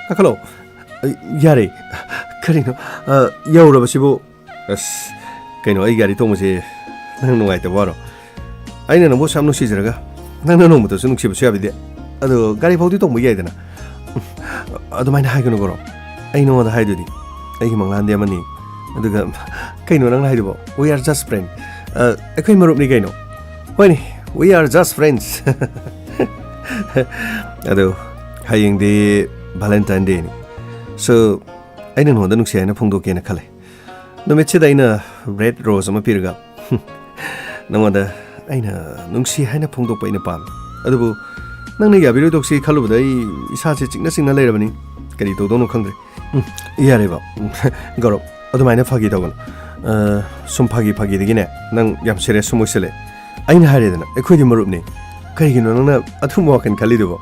ꯀꯥꯈꯠꯂꯣ꯫ ꯑ, ꯌꯥꯔꯦ꯫ ꯀꯔꯤꯅꯣ? ꯑ, ꯌꯧꯔꯕꯁꯤꯕꯨ? ꯑꯁ, ꯀꯩꯅꯣ, ꯑꯩ ꯒꯥꯔꯤ ꯇꯣꯡꯕꯁꯦ ꯅꯪ ꯅꯨꯡꯉꯥꯏꯇꯕ ꯋꯥꯔꯣ? ꯑꯩꯅ ꯅꯪꯕꯨ ꯑꯁꯨꯛ ꯌꯥꯝ ꯅꯨꯡꯁꯤꯖꯔꯒ ꯅꯪꯅ ꯅꯣꯡꯃꯇꯁꯨ ꯅꯨꯡꯁꯤꯕꯁꯨ ꯌꯥꯕꯤꯗꯦ꯫ ꯑꯗꯣ ꯒꯥꯔꯤ ꯐꯥꯎꯗꯤ ꯇꯣꯡꯕ ꯌꯥꯏꯗꯅ꯫ ꯑꯗꯨꯃꯥꯏꯅ ꯍꯥꯏꯒꯅꯨ, ꯒꯧꯔꯕ꯫ ꯑꯩ ꯅꯉꯣꯟꯗ ꯍꯥꯏꯗꯨꯗꯤ ꯑꯩꯒꯤ ꯃꯪꯂꯥꯟꯗꯤ ꯑꯃꯅꯤ꯫ ꯑꯗꯨꯒ ꯀꯩꯅꯣ ꯅꯪꯅ ꯍꯥꯏꯗꯨꯕꯣ? We are just friend. ꯑ, ꯑꯩꯈꯣꯏ ꯃꯔꯨꯞꯅꯤ ꯀꯩꯅꯣ꯫ ꯍꯣꯏꯅꯦ, we are just friends. ꯑꯗꯣ ꯍꯌꯦꯡꯗꯤ Valentine Dayꯅꯤ꯫ So, ꯑꯩꯅ ꯅꯉꯣꯟꯗ ꯅꯨꯡꯁꯤ ꯍꯥꯏꯅ ꯐꯣꯡꯗꯣꯛꯀꯦꯅ ꯈꯜꯂꯦ꯫ ꯅꯨꯃꯤꯠꯁꯤꯗ ꯑꯩꯅ red rose ꯑꯃ ꯄꯤꯔꯒ, ꯅꯉꯣꯟꯗ ꯑꯩꯅ ꯅꯨꯡꯁꯤ ꯍꯥꯏꯅ ꯐꯣꯡꯗꯣꯛꯄ ꯑꯩꯅ ꯄꯥꯝꯃꯤ꯫ ꯑꯗꯨꯕꯨ ꯅꯪꯅ ꯌꯥꯕꯤꯔꯣꯏꯗꯧꯁꯤ ꯈꯜꯂꯨꯕꯗ ꯑꯩ ꯏꯁꯥꯁꯦ ꯆꯤꯛꯅ ꯆꯤꯛꯅ ꯂꯩꯔꯕꯅꯤ꯫ ꯀꯔꯤ ꯇꯧꯗꯧꯅꯣ ꯈꯪꯗ꯭ꯔꯦ꯫ ꯎꯝ, ꯌꯥꯔꯦꯕ꯫ ꯒꯧꯔꯕ, ꯑꯗꯨꯃꯥꯏꯅ ꯐꯥꯒꯤ ꯇꯧꯒꯅꯨ꯫ ꯑ, ꯁꯨꯝ ꯐꯥꯒꯤ ꯐꯥꯒꯤꯗꯒꯤꯅꯦ, ꯅꯪ ꯌꯥꯝ serious ꯁꯨꯝ ꯑꯣꯏꯁꯜꯂꯦ꯫ ꯑꯩꯅ ꯍꯥꯏꯔꯦꯗꯅ, ꯑꯩꯈꯣꯏꯗꯤ ꯃꯔꯨꯞꯅꯤ꯫ ꯀꯩꯒꯤꯅꯣ ꯅꯪꯅ ꯑꯗꯨꯝꯕ ꯋꯥꯈꯜ ꯈꯜꯂꯤꯗꯨꯕꯣ?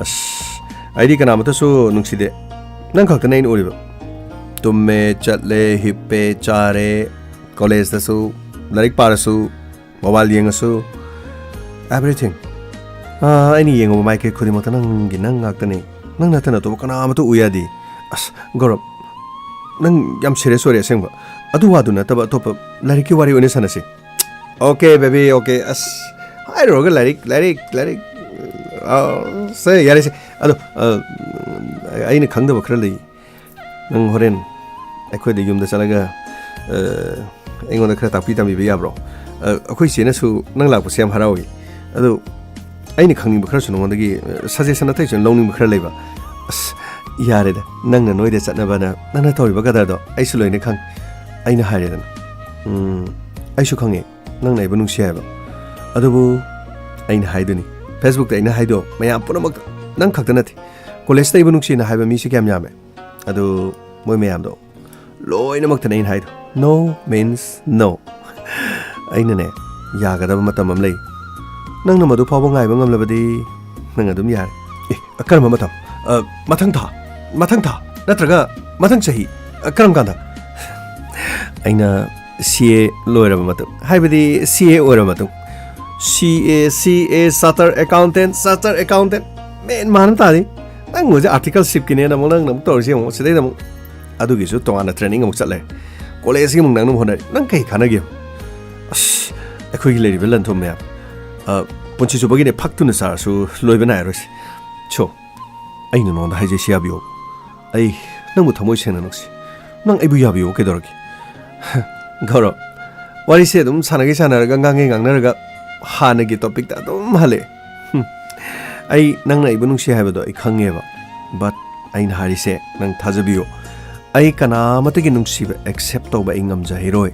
ꯑꯁ, ꯑꯩꯗꯤ ꯀꯅꯥꯃꯠꯇꯁꯨ ꯅꯨꯡꯁꯤꯗꯦ꯫ ꯅꯪ ꯈꯛꯇꯅꯦ ꯑꯩꯅ ꯎꯔꯤꯕ꯫ ꯇꯨꯝꯃꯦ, ꯆꯠꯂꯦ, ꯍꯤꯞꯄꯦ, ꯆꯥꯔꯦ, ꯀꯣꯂꯦꯖꯇꯁꯨ, ꯂꯥꯏꯔꯤꯛ ꯄꯥꯔꯁꯨ, ꯃꯣꯕꯥꯏꯜ ꯌꯦꯡꯉꯁꯨ, everything꯫ ꯑꯥ, ꯑꯩꯅ ꯌꯦꯡꯉꯨꯕ ꯃꯥꯏꯀꯩ ꯈꯨꯗꯤꯡꯃꯛꯇ ꯅꯪꯒꯤ ꯅꯪ ꯉꯥꯛꯇꯅꯤ꯫ ꯅꯪ ꯅꯠꯇꯅ ꯑꯇꯣꯞꯄ ꯀꯅꯥ ꯑꯃꯠꯇ ꯎ ꯌꯥꯗꯦ꯫ ꯑꯁ, ꯒꯧꯔꯕ, ꯅꯪ ꯌꯥꯝ serious ꯑꯣꯏꯔꯦ ꯑꯁꯦꯡꯕ꯫ ꯑꯗꯨ ꯋꯥꯗꯨ ꯅꯠꯇꯕ ꯑꯇꯣꯞꯄ ꯂꯥꯏꯔꯤꯛꯀꯤ ꯋꯥꯔꯤ ꯑꯣꯏꯅ ꯁꯥꯟꯅꯁꯤ꯫ Okay, baby, okay꯫ ꯑꯁ, ꯍꯥꯏꯔꯨꯔꯒ ꯂꯥꯏꯔꯤꯛ, ꯂꯥꯏꯔꯤꯛ, ꯂꯥꯏꯔꯤꯛ꯫ ꯑꯥ, ꯁꯦ, ꯌꯥꯔꯦꯁꯦ꯫ ꯑꯗꯣ, ꯑ, ꯑꯩꯅ ꯈꯪꯗꯕ ꯈꯔ ꯂꯩ꯫ ꯅꯪ ꯍꯣꯔꯦꯟ ꯑꯩꯈꯣꯏꯗ ꯌꯨꯝꯗ ꯆꯠꯂꯒ, ꯑ, ꯑꯩꯉꯣꯟꯗ ꯈꯔ ꯇꯥꯛꯄꯤ ꯇꯝꯕꯤꯕ ꯌꯥꯕ꯭ꯔꯣ? ꯑ, ꯑꯩꯈꯣꯏ ꯆꯦꯅꯁꯨ ꯅꯪ ꯂꯥꯛꯄꯁꯦ ꯌꯥꯝ ꯍꯔꯥꯎꯏ꯫ ꯑꯗꯨ ꯑꯩꯅ ꯈꯪꯅꯤꯡꯕ ꯈꯔꯁꯨ ꯅꯉꯣꯟꯗꯒꯤ, ꯑ, suggestion ꯑꯇꯩꯁꯨ ꯂꯧꯅꯤꯡꯕ ꯈꯔ ꯂꯩꯕ꯫ ꯑꯁ, ꯌꯥꯔꯦꯗ, ꯅꯪꯅ ꯅꯣꯏꯗ ꯆꯠꯅꯕꯅ ꯅꯪꯅ ꯇꯧꯔꯤꯕ ꯀꯗꯔꯗꯣ ꯑꯩꯁꯨ ꯂꯣꯏꯅ ꯈꯪꯉꯤ꯫ ꯑꯩꯅ ꯍꯥꯏꯔꯦꯗꯅ꯫ ꯎꯝ, ꯑꯩꯁꯨ ꯈꯪꯉꯦ ꯅꯪꯅ ꯑꯩꯕꯨ ꯅꯨꯡꯁꯤ ꯍꯥꯏꯕ꯫ ꯑꯗꯨꯕꯨ ꯑꯩꯅ ꯍꯥꯏꯗꯨꯅꯤ, Facebookꯇ ꯑꯩꯅ ꯍꯥꯏꯗꯣ ꯃꯌꯥꯝ ꯄꯨꯝꯅꯃꯛꯇ, ꯅꯪ ꯈꯛꯇ ꯅꯠꯇꯦ꯫ ꯀꯣꯂꯦꯖꯇ ꯑꯩꯕꯨ ꯅꯨꯡꯁꯤꯅ ꯍꯥꯏꯕ ꯃꯤꯁꯦ ꯀꯌꯥꯝ ꯌꯥꯝꯃꯦ꯫ ꯑꯗꯨ ꯃꯣꯏ ꯃꯌꯥꯝꯗꯣ ꯂꯣꯏꯅꯃꯛꯇꯅꯦ ꯑꯩꯅ ꯍꯥꯏꯗꯣ꯫ No means no꯫ ꯑꯩꯅꯅꯦ, ꯌꯥꯒꯗꯕ ꯃꯇꯝ ꯑꯃ ꯂꯩ꯫ ꯅꯪꯅ ꯃꯗꯨ ꯐꯥꯎꯕ ꯉꯥꯏꯕ ꯉꯝꯂꯕꯗꯤ ꯅꯪ ꯑꯗꯨꯝ ꯌꯥꯔꯦ꯫ ꯑꯦ, ꯀꯔꯝꯕ ꯃꯇꯝ? ꯑ, ꯃꯊꯪ ꯊꯥ? ꯃꯊꯪ ꯊꯥ? ꯅꯠꯇ꯭ꯔꯒ ꯃꯊꯪ ꯆꯍꯤ? ꯑ, ꯀꯔꯝ ꯀꯥꯟꯗ? ꯑꯩꯅ C A ꯂꯣꯏꯔꯕ ꯃꯇꯨꯡ, ꯍꯥꯏꯕꯗꯤ C A ꯑꯣꯏꯔꯕ ꯃꯇꯨꯡ꯫ C A, C A, chartered accountant, chartered accountant꯫ ꯃꯦꯟ ꯃꯥꯟ ꯑꯃ ꯇꯥꯗꯦ꯫ ꯅꯪ ꯍꯧꯖꯤꯛ articleshipꯀꯤꯅꯦꯅ ꯑꯃꯨꯛ ꯅꯪꯅ ꯑꯃꯨꯛ ꯇꯧꯔꯤꯁꯤ ꯌꯦꯡꯉꯣ꯫ ꯁꯤꯗꯩꯗ ꯑꯃꯨꯛ ꯑꯗꯨꯒꯤꯁꯨ ꯇꯣꯉꯥꯟꯅ training ꯑꯃꯨꯛ ꯆꯠꯂꯦ꯫ ꯀꯣꯂꯦꯖꯀꯤ ꯑꯃꯨꯛ ꯅꯪꯅ ꯑꯃꯨꯛ ꯍꯣꯠꯅꯔꯤ꯫ ꯅꯪ ꯀꯩ ꯀꯥꯟꯅꯒꯦ? ꯑꯁ, ꯑꯩꯈꯣꯏꯒꯤ ꯂꯩꯔꯤꯕ ꯂꯟ ꯊꯨꯝ ꯃꯌꯥꯝ, ꯑ, ꯄꯨꯟꯁꯤ ꯆꯨꯞꯄꯒꯤꯅꯦ ꯐꯛꯇꯨꯅ ꯆꯥꯔꯁꯨ ꯂꯣꯏꯕ ꯅꯥꯏꯔꯣꯏꯁꯦ꯫ ꯁꯣ, ꯑꯩꯅ ꯅꯉꯣꯟꯗ ꯍꯥꯏꯖꯩꯁꯤ ꯌꯥꯕꯤꯌꯣ꯫ ꯑꯩ ꯅꯪꯕꯨ ꯊꯃꯣꯏ ꯁꯦꯡꯅ ꯅꯨꯡꯁꯤ꯫ ꯅꯪ ꯑꯩꯕꯨ ꯌꯥꯕꯤꯌꯣ ꯀꯩꯗꯧꯔꯒꯦ? ꯒꯧꯔꯕ, ꯋꯥꯔꯤꯁꯦ ꯑꯗꯨꯝ ꯁꯥꯟꯅꯒꯦ ꯁꯥꯟꯅꯔꯒ ꯉꯥꯡꯉꯦ ꯉꯥꯡꯅꯔꯒ ꯍꯥꯟꯅꯒꯤ topicꯇ ꯑꯗꯨꯝ ꯍꯜꯂꯛꯑꯦ꯫ ꯍꯨꯝ꯫ ꯑꯩ, ꯅꯪꯅ ꯑꯩꯕꯨ ꯅꯨꯡꯁꯤ ꯍꯥꯏꯕꯗꯣ ꯑꯩ ꯈꯪꯉꯦꯕ꯫ But ꯑꯩꯅ ꯍꯥꯏꯔꯤꯁꯦ ꯅꯪ ꯊꯥꯖꯕꯤꯌꯨ꯫ ꯑꯩ ꯀꯅꯥ ꯑꯃꯠꯇꯒꯤ ꯅꯨꯡꯁꯤꯕ accept ꯇꯧꯕ ꯑꯩ ꯉꯝꯖꯍꯩꯔꯣꯏ꯫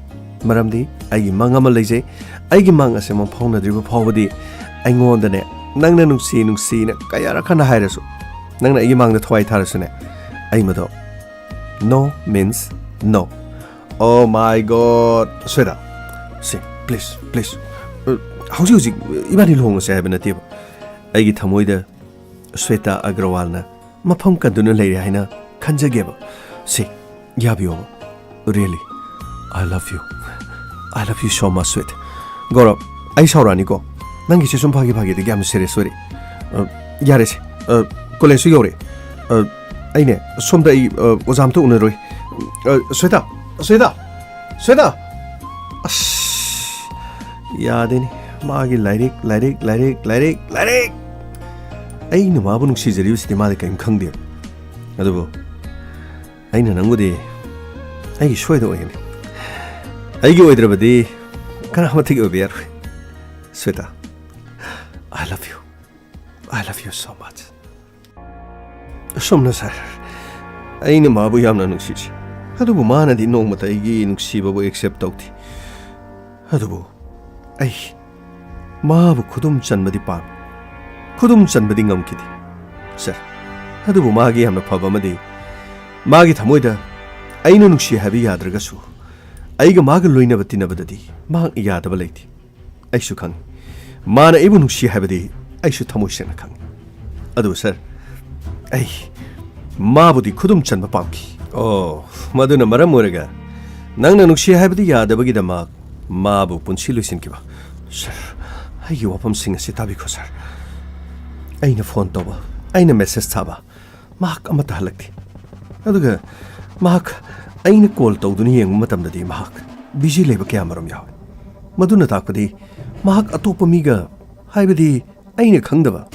ꯃꯔꯝꯗꯤ ꯑꯩꯒꯤ ꯃꯪ ꯑꯃ ꯂꯩꯖꯩ꯫ ꯑꯩꯒꯤ ꯃꯪ ꯑꯁꯦ ꯃꯪꯐꯥꯎꯅꯗ꯭ꯔꯤꯕ ꯐꯥꯎꯕꯗꯤ ꯑꯩꯉꯣꯟꯗꯅꯦ, ꯅꯪꯅ ꯅꯨꯡꯁꯤ ꯅꯨꯡꯁꯤꯅ ꯀꯌꯥꯔꯛ ꯍꯟꯅ ꯍꯥꯏꯔꯁꯨ, ꯅꯪꯅ ꯑꯩꯒꯤ ꯃꯥꯡꯗ ꯊꯋꯥꯏ ꯊꯥꯔꯁꯨꯅꯦ, ꯑꯩ ꯃꯗꯣ No means no. Oh my God. Shweta, ꯁꯤ, please, please. ꯑ, ꯍꯧꯖꯤꯛ ꯍꯧꯖꯤꯛ ꯏꯕꯥꯅꯤ ꯂꯨꯍꯣꯡꯉꯁꯦ ꯍꯥꯏꯕ ꯅꯠꯇꯦꯕ꯫ ꯑꯩꯒꯤ ꯊꯃꯣꯏꯗ ꯁ꯭ꯋꯦꯇꯥ ꯑꯒ꯭ꯔꯋꯥꯜꯅ ꯃꯐꯝ ꯀꯟꯗꯨꯅ ꯂꯩꯔꯦ ꯍꯥꯏꯅ ꯈꯟꯖꯒꯦꯕ꯫ ꯁꯤ, ꯌꯥꯕꯤꯌꯣꯕ꯫ Really, I love you. I love you so much, sweet. ꯒꯧꯔꯕ, ꯑꯩ ꯁꯥꯎꯔꯛꯑꯅꯤꯀꯣ꯫ ꯅꯪꯒꯤꯁꯦ ꯁꯨꯝ ꯐꯥꯒꯤ ꯐꯥꯒꯤꯗꯒꯤ ꯌꯥꯝꯅ serious ꯑꯣꯏꯔꯦ꯫ ꯑ, ꯌꯥꯔꯦꯁꯦ꯫ ꯑ, ꯀꯣꯂꯦꯖꯁꯨ ꯌꯧꯔꯦ꯫ ꯑ, ꯑꯩꯅꯦ, ꯁꯣꯝꯗ ꯑꯩ, ꯑ, ꯑꯣꯖꯥ ꯑꯝꯇ ꯎꯅꯔꯨꯏ꯫ ꯑ, ꯁ꯭ꯋꯦꯇꯥ, ꯁ꯭ꯋꯦꯇꯥ, ꯁ꯭ꯋꯦꯇꯥ! ꯑꯁ, ꯌꯥꯗꯦꯅꯦ꯫ ꯃꯥꯒꯤ ꯂꯥꯏꯔꯤꯛ, ꯂꯥꯏꯔꯤꯛ, ꯂꯥꯏꯔꯤꯛ, ꯂꯥꯏꯔꯤꯛ, ꯂꯥꯏꯔꯤꯛ! ꯑꯩꯅ ꯃꯥꯕꯨ ꯅꯨꯡꯁꯤꯖꯔꯤꯕꯁꯤꯗꯤ ꯃꯥꯗꯤ ꯀꯔꯤꯝ ꯈꯪꯗꯦꯕ꯫ ꯑꯗꯨꯕꯨ ꯑꯩꯅ ꯅꯪꯕꯨꯗꯤ ꯑꯩꯒꯤ ꯁꯣꯏꯗ ꯑꯣꯏꯒꯅꯤ꯫ ꯑꯩꯒꯤ ꯑꯣꯏꯗ꯭ꯔꯕꯗꯤ ꯀꯅꯥꯃꯠꯇꯒꯤ ꯑꯣꯏꯕ ꯌꯥꯔꯣꯏ꯫ Shweta, I love you. I love you so much. ꯑꯁꯨꯝꯅ ꯁꯥꯔ, ꯑꯩꯅ ꯃꯥꯕꯨ ꯌꯥꯝꯅ ꯅꯨꯡꯁꯤꯖꯩ꯫ ꯑꯗꯨꯕꯨ ꯃꯥꯅꯗꯤ ꯅꯣꯡꯃꯇ ꯑꯩꯒꯤ ꯅꯨꯡꯁꯤꯕꯕꯨ accept ꯇꯧꯗꯦ꯫ ꯑꯗꯨꯕꯨ ꯑꯩ ꯃꯥꯕꯨ ꯈꯨꯗꯨꯝ ꯆꯟꯕꯗꯤ ꯄꯥꯝꯃꯤ꯫ ꯈꯨꯗꯨꯝ ꯆꯟꯕꯗꯤ ꯉꯝꯈꯤꯗꯦ, ꯁꯥꯔ꯫ ꯑꯗꯨꯕꯨ ꯃꯥꯒꯤ ꯌꯥꯝꯅ ꯐꯕ ꯑꯃꯗꯤ, ꯃꯥꯒꯤ ꯊꯃꯣꯏꯗ ꯑꯩꯅ ꯅꯨꯡꯁꯤ ꯍꯥꯏꯕ ꯌꯥꯗ꯭ꯔꯒꯁꯨ, ꯑꯩꯒ ꯃꯥꯒ ꯂꯣꯏꯅꯕ ꯇꯤꯟꯅꯕꯗꯗꯤ ꯃꯍꯥꯛꯅ ꯌꯥꯗꯕ ꯂꯩꯇꯦ꯫ ꯑꯩꯁꯨ ꯈꯪꯏ꯫ ꯃꯥꯅ ꯑꯩꯕꯨ ꯅꯨꯡꯁꯤ ꯍꯥꯏꯕꯗꯤ ꯑꯩꯁꯨ ꯊꯃꯣꯏ ꯁꯦꯡꯅ ꯈꯪꯏ꯫ ꯑꯗꯨꯕꯨ ꯁꯥꯔ, ꯑꯩ ꯃꯥꯕꯨꯗꯤ ꯈꯨꯗꯨꯝ ꯆꯟꯕ ꯄꯥꯝꯈꯤ꯫ ꯑꯣ, ꯃꯗꯨꯅ ꯃꯔꯝ ꯑꯣꯏꯔꯒ ꯅꯪꯅ ꯅꯨꯡꯁꯤ ꯍꯥꯏꯕꯗꯤ ꯌꯥꯗꯕꯒꯤꯗꯃꯛ ꯃꯥꯕꯨ ꯄꯨꯟꯁꯤ ꯂꯣꯏꯁꯤꯟꯈꯤꯕ꯫ ꯁꯥꯔ, ꯑꯩꯒꯤ ꯋꯥꯐꯝꯁꯤꯡ ꯑꯁꯤ ꯇꯥꯕꯤꯈꯣ, ꯁꯥꯔ꯫ ꯑꯩꯅ ꯐꯣꯟ ꯇꯧꯕ, ꯑꯩꯅ ꯃꯦꯁꯦꯖ ꯊꯥꯕ, ꯃꯍꯥꯛ ꯑꯃꯠꯇ ꯍꯜꯂꯛꯇꯦ꯫ ꯑꯗꯨꯒ ꯃꯍꯥꯛ ꯑꯩꯅ ꯀꯣꯜ ꯇꯧꯗꯨꯅ ꯌꯦꯡꯕ ꯃꯇꯝꯗꯗꯤ ꯃꯍꯥꯛ ꯕꯤꯖꯤ ꯂꯩꯕ ꯀꯌꯥꯃꯔꯨꯝ ꯌꯥꯎꯏ꯫ ꯃꯗꯨꯅ ꯇꯥꯛꯄꯗꯤ ꯃꯍꯥꯛ ꯑꯇꯣꯞꯄ ꯃꯤꯒ, ꯍꯥꯏꯕꯗꯤ ꯑꯩꯅ ꯈꯪꯗꯕ,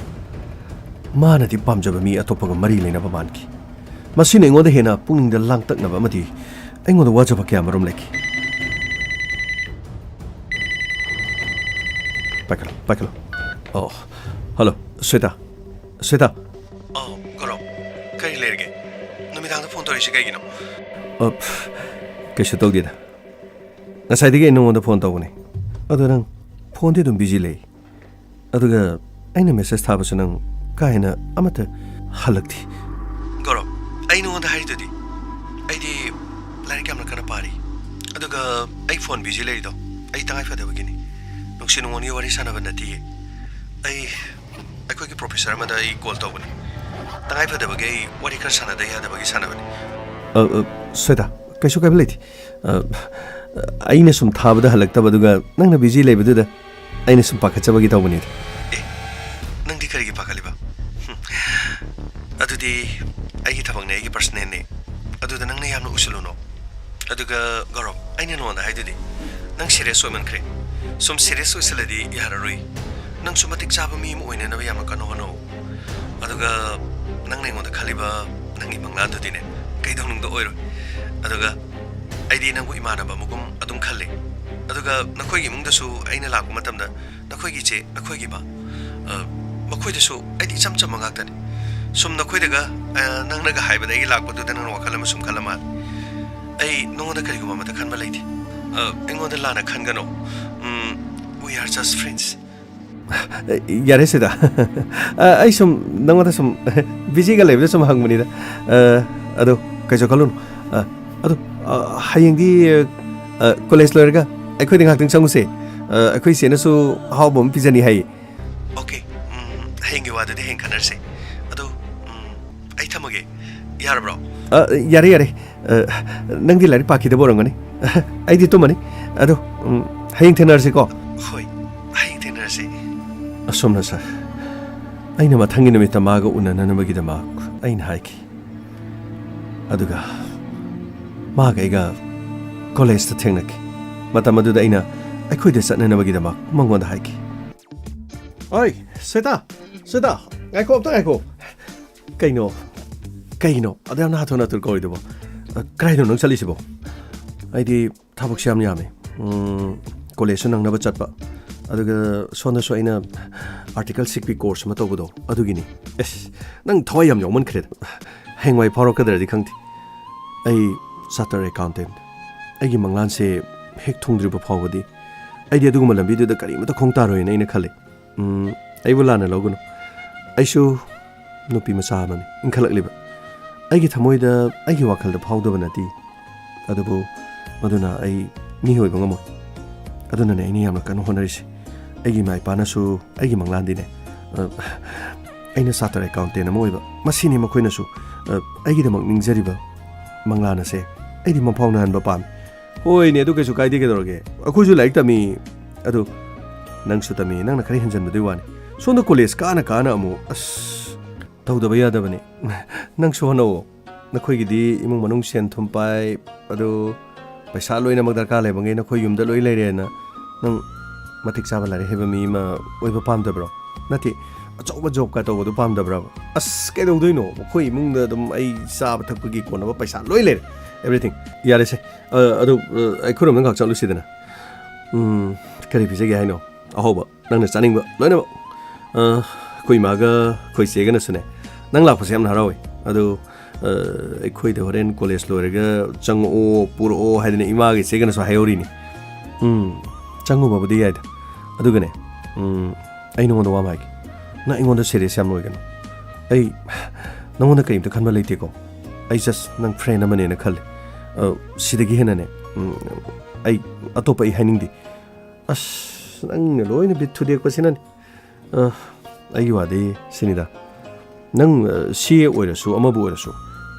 ꯃꯥꯅꯗꯤ ꯄꯥꯝꯖꯕ ꯃꯤ ꯑꯇꯣꯞꯄꯒ ꯃꯔꯤ ꯂꯩꯅꯕ ꯃꯥꯟꯈꯤ꯫ ꯃꯁꯤꯅ ꯑꯩꯉꯣꯟꯗ ꯍꯦꯟꯅ ꯄꯨꯛꯅꯤꯡꯗ ꯂꯥꯡꯇꯛꯅꯕ ꯑꯃꯗꯤ ꯑꯩꯉꯣꯟꯗ ꯋꯥꯖꯕ ꯀꯌꯥꯃꯔꯨꯝ ꯂꯩꯈꯤ꯫ ꯄꯥꯏꯈꯠꯂꯣ, ꯄꯥꯏꯈꯠꯂꯣ꯫ ꯑꯣ, ꯍꯜꯂꯣ, ꯁ꯭ꯋꯦꯇꯥ꯫ ꯁ꯭ꯋꯦꯇꯥ꯫ ꯑꯣ, ꯒꯧꯔꯕ, ꯀꯔꯤ ꯂꯩꯔꯒꯦ? ꯅꯨꯃꯤꯗꯥꯡꯗ ꯐꯣꯟ ꯇꯧꯔꯛꯏꯁꯤ ꯀꯩꯒꯤꯅꯣ? ꯑ, ꯀꯩꯁꯨ ꯇꯧꯗꯦꯗ꯫ ꯉꯁꯥꯏꯗꯒꯤ ꯑꯩ ꯅꯉꯣꯟꯗ ꯐꯣꯟ ꯇꯧꯕꯅꯤ꯫ ꯑꯗꯣ ꯅꯪ ꯐꯣꯟꯗꯤ ꯑꯗꯨꯝ ꯕꯤꯖꯤ ꯂꯩ꯫ ꯑꯗꯨꯒ ꯑꯩꯅ ꯃꯦꯁꯦꯖ ꯊꯥꯕꯁꯨ ꯅꯪ ꯀꯥ ꯍꯦꯟꯅ ꯑꯃꯠꯇ ꯍꯜꯂꯛꯇꯦ꯫ ꯒꯧꯔꯕ, ꯑꯩ ꯅꯉꯣꯟꯗ ꯍꯥꯏꯔꯤꯗꯨꯗꯤ, ꯑꯩꯗꯤ ꯂꯥꯏꯔꯤꯛ ꯌꯥꯝꯅ ꯀꯟꯅ ꯄꯥꯔꯤ꯫ ꯑꯗꯨꯒ ꯑꯩ ꯐꯣꯟ ꯕꯤꯖꯤ ꯂꯩꯔꯤꯗꯣ ꯑꯩ ꯇꯉꯥꯏ ꯐꯗꯕꯒꯤꯅꯤ꯫ ꯅꯨꯡꯁꯤ ꯅꯨꯡꯉꯣꯟꯒꯤ ꯋꯥꯔꯤ ꯁꯥꯟꯅꯕ ꯅꯠꯇꯤꯌꯦ꯫ ꯑꯩ ꯑꯩꯈꯣꯏꯒꯤ ꯄ꯭ꯔꯣꯐꯦꯁꯔ ꯑꯃꯗ ꯑꯩ ꯀꯣꯜ ꯇꯧꯕꯅꯤ꯫ ꯇꯉꯥꯏ ꯐꯗꯕꯒꯤ ꯑꯩ ꯋꯥꯔꯤ ꯈꯔ ꯁꯥꯟꯅꯗ ꯌꯥꯗꯕꯒꯤ ꯁꯥꯟꯅꯕꯅꯤ꯫ ꯑ, ꯑ, ꯁ꯭ꯋꯦꯇꯥ, ꯀꯩꯁꯨ ꯀꯥꯏꯕ ꯂꯩꯇꯦ꯫ ꯑ, ꯑꯩꯅ ꯁꯨꯝ ꯊꯥꯕꯗ ꯍꯜꯂꯛꯇꯕ, ꯑꯗꯨꯒ ꯅꯪꯅ ꯕꯤꯖꯤ ꯂꯩꯕꯗꯨꯗ ꯑꯩꯅ ꯁꯨꯝ ꯄꯥꯈꯠꯆꯕꯒꯤ ꯇꯧꯕꯅꯤꯗ꯫ ꯑꯦ, ꯅꯪꯗꯤ ꯀꯔꯤꯒꯤ ꯄꯥꯈꯠꯂꯤꯕ? ꯍꯨꯝ꯫ ꯑꯗꯨꯗꯤ ꯑꯩꯒꯤ ꯊꯕꯛꯅꯦ, ꯑꯩꯒꯤ ꯄꯔꯁꯅꯦꯜꯅꯦ꯫ ꯑꯗꯨꯗ ꯅꯪꯅ ꯌꯥꯝꯅ ꯎꯁꯤꯜꯂꯨꯅꯣ꯫ ꯑꯗꯨꯒ ꯒꯧꯔꯕ, ꯑꯩꯅ ꯅꯉꯣꯟꯗ ꯍꯥꯏꯗꯨꯗꯤ, ꯅꯪ ꯁꯤꯔꯤꯌꯁ ꯑꯣꯏꯃꯟꯈ꯭ꯔꯦ꯫ ꯁꯨꯝ ꯁꯤꯔꯤꯌꯁ ꯑꯣꯏꯁꯤꯜꯂꯗꯤ ꯌꯥꯔꯔꯣꯏ꯫ ꯅꯪꯁꯨ ꯃꯇꯤꯛ ꯆꯥꯕ ꯃꯤ ꯑꯃ ꯑꯣꯏꯅꯅꯕ ꯌꯥꯝꯅ ꯀꯟꯅ ꯍꯣꯠꯅꯧ꯫ ꯑꯗꯨꯒ ꯅꯪꯅ ꯑꯩꯉꯣꯟꯗ ꯈꯜꯂꯤꯕ ꯅꯪꯒꯤ ꯃꯪꯂꯥꯟꯗꯨꯗꯤꯅꯦ, ꯀꯩꯗꯧꯅꯨꯡꯗ ꯑꯣꯏꯔꯣꯏ꯫ ꯑꯗꯨꯒ ꯑꯩꯗꯤ ꯅꯪꯕꯨ ꯏꯃꯥꯟꯅꯕ ꯑꯃꯒꯨꯝ ꯑꯗꯨꯝ ꯈꯜꯂꯤ꯫ ꯑꯗꯨꯒ ꯅꯈꯣꯏꯒꯤ ꯏꯃꯨꯡꯗꯁꯨ ꯑꯩꯅ ꯂꯥꯛꯄ ꯃꯇꯝꯗ ꯅꯈꯣꯏꯒꯤ ꯏꯆꯦ, ꯅꯈꯣꯏꯒꯤ ꯏꯃꯥ, ꯑ, ꯃꯈꯣꯏꯗꯁꯨ ꯑꯩꯗꯤ ꯏꯆꯝ ꯆꯝꯕ ꯉꯥꯛꯇꯅꯤ꯫ ꯁꯨꯝ ꯅꯈꯣꯏꯗꯒ, ꯑ, ꯅꯪꯅꯒ ꯍꯥꯏꯕꯗ ꯑꯩꯒꯤ ꯂꯥꯛꯄꯗꯨꯗ ꯅꯪꯅ ꯋꯥꯈꯜ ꯑꯃ ꯁꯨꯝ ꯈꯜꯂ ꯃꯥꯜꯂꯦ꯫ ꯑꯩ ꯅꯉꯣꯟꯗ ꯀꯔꯤꯒꯨꯝꯕ ꯑꯃꯠꯇ ꯈꯟꯕ ꯂꯩꯇꯦ꯫ ꯑ, ꯑꯩꯉꯣꯟꯗ ꯂꯥꯟꯅ ꯈꯟꯒꯅꯨ꯫ ꯎꯝ, we are just friends꯫ ꯌꯥꯔꯦ ꯁꯤꯗ꯫ ꯑ, ꯑꯩ ꯁꯨꯝ ꯅꯉꯣꯟꯗ ꯁꯨꯝ ꯕꯤꯖꯤꯒ ꯂꯩꯕꯗ ꯁꯨꯝ ꯍꯪꯕꯅꯤꯗ꯫ ꯑ, ꯑꯗꯣ ꯀꯩꯁꯨ ꯈꯜꯂꯨꯅꯨ꯫ ꯑ, ꯑꯗꯣ, ꯑ, ꯍꯌꯦꯡꯗꯤ, ꯑ, ꯀꯣꯂꯦꯖ ꯂꯣꯏꯔꯒ ꯑꯩꯈꯣꯏꯗ ꯉꯥꯏꯍꯥꯛꯇꯪ ꯆꯪꯉꯨꯁꯦ꯫ ꯑ, ꯑꯩꯈꯣꯏ ꯏꯆꯦꯅꯁꯨ ꯑꯍꯥꯎꯕ ꯑꯃ ꯄꯤꯖꯅꯤ ꯍꯥꯏꯌꯦ꯫ ꯑꯣꯀꯦ, ꯎꯝ, ꯍꯌꯦꯡꯒꯤ ꯋꯥꯗꯨꯗꯤ ꯍꯌꯦꯡ ꯈꯟꯅꯔꯁꯦ꯫ ꯑꯗꯣ, ꯎꯝ, ꯑꯩ ꯊꯝꯃꯒꯦ, ꯌꯥꯔꯕ꯭ꯔꯣ? ꯑ, ꯌꯥꯔꯦ, ꯌꯥꯔꯦ꯫ ꯑ, ꯅꯪꯗꯤ ꯂꯥꯏꯔꯤꯛ ꯄꯥꯈꯤꯗꯕ ꯑꯣꯏꯔꯝꯒꯅꯤ꯫ ꯑꯩꯗꯤ ꯇꯨꯝꯃꯅꯤ꯫ ꯑꯗꯣ, ꯎꯝ, ꯍꯌꯦꯡ ꯊꯦꯡꯅꯔꯁꯤꯀꯣ꯫ ꯍꯣꯏ, ꯍꯌꯦꯡ ꯊꯦꯡꯅꯔꯁꯤ꯫ ꯑꯁꯣꯝꯅ ꯁꯥꯔ, ꯑꯩꯅ ꯃꯊꯪꯒꯤ ꯅꯨꯃꯤꯠꯇ ꯃꯥꯒ ꯎꯅꯅꯅꯕꯒꯤꯗꯃꯛ ꯑꯩꯅ ꯍꯥꯏꯈꯤ꯫ ꯑꯗꯨꯒ ꯃꯥꯒ ꯑꯩꯒ ꯀꯣꯂꯦꯖꯇ ꯊꯦꯡꯅꯈꯤ꯫ ꯃꯇꯝ ꯑꯗꯨꯗ ꯑꯩꯅ ꯑꯩꯈꯣꯏꯗ ꯆꯠꯅꯅꯕꯒꯤꯗꯃꯛ ꯃꯉꯣꯟꯗ ꯍꯥꯏꯈꯤ꯫ ꯑꯣꯏ, ꯁ꯭ꯋꯦꯇꯥ, ꯁ꯭ꯋꯦꯇꯥ, ꯉꯥꯏꯈꯣ, ꯑꯝꯇ ꯉꯥꯏꯈꯣ꯫ ꯀꯩꯅꯣ? ꯀꯩꯅꯣ? ꯑꯗꯨ ꯌꯥꯝꯅ ꯍꯥꯊꯨ ꯍꯥꯊꯨ ꯀꯧꯔꯤꯗꯨꯕꯣ? ꯑ, ꯀꯗꯥꯏꯗꯅꯣ ꯅꯪ ꯆꯠꯂꯤꯁꯤꯕꯣ? ꯑꯩꯗꯤ ꯊꯕꯛꯁꯦ ꯌꯥꯝ ꯌꯥꯝꯃꯦ꯫ ꯎꯝ, ꯀꯣꯂꯦꯖꯁꯨ ꯅꯪꯅꯕ ꯆꯠꯄ, ꯑꯗꯨꯒ ꯁꯣꯝꯗꯁꯨ ꯑꯩꯅ ꯑꯥꯔꯇꯤꯀꯜ ꯁꯤꯛꯄꯤ ꯀꯣꯔꯁ ꯑꯃ ꯇꯧꯕꯗꯣ, ꯑꯗꯨꯒꯤꯅꯤ꯫ ꯑꯦꯁ, ꯅꯪ ꯊꯋꯥꯏ ꯌꯥꯝ ꯌꯥꯎꯃꯟꯈ꯭ꯔꯦꯗ꯫ ꯍꯌꯦꯡꯋꯥꯏ ꯐꯥꯎꯔꯛꯀꯗ꯭ꯔꯗꯤ ꯈꯪꯗꯦ꯫ ꯑꯩ ꯆꯥꯔꯇꯔ ꯑꯦꯀꯥꯎꯟꯇꯦꯟ꯫ ꯑꯩꯒꯤ ꯃꯪꯂꯥꯟꯁꯦ ꯍꯦꯛ ꯊꯨꯡꯗ꯭ꯔꯤꯕ ꯐꯥꯎꯕꯗꯤ ꯑꯩꯗꯤ ꯑꯗꯨꯒꯨꯝꯕ ꯂꯝꯕꯤꯗꯨꯗ ꯀꯔꯤꯃꯠꯇ ꯈꯣꯡ ꯇꯥꯔꯣꯏꯅ ꯑꯩꯅ ꯈꯜꯂꯤ꯫ ꯎꯝ, ꯑꯩꯕꯨ ꯂꯥꯟꯅ ꯂꯧꯒꯅꯨ꯫ ꯑꯩꯁꯨ ꯅꯨꯄꯤ ꯃꯆꯥ ꯑꯃꯅꯤ, ꯏꯟꯈꯠꯂꯛꯂꯤꯕ꯫ ꯑꯩꯒꯤ ꯊꯃꯣꯏꯗ, ꯑꯩꯒꯤ ꯋꯥꯈꯜꯗ ꯐꯥꯎꯗꯕ ꯅꯠꯇꯦ꯫ ꯑꯗꯨꯕꯨ ꯃꯗꯨꯅ ꯑꯩ ꯃꯤ ꯑꯣꯏꯕ ꯉꯝꯃꯣꯏ꯫ ꯑꯗꯨꯅꯅꯦ ꯑꯩꯅ ꯌꯥꯝꯅ ꯀꯟꯅ ꯍꯣꯠꯅꯔꯤꯁꯦ꯫ ꯑꯩꯒꯤ ꯏꯃꯥ ꯏꯄꯥꯅꯁꯨ ꯑꯩꯒꯤ ꯃꯪꯂꯥꯟꯗꯤꯅꯦ, ꯑ, ꯑꯩꯅ ꯆꯥꯔꯇꯔ ꯑꯦꯀꯥꯎꯟꯇꯦꯟ ꯑꯃ ꯑꯣꯏꯕ, ꯃꯁꯤꯅꯤ ꯃꯈꯣꯏꯅꯁꯨ, ꯑ, ꯑꯩꯒꯤꯗꯃꯛ ꯅꯤꯡꯖꯔꯤꯕ ꯃꯪꯂꯥꯟ ꯑꯁꯦ꯫ ꯑꯩꯗꯤ ꯃꯪꯐꯥꯎꯅꯍꯟꯕ ꯄꯥꯝꯃꯤ꯫ ꯍꯣꯏꯅꯦ, ꯑꯗꯨ ꯀꯩꯁꯨ ꯀꯥꯏꯗꯦ, ꯀꯩꯗꯧꯔꯒꯦ? ꯑꯩꯈꯣꯏꯁꯨ ꯂꯥꯏꯔꯤꯛ ꯇꯝꯃꯤ꯫ ꯑꯗꯨ ꯅꯪꯁꯨ ꯇꯝꯃꯤ, ꯅꯪꯅ ꯈꯔ ꯍꯦꯟꯖꯟꯕꯗꯨꯏ ꯋꯥꯅꯤ꯫ ꯁꯣꯝꯗ ꯀꯣꯂꯦꯖ ꯀꯥꯅ ꯀꯥꯅ ꯑꯃꯨꯛ, ꯑꯁ, ꯇꯧꯗꯕ ꯌꯥꯗꯕꯅꯤ꯫ ꯅꯪꯁꯨ ꯍꯣꯠꯅꯧꯑꯣ꯫ ꯅꯈꯣꯏꯒꯤꯗꯤ ꯏꯃꯨꯡ ꯃꯅꯨꯡ ꯁꯦꯟ ꯊꯨꯝ ꯄꯥꯏ, ꯑꯗꯨ ꯄꯩꯁꯥ ꯂꯣꯏꯅꯃꯛ ꯗꯔꯀꯥꯔ ꯂꯩꯕꯉꯩ ꯅꯈꯣꯏ ꯌꯨꯝꯗ ꯂꯣꯏ ꯂꯩꯔꯦꯅ꯫ ꯅꯪ ꯃꯇꯤꯛ ꯆꯥꯕ ꯂꯥꯏꯔꯤꯛ ꯍꯩꯕ ꯃꯤ ꯑꯃ ꯑꯣꯏꯕ ꯄꯥꯝꯗꯕ꯭ꯔꯣ? ꯅꯠꯇꯦ, ꯑꯆꯧꯕ ꯖꯣꯕꯀ ꯇꯧꯕꯗꯣ ꯄꯥꯝꯗꯕ꯭ꯔꯕ? ꯑꯁ, ꯀꯩꯗꯧꯗꯣꯏꯅꯣ? ꯑꯩꯈꯣꯏ ꯏꯃꯨꯡꯗ ꯑꯗꯨꯝ ꯑꯩ ꯆꯥꯕ ꯊꯛꯄꯒꯤ ꯀꯣꯟꯅꯕ ꯄꯩꯁꯥ ꯂꯣꯏ ꯂꯩꯔꯦ, everything꯫ ꯌꯥꯔꯦꯁꯦ, ꯑ, ꯑꯗꯨ, ꯑ, ꯑꯩꯈꯣꯏꯔꯣꯝꯗ ꯉꯥꯏꯍꯥꯛ ꯆꯠꯂꯨꯁꯤꯗꯅ꯫ ꯎꯝ, ꯀꯔꯤ ꯄꯤꯖꯒꯦ ꯍꯥꯏꯅꯣ? ꯑꯍꯧꯕ, ꯅꯪꯅ ꯆꯥꯅꯤꯡꯕ ꯂꯣꯏꯅꯃꯛ꯫ ꯑ, ꯑꯩꯈꯣꯏ ꯏꯃꯥꯒ ꯑꯩꯈꯣꯏ ꯆꯦꯒꯅꯁꯨꯅꯦ, ꯅꯪ ꯂꯥꯛꯄꯁꯦ ꯌꯥꯝꯅ ꯍꯔꯥꯎꯋꯦ꯫ ꯑꯗꯨ, ꯑ, ꯑꯩꯈꯣꯏꯗ ꯍꯣꯔꯦꯟ ꯀꯣꯂꯦꯖ ꯂꯣꯏꯔꯒ ꯆꯪꯉꯛꯑꯣ, ꯄꯨꯔꯛꯑꯣ ꯍꯥꯏꯗꯅ ꯏꯃꯥꯒ ꯏꯆꯦꯒꯅꯁꯨ ꯍꯥꯏꯍꯧꯔꯤꯅꯤ꯫ ꯎꯝ, ꯆꯪꯉꯨꯕꯕꯨꯗꯤ ꯌꯥꯏꯗ꯫ ꯑꯗꯨꯒꯅꯦ, ꯎꯝ, ꯑꯩ ꯅꯉꯣꯟꯗ ꯋꯥ ꯑꯃ ꯍꯥꯏꯒꯦ꯫ ꯅꯪ ꯑꯩꯉꯣꯟꯗ ꯁꯦꯔꯤꯌꯁ ꯌꯥꯝ ꯑꯣꯏꯒꯅꯨ꯫ ꯑꯩ ꯅꯉꯣꯟꯗ ꯀꯔꯤꯝꯇ ꯈꯟꯕ ꯂꯩꯇꯦꯀꯣ꯫ ꯑꯩ ꯖꯁ ꯅꯪ ꯐ꯭ꯔꯦꯟ ꯑꯃꯅꯦꯅ ꯈꯜꯂꯦ꯫ ꯑ, ꯁꯤꯗꯒꯤ ꯍꯦꯟꯅꯅꯦ, ꯎꯝ, ꯑꯩ ꯑꯇꯣꯞꯄ ꯑꯩ ꯍꯥꯏꯅꯤꯡꯗꯦ꯫ ꯑꯁ, ꯅꯪꯅ ꯂꯣꯏꯅ ꯕꯤꯠ ꯊꯨꯗꯦꯛꯄꯁꯤꯅꯅꯤ꯫ ꯑ, ꯑꯩꯒꯤ ꯋꯥꯗꯤ ꯁꯤꯅꯤꯗ꯫ ꯅꯪ, ꯑ, ꯁꯤ ꯑꯦ ꯑꯣꯏꯔꯁꯨ, ꯑꯃꯕꯨ ꯑꯣꯏꯔꯁꯨ,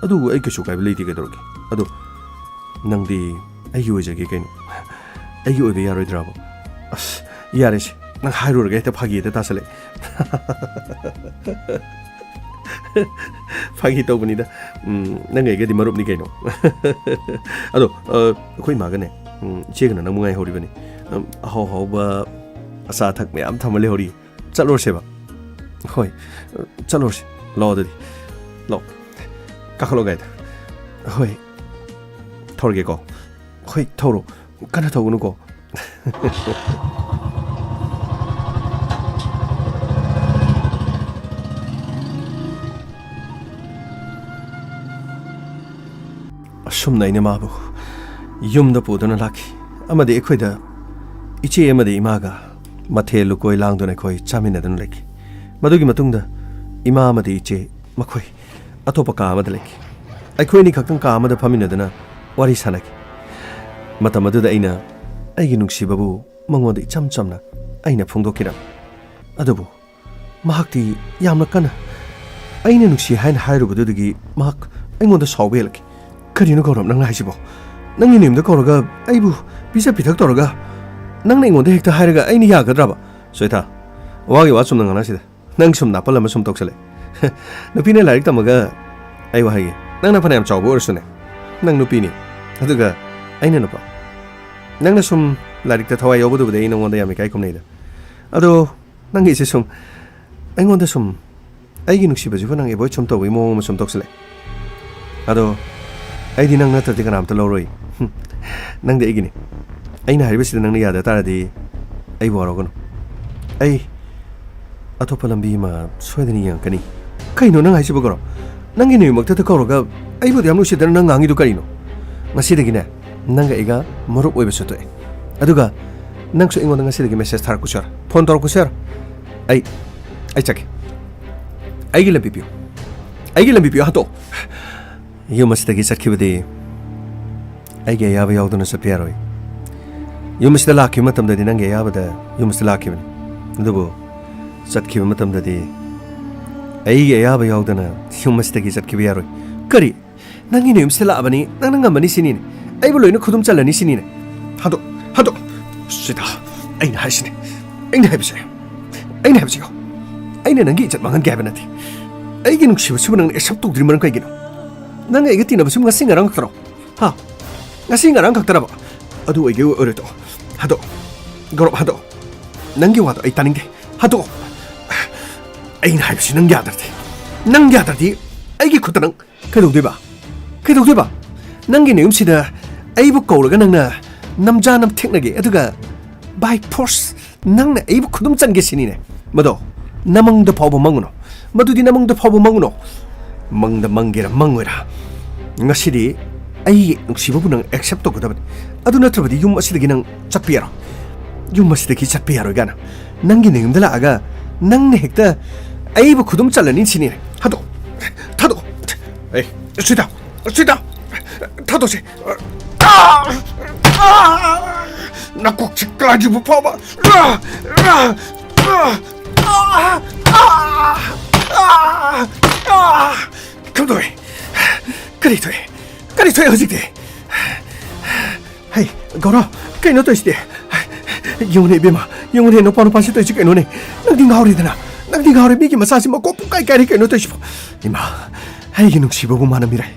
ꯑꯗꯨꯕꯨ ꯑꯩ ꯀꯩꯁꯨ ꯀꯥꯏꯕ ꯂꯩꯇꯦ, ꯀꯩꯗꯧꯔꯒꯦ? ꯑꯗꯣ ꯅꯪꯗꯤ ꯑꯩꯒꯤ ꯑꯣꯏꯖꯒꯦ ꯀꯩꯅꯣ? ꯑꯩꯒꯤ ꯑꯣꯏꯕ ꯌꯥꯔꯣꯏꯗ꯭ꯔꯕ? ꯑꯁ, ꯌꯥꯔꯦꯁꯦ, ꯅꯪ ꯍꯥꯏꯔꯨꯔꯒ ꯍꯦꯛꯇ ꯐꯥꯒꯤ ꯍꯦꯛꯇ ꯇꯥꯁꯜꯂꯛꯑꯦ꯫ ꯐꯥꯒꯤ ꯇꯧꯕꯅꯤꯗ꯫ ꯎꯝ, ꯅꯪ ꯑꯩꯒꯗꯤ ꯃꯔꯨꯞꯅꯤ ꯀꯩꯅꯣ꯫ ꯑꯗꯣ, ꯑ, ꯑꯩꯈꯣꯏ ꯏꯃꯥꯒꯅꯦ, ꯎꯝ, ꯏꯆꯦꯒꯅ ꯅꯪꯕꯨ ꯉꯥꯏꯍꯧꯔꯤꯕꯅꯤ꯫ ꯎꯝ, ꯑꯍꯥꯎ ꯑꯍꯥꯎꯕ ꯑꯆꯥ ꯑꯊꯛ ꯃꯌꯥꯝ ꯊꯝꯃ ꯂꯩꯍꯧꯔꯤ꯫ ꯆꯠꯂꯨꯔꯁꯦꯕ? ꯍꯣꯏ, ꯑ, ꯆꯠꯂꯨꯔꯁꯤ꯫ ꯂꯥꯛꯑꯣ ꯑꯗꯨꯗꯤ꯫ ꯂꯥꯛꯑꯣ꯫ ꯀꯥꯈꯠꯂꯣ ꯒꯥꯔꯤꯗ꯫ ꯍꯣꯏ꯫ ꯊꯧꯔꯒꯦꯀꯣ꯫ ꯍꯣꯏ, ꯊꯧꯔꯣ꯫ ꯀꯟꯅ ꯊꯧꯒꯅꯨꯀꯣ꯫ ꯑꯁꯨꯝꯅ ꯑꯩꯅ ꯃꯥꯕꯨ ꯌꯨꯝꯗ ꯄꯨꯗꯨꯅ ꯂꯥꯛꯈꯤ꯫ ꯑꯃꯗꯤ ꯑꯩꯈꯣꯏꯗ ꯏꯆꯦ ꯑꯃꯗꯤ ꯏꯃꯥꯒ ꯃꯊꯦꯜ ꯂꯨꯀꯣꯏ ꯂꯥꯡꯗꯨꯅ ꯑꯩꯈꯣꯏ ꯆꯥꯃꯤꯟꯅꯗꯨꯅ ꯂꯩꯈꯤ꯫ ꯃꯗꯨꯒꯤ ꯃꯇꯨꯡꯗ ꯏꯃꯥ ꯑꯃꯗꯤ ꯏꯆꯦ ꯃꯈꯣꯏ ꯑꯇꯣꯞꯄ ꯀꯥ ꯑꯃꯗ ꯂꯩꯈꯤ꯫ ꯑꯩꯈꯣꯏ ꯑꯅꯤ ꯈꯛꯇꯪ ꯀꯥ ꯑꯃꯗ ꯐꯝꯃꯤꯟꯅꯗꯨꯅ ꯋꯥꯔꯤ ꯁꯥꯟꯅꯈꯤ꯫ ꯃꯇꯝ ꯑꯗꯨꯗ ꯑꯩꯅ ꯑꯩꯒꯤ ꯅꯨꯡꯁꯤꯕꯕꯨ ꯃꯉꯣꯟꯗ ꯏꯆꯝ ꯆꯝꯅ ꯑꯩꯅ ꯐꯣꯡꯗꯣꯛꯈꯤꯔꯝꯃꯤ꯫ ꯑꯗꯨꯕꯨ ꯃꯍꯥꯛꯇꯤ ꯌꯥꯝꯅ ꯀꯟꯅ ꯑꯩꯅ ꯅꯨꯡꯁꯤ ꯍꯥꯏꯅ ꯍꯥꯏꯔꯨꯕꯗꯨꯗꯒꯤ ꯃꯍꯥꯛ ꯑꯩꯉꯣꯟꯗ ꯁꯥꯎꯕ ꯍꯦꯜꯂꯛꯈꯤ꯫ "ꯀꯔꯤꯅꯣ ꯒꯧꯔꯕ ꯅꯪꯅ ꯍꯥꯏꯁꯤꯕꯣ? ꯅꯪꯒꯤ ꯅꯌꯨꯝꯗ ꯀꯧꯔꯒ ꯑꯩꯕꯨ ꯄꯤꯖ ꯄꯤꯊꯛ ꯇꯧꯔꯒ ꯅꯪꯅ ꯑꯩꯉꯣꯟꯗ ꯍꯦꯛꯇ ꯍꯥꯏꯔꯒ ꯑꯩꯅ ꯌꯥꯒꯗ꯭ꯔꯕ?" "ꯁ꯭ꯋꯦꯇꯥ, ꯋꯥꯒꯤ ꯋꯥ ꯆꯨꯝꯅ ꯉꯥꯡꯅꯁꯤꯗ꯫ ꯅꯪ ꯁꯨꯝ ꯅꯥꯄꯜ ꯑꯃ ꯁꯨꯝ ꯇꯧꯁꯜꯂꯦ꯫ ꯅꯨꯄꯤꯅ ꯂꯥꯏꯔꯤꯛ ꯇꯝꯃꯒ ꯑꯩ ꯋꯥ ꯍꯥꯏꯒꯦ, ꯅꯪꯅ ꯐꯅꯌꯥꯝ ꯆꯥꯎꯕ ꯑꯣꯏꯔꯁꯨꯅꯦ, ꯅꯪ ꯅꯨꯄꯤꯅꯤ, ꯑꯗꯨꯒ ꯑꯩꯅ ꯅꯨꯄꯥ꯫ ꯅꯪꯅ ꯁꯨꯝ ꯂꯥꯏꯔꯤꯛꯇ ꯊꯋꯥꯏ ꯌꯥꯎꯕꯗꯨꯕꯨꯗꯤ ꯑꯩ ꯅꯉꯣꯟꯗ ꯌꯥꯝ ꯏꯀꯥꯏ ꯈꯨꯝꯅꯩꯗ꯫ ꯑꯗꯣ ꯅꯪꯒꯤꯁꯦ ꯁꯨꯝ ꯑꯩꯉꯣꯟꯗ ꯁꯨꯝ ꯑꯩꯒꯤ ꯅꯨꯡꯁꯤꯕꯁꯤꯕꯨ ꯅꯪ ꯑꯦꯚꯣꯏꯗ ꯁꯨꯝ ꯇꯧꯕꯒꯤ ꯃꯑꯣꯡ ꯑꯃ ꯁꯨꯝ ꯇꯧꯁꯤꯜꯂꯛꯑꯦ꯫ ꯑꯗꯣ ꯑꯩꯗꯤ ꯅꯪ ꯅꯠꯇ꯭ꯔꯗꯤ ꯀꯅꯥꯝꯇ ꯂꯧꯔꯣꯏ꯫ ꯍꯨꯝ, ꯅꯪꯗꯤ ꯑꯩꯒꯤꯅꯤ꯫ ꯑꯩꯅ ꯍꯥꯏꯔꯤꯕꯁꯤꯗ ꯅꯪꯅ ꯌꯥꯗ ꯇꯥꯔꯗꯤ ꯑꯩꯕꯨ ꯋꯥꯔꯧꯒꯅꯨ꯫ ꯑꯩ ꯑꯇꯣꯞꯄ ꯂꯝꯕꯤ ꯑꯃ ꯁꯣꯏꯗꯅ ꯌꯦꯡꯉꯛꯀꯅꯤ꯫" "ꯀꯩꯅꯣ ꯅꯪ ꯍꯥꯏꯁꯤꯕꯣ ꯒꯧꯔꯕ? ꯅꯪꯒꯤ ꯅꯌꯨꯝꯃꯛꯇꯗ ꯀꯧꯔꯒ ꯑꯩꯕꯨ ꯑꯗꯨ ꯌꯥꯝ ꯅꯨꯡꯁꯤꯗꯅ ꯅꯪ ꯉꯥꯡꯉꯤꯗꯨ ꯀꯔꯤꯅꯣ? ꯉꯁꯤꯗꯒꯤꯅꯦ ꯅꯪꯒ ꯑꯩꯒ ꯃꯔꯨꯞ ꯑꯣꯏꯕꯁꯨ ꯇꯣꯛꯑꯦ꯫ ꯑꯗꯨꯒ ꯅꯪꯁꯨ ꯑꯩꯉꯣꯟꯗ ꯉꯁꯤꯗꯒꯤ ꯃꯦꯁꯦꯖ ꯊꯥꯔꯛꯄꯁꯨ ꯌꯥꯔꯣꯏ, ꯐꯣꯟ ꯇꯧꯔꯛꯄꯁꯨ ꯌꯥꯔꯣꯏ꯫ ꯑꯩ ꯑꯩ ꯆꯠꯀꯦ꯫ ꯑꯩꯒꯤ ꯂꯝꯕꯤ ꯄꯤꯌꯨ꯫ ꯑꯩꯒꯤ ꯂꯝꯕꯤ ꯄꯤꯌꯨ, ꯍꯟꯗꯣꯛꯑꯣ꯫" ꯌꯨꯝ ꯑꯁꯤꯗꯒꯤ ꯆꯠꯈꯤꯕꯗꯤ ꯑꯩꯒꯤ ꯑꯌꯥꯕ ꯌꯥꯎꯗꯅ ꯆꯠꯄ ꯌꯥꯔꯣꯏ꯫ ꯌꯨꯝ ꯑꯁꯤꯗ ꯂꯥꯛꯈꯤꯕ ꯃꯇꯝꯗꯗꯤ ꯅꯪꯒꯤ ꯑꯌꯥꯕꯗ ꯌꯨꯝ ꯑꯁꯤꯗ ꯂꯥꯛꯈꯤꯕꯅꯤ꯫ ꯑꯗꯨꯕꯨ ꯆꯠꯈꯤꯕ ꯃꯇꯝꯗꯗꯤ ꯑꯩꯒꯤ ꯑꯌꯥꯕ ꯌꯥꯎꯗꯅ ꯌꯨꯝ ꯑꯁꯤꯗꯒꯤ ꯆꯠꯈꯤꯕ ꯌꯥꯔꯣꯏ꯫ "ꯀꯔꯤ? ꯅꯪꯒꯤ ꯅꯌꯨꯝꯁꯤꯗ ꯂꯥꯛꯑꯕꯅꯤ, ꯅꯪꯅ ꯉꯝꯃꯅꯤ ꯁꯤꯅꯤꯅꯦ? ꯑꯩꯕꯨ ꯂꯣꯏꯅ ꯈꯨꯗꯨꯝ ꯆꯜꯂꯅꯤ ꯁꯤꯅꯤꯅꯦ? ꯍꯟꯗꯣꯛ, ꯍꯟꯗꯣꯛ꯫ ꯁꯤꯗ ꯑꯩꯅ ꯍꯥꯏꯁꯤꯅꯦ, ꯑꯩꯅ ꯍꯥꯏꯕꯁꯦ, ꯑꯩꯅ ꯍꯥꯏꯕꯁꯦ ꯌꯦꯡꯉꯣ꯫ ꯑꯩꯅ ꯅꯪꯒꯤ ꯏꯖꯠ ꯃꯥꯡꯍꯟꯒꯦ ꯍꯥꯏꯕ ꯅꯠꯇꯦ꯫ ꯑꯩꯒꯤ ꯅꯨꯡꯁꯤꯕꯁꯤꯕꯨ ꯅꯪꯅ ꯑꯦꯛꯁꯦꯞ ꯇꯧꯗ꯭ꯔꯤ ꯃꯔꯝ ꯀꯩꯒꯤꯅꯣ? ꯅꯪꯒ ꯑꯩꯒ ꯇꯤꯟꯅꯕꯁꯤꯕꯨ ꯉꯁꯤ ꯉꯔꯥꯡ ꯈꯛꯇꯔꯣ? ꯍꯥ? ꯉꯁꯤ ꯉꯔꯥꯡ ꯈꯛꯇꯔꯕ? ꯑꯗꯨ ꯑꯣꯏꯒꯦ ꯑꯣꯏꯔꯣꯏ ꯇꯣꯛꯑꯣ꯫ ꯍꯟꯗꯣꯛ꯫ ꯒꯧꯔꯕ, ꯍꯟꯗꯣꯛ꯫ ꯅꯪꯒꯤ ꯋꯥꯗꯣ ꯑꯩ ꯇꯥꯅꯤꯡꯗꯦ꯫ ꯍꯟꯗꯣꯛ꯫ ꯑꯩꯅ ꯍꯥꯏꯕꯁꯤ ꯅꯪ ꯌꯥꯗ꯭ꯔꯗꯤ, ꯅꯪ ꯌꯥꯗ꯭ꯔꯗꯤ ꯑꯩꯒꯤ ꯈꯨꯠꯇ ꯅꯪ ꯀꯩꯗꯧꯗꯣꯏꯕ? ꯀꯩꯗꯧꯗꯣꯏꯕ? ꯅꯪꯒꯤ ꯅꯌꯨꯝꯁꯤꯗ ꯑꯩꯕꯨ ꯀꯧꯔꯒ ꯅꯪꯅ ꯅꯝꯖꯥ ꯅꯝꯊꯦꯛꯅꯒꯦ, ꯑꯗꯨꯒ by force ꯅꯪꯅ ꯑꯩꯕꯨ ꯈꯨꯗꯨꯝ ꯆꯟꯒꯦ ꯁꯤꯅꯤꯅꯦ? ꯃꯗꯣ ꯅꯃꯪꯗ ꯐꯥꯎꯕ ꯃꯪꯉꯨꯅꯣ꯫ ꯃꯗꯨꯗꯤ ꯅꯃꯪꯗ ꯐꯥꯎꯕ ꯃꯪꯉꯨꯅꯣ꯫ ꯃꯪꯗ ꯃꯪꯒꯦꯔꯥ ꯃꯪꯉꯣꯏꯔꯥ, ꯉꯁꯤꯗꯤ ꯑꯩꯒꯤ ꯅꯨꯡꯁꯤꯕꯕꯨ ꯅꯪ ꯑꯦꯛꯁꯦꯞ ꯇꯧꯒꯗꯕꯅꯤ꯫ ꯑꯗꯨ ꯅꯠꯇ꯭ꯔꯕꯗꯤ ꯌꯨꯝ ꯑꯁꯤꯗꯒꯤ ꯅꯪ ꯆꯠꯄ ꯌꯥꯔꯣꯏ꯫ ꯌꯨꯝ ꯑꯁꯤꯗꯒꯤ ꯆꯠꯄ ꯌꯥꯔꯣꯏ ꯀꯥꯏꯅ ꯅꯪꯒꯤ ꯅꯌꯨꯝꯗ ꯂꯥꯛꯑꯒ ꯅꯪꯅ ꯍꯦꯛꯇ ꯑꯩꯕꯨ ꯈꯨꯗꯨꯝ ꯆꯜꯂꯅꯤ ꯁꯤꯅꯤꯅꯦ? ꯊꯥꯗꯣꯛꯑꯣ, ꯊꯥꯗꯣꯛꯑꯣ꯫ ꯑꯦ, ꯁꯤꯗ, ꯁꯤꯗ, ꯊꯥꯗꯣꯛꯁꯦ꯫ ꯑꯥ! ꯑꯥ! ꯅꯀꯣꯛꯁꯤ ꯀꯥꯏꯗ꯭ꯔꯤꯕ ꯐꯥꯎꯕ꯫ ꯑꯥ! ꯑꯥ! ꯑꯥ! ꯑꯥ! ꯑꯥ! ꯑꯥ! ꯀꯝꯗꯧꯔꯦ? ꯀꯔꯤ ꯊꯣꯛꯑꯦ? ꯀꯔꯤ ꯊꯣꯛꯑꯦ ꯍꯧꯖꯤꯛꯇꯤ? ꯍꯩ, ꯒꯧꯔ, ꯀꯩꯅꯣ ꯇꯧꯔꯤꯁꯤꯗꯤ? ꯌꯦꯡꯉꯨꯅꯦ ꯏꯕꯦꯝꯃ, ꯌꯦꯡꯉꯨꯅꯦ ꯅꯨꯄꯥ ꯅꯨꯄꯥꯁꯤ ꯇꯧꯔꯤꯁꯤ ꯀꯩꯅꯣꯅꯦ? ꯅꯪꯗꯤ ꯉꯥꯎꯔꯦꯗꯅ, ꯅꯪꯗꯤ ꯉꯥꯎꯔꯦ꯫ ꯃꯤꯒꯤ ꯃꯆꯥꯁꯤ ꯃꯀꯣꯛ ꯄꯨꯡꯀꯥꯏ ꯀꯥꯏꯔꯦ ꯀꯩꯅꯣ ꯇꯧꯔꯤꯁꯤꯕꯣ? ꯏꯃꯥ, ꯑꯩꯒꯤ ꯅꯨꯡꯁꯤꯕꯕꯨ ꯃꯥꯅ ꯃꯤꯔꯥꯏ,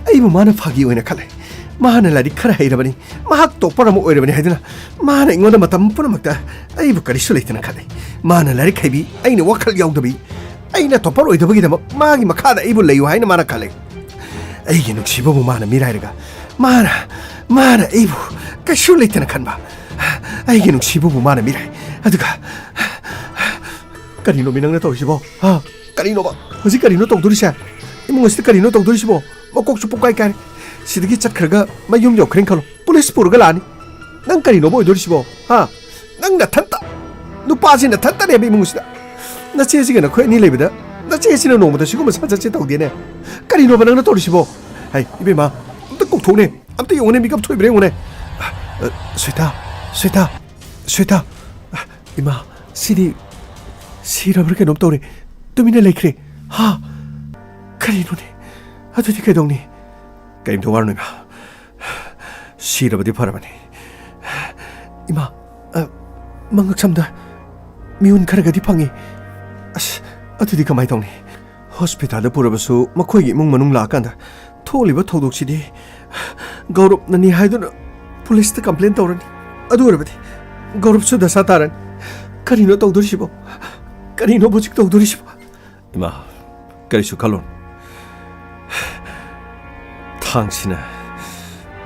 ꯑꯩꯕꯨ ꯃꯥꯅ ꯐꯥꯒꯤ ꯑꯣꯏꯅ ꯈꯜꯂꯦ꯫ ꯃꯥꯅ ꯂꯥꯏꯔꯤꯛ ꯈꯔ ꯍꯩꯔꯕꯅꯤ, ꯃꯍꯥꯛ ꯇꯣꯞꯄꯔ ꯑꯃ ꯑꯣꯏꯔꯕꯅꯤ ꯍꯥꯏꯗꯨꯅ ꯃꯥꯅ ꯑꯩꯉꯣꯟꯗ ꯃꯇꯝ ꯄꯨꯝꯅꯃꯛꯇ ꯑꯩꯕꯨ ꯀꯔꯤꯁꯨ ꯂꯩꯇꯅ ꯈꯜꯂꯦ꯫ ꯃꯥꯅ ꯂꯥꯏꯔꯤꯛ ꯍꯩꯕꯤ, ꯑꯩꯅ ꯋꯥꯈꯜ ꯌꯥꯎꯗꯕꯤ, ꯑꯩꯅ ꯇꯣꯞꯄꯔ ꯑꯣꯏꯗꯕꯒꯤꯗꯃꯛ ꯃꯥꯒꯤ ꯃꯈꯥꯗ ꯑꯩꯕꯨ ꯂꯩꯌꯨ ꯍꯥꯏꯅ ꯃꯥꯅ ꯈꯜꯂꯦ꯫ ꯑꯩꯒꯤ ꯅꯨꯡꯁꯤꯕꯕꯨ ꯃꯥꯅ ꯃꯤꯔꯥꯏꯔꯒ, ꯃꯥꯅ, ꯃꯥꯅ ꯑꯩꯕꯨ ꯀꯩꯁꯨ ꯂꯩꯇꯅ ꯈꯟꯕ, ꯑꯩꯒꯤ ꯅꯨꯡꯁꯤꯕꯕꯨ ꯃꯥꯅ ꯃꯤꯔꯥꯏ꯫ ꯑꯗꯨꯒ, ꯀꯔꯤꯅꯣ ꯃꯤ ꯅꯪꯅ ꯇꯧꯔꯤꯁꯤꯕꯣ? ꯍꯥ? ꯀꯔꯤꯅꯣꯕ? ꯍꯧꯖꯤꯛ ꯀꯔꯤꯅꯣ ꯇꯧꯗꯣꯔꯤꯁꯦ? ꯏꯃꯨꯡ ꯑꯁꯤꯗ ꯀꯔꯤꯅꯣ ꯇꯧꯗꯣꯔꯤꯁꯤꯕꯣ? ꯃꯀꯣꯛꯁꯨ ꯄꯨꯡꯀꯥꯏ ꯀꯥꯏꯔꯦ꯫ ꯁꯤꯗꯒꯤ ꯆꯠꯈ꯭ꯔꯒ ꯃꯌꯨꯝ ꯌꯧꯈ꯭ꯔꯦꯅ ꯈꯜꯂꯣ, ꯄꯨꯂꯤꯁ ꯄꯨꯔꯒ ꯂꯥꯛꯑꯅꯤ꯫ ꯅꯪ ꯀꯔꯤꯅꯣꯕ ꯑꯣꯏꯗꯣꯔꯤꯁꯤꯕꯣ? ꯍꯥ? ꯅꯪ ꯅꯊꯟꯇ, ꯅꯨꯄꯥꯁꯤ ꯅꯊꯟꯇꯅꯦꯕ ꯏꯃꯨꯡꯁꯤꯗ꯫ ꯅꯆꯦꯁꯤꯒ ꯅꯈꯣꯏ ꯑꯅꯤ ꯂꯩꯕꯗ ꯅꯆꯦꯁꯤꯅ ꯅꯣꯡꯃꯗ ꯁꯤꯒꯨꯝꯕ ꯁꯥꯖꯠꯁꯦ ꯇꯧꯗꯦꯅꯦ꯫ ꯀꯔꯤꯅꯣꯕ ꯅꯪꯅ ꯇꯧꯔꯤꯁꯤꯕꯣ? ꯍꯩ, ꯏꯕꯦꯝꯃ, ꯑꯝꯇ ꯀꯧꯊꯣꯛꯅꯦ, ꯑꯝꯇ ꯌꯦꯡꯉꯨꯅꯦ, ꯃꯤꯀꯞ ꯊꯣꯛꯏꯕ꯭ꯔꯥ ꯌꯦꯡꯉꯨꯅꯦ꯫ ꯑ, ꯁ꯭ꯋꯦꯇꯥ, ꯁ꯭ꯋꯦꯇꯥ, ꯁ꯭ꯋꯦꯇꯥ꯫ ꯑ, ꯏꯃꯥ, ꯁꯤꯗꯤ ꯁꯤꯔꯕ꯭ꯔꯥ ꯀꯩꯅꯣꯝ ꯇꯧꯔꯦ꯫ ꯇꯨꯃꯤꯟꯅ ꯂꯩꯈ꯭ꯔꯦ꯫ ꯍꯥ? ꯀꯔꯤꯅꯣꯅꯦ? ꯑꯗꯨꯗꯤ ꯀꯩꯗꯧꯅꯤ? ꯀꯩꯝꯇ ꯋꯥꯔꯨꯅꯨ, ꯏꯃꯥ꯫ ꯁꯤꯔꯕꯗꯤ ꯐꯔꯕꯅꯤ꯫ ꯏꯃꯥ, ꯑ, ꯃꯉꯛꯁꯝꯗ ꯃꯤꯍꯨꯟ ꯈꯔꯒꯗꯤ ꯐꯪꯉꯤ꯫ ꯑꯁ, ꯑꯗꯨꯗꯤ ꯀꯃꯥꯏ ꯇꯧꯅꯤ? ꯍꯣꯁꯄꯤꯇꯥꯜꯗ ꯄꯨꯔꯕꯁꯨ ꯃꯈꯣꯏꯒꯤ ꯏꯃꯨꯡ ꯃꯅꯨꯡ ꯂꯥꯛꯑꯀꯥꯟꯗ ꯊꯣꯛꯂꯤꯕ ꯊꯧꯗꯣꯛꯁꯤꯗꯤ ꯒꯧꯔꯕꯅꯅꯤ ꯍꯥꯏꯗꯨꯅ ꯄꯨꯂꯤꯁꯇ ꯀꯝꯄ꯭ꯂꯦꯟ ꯇꯧꯔꯅꯤ꯫ ꯑꯗꯨ ꯑꯣꯏꯔꯕꯗꯤ ꯒꯧꯔꯕꯁꯨ ꯗꯁꯥ ꯇꯥꯔꯅꯤ꯫ ꯀꯔꯤꯅꯣ ꯇꯧꯗꯣꯔꯤꯁꯤꯕꯣ? ꯀꯔꯤꯅꯣꯕ ꯍꯧꯖꯤꯛ ꯇꯧꯗꯣꯔꯤꯁꯤꯕꯣ? ꯏꯃꯥ, ꯀꯔꯤꯁꯨ ꯈꯜꯂꯨꯅꯨ꯫ ꯊꯥꯡꯁꯤꯅ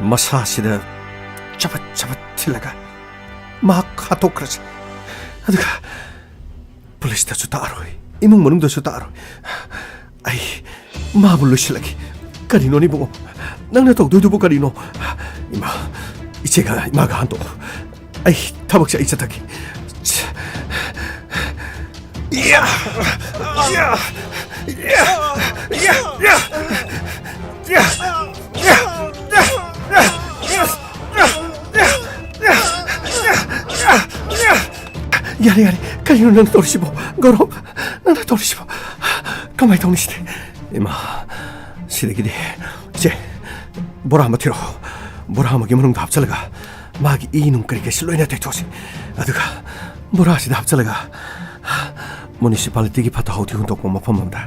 ꯃꯁꯥꯁꯤꯗ ꯆꯕꯠ ꯆꯕꯠ ꯊꯤꯜꯂꯒ ꯃꯍꯥꯛ ꯍꯥꯠꯇꯣꯛꯈ꯭ꯔꯁꯤ꯫ ꯑꯗꯨꯒ ꯄꯨꯂꯤꯁꯇꯁꯨ ꯇꯥꯛꯑꯔꯣꯏ, ꯏꯃꯨꯡ ꯃꯅꯨꯡꯗꯁꯨ ꯇꯥꯛꯑꯔꯣꯏ꯫ ꯑꯩ ꯃꯥꯕꯨ ꯂꯣꯏꯁꯤꯜꯂꯒꯦ꯫ ꯀꯔꯤꯅꯣꯅꯦ ꯏꯕꯨꯡꯉꯣ? ꯅꯪꯅ ꯇꯧꯗꯣꯏꯗꯨꯕꯨ ꯀꯔꯤꯅꯣ? ꯏꯃꯥ, ꯏꯆꯦꯒ ꯏꯃꯥꯒ ꯍꯥꯟꯗꯣꯛꯑꯣ꯫ ꯑꯩ ꯊꯕꯛꯁꯦ ꯑꯩ ꯆꯠꯊꯒꯦ꯫ ꯌꯥ! ꯌꯥ! ꯌꯥ! ꯌꯥ! ꯌꯥ! ꯌꯥꯔꯦ, ꯌꯥꯔꯦ, ꯀꯔꯤꯅꯣ ꯅꯪ ꯇꯧꯔꯤꯁꯤꯕꯣ? ꯒꯧꯔꯕ, ꯅꯪꯅ ꯇꯧꯔꯤꯁꯤꯕꯣ? ꯀꯃꯥꯏꯅ ꯇꯧꯅꯤ ꯁꯤꯗꯤ? ꯏꯃꯥ, ꯁꯤꯗꯒꯤꯗꯤ, ꯏꯆꯦ, ꯕꯣꯔꯥ ꯑꯃ ꯊꯤꯔꯛꯑꯣ꯫ ꯕꯣꯔꯥ ꯑꯃꯒꯤ ꯃꯅꯨꯡꯗ ꯍꯥꯞꯆꯤꯜꯂꯒ ꯃꯥꯒꯤ ꯏ ꯅꯨꯡ ꯀꯔꯤ ꯀꯔꯤꯁꯤ ꯂꯣꯏꯅ ꯇꯩꯊꯣꯛꯁꯤ꯫ ꯑꯗꯨꯒ ꯕꯣꯔꯥꯁꯤꯗ ꯍꯥꯞꯆꯤꯜꯂꯒꯒꯤ ꯐꯠꯇ ꯍꯥꯎꯊꯤ ꯍꯨꯟꯗꯣꯛꯄ ꯃꯐꯝ ꯑꯃꯗ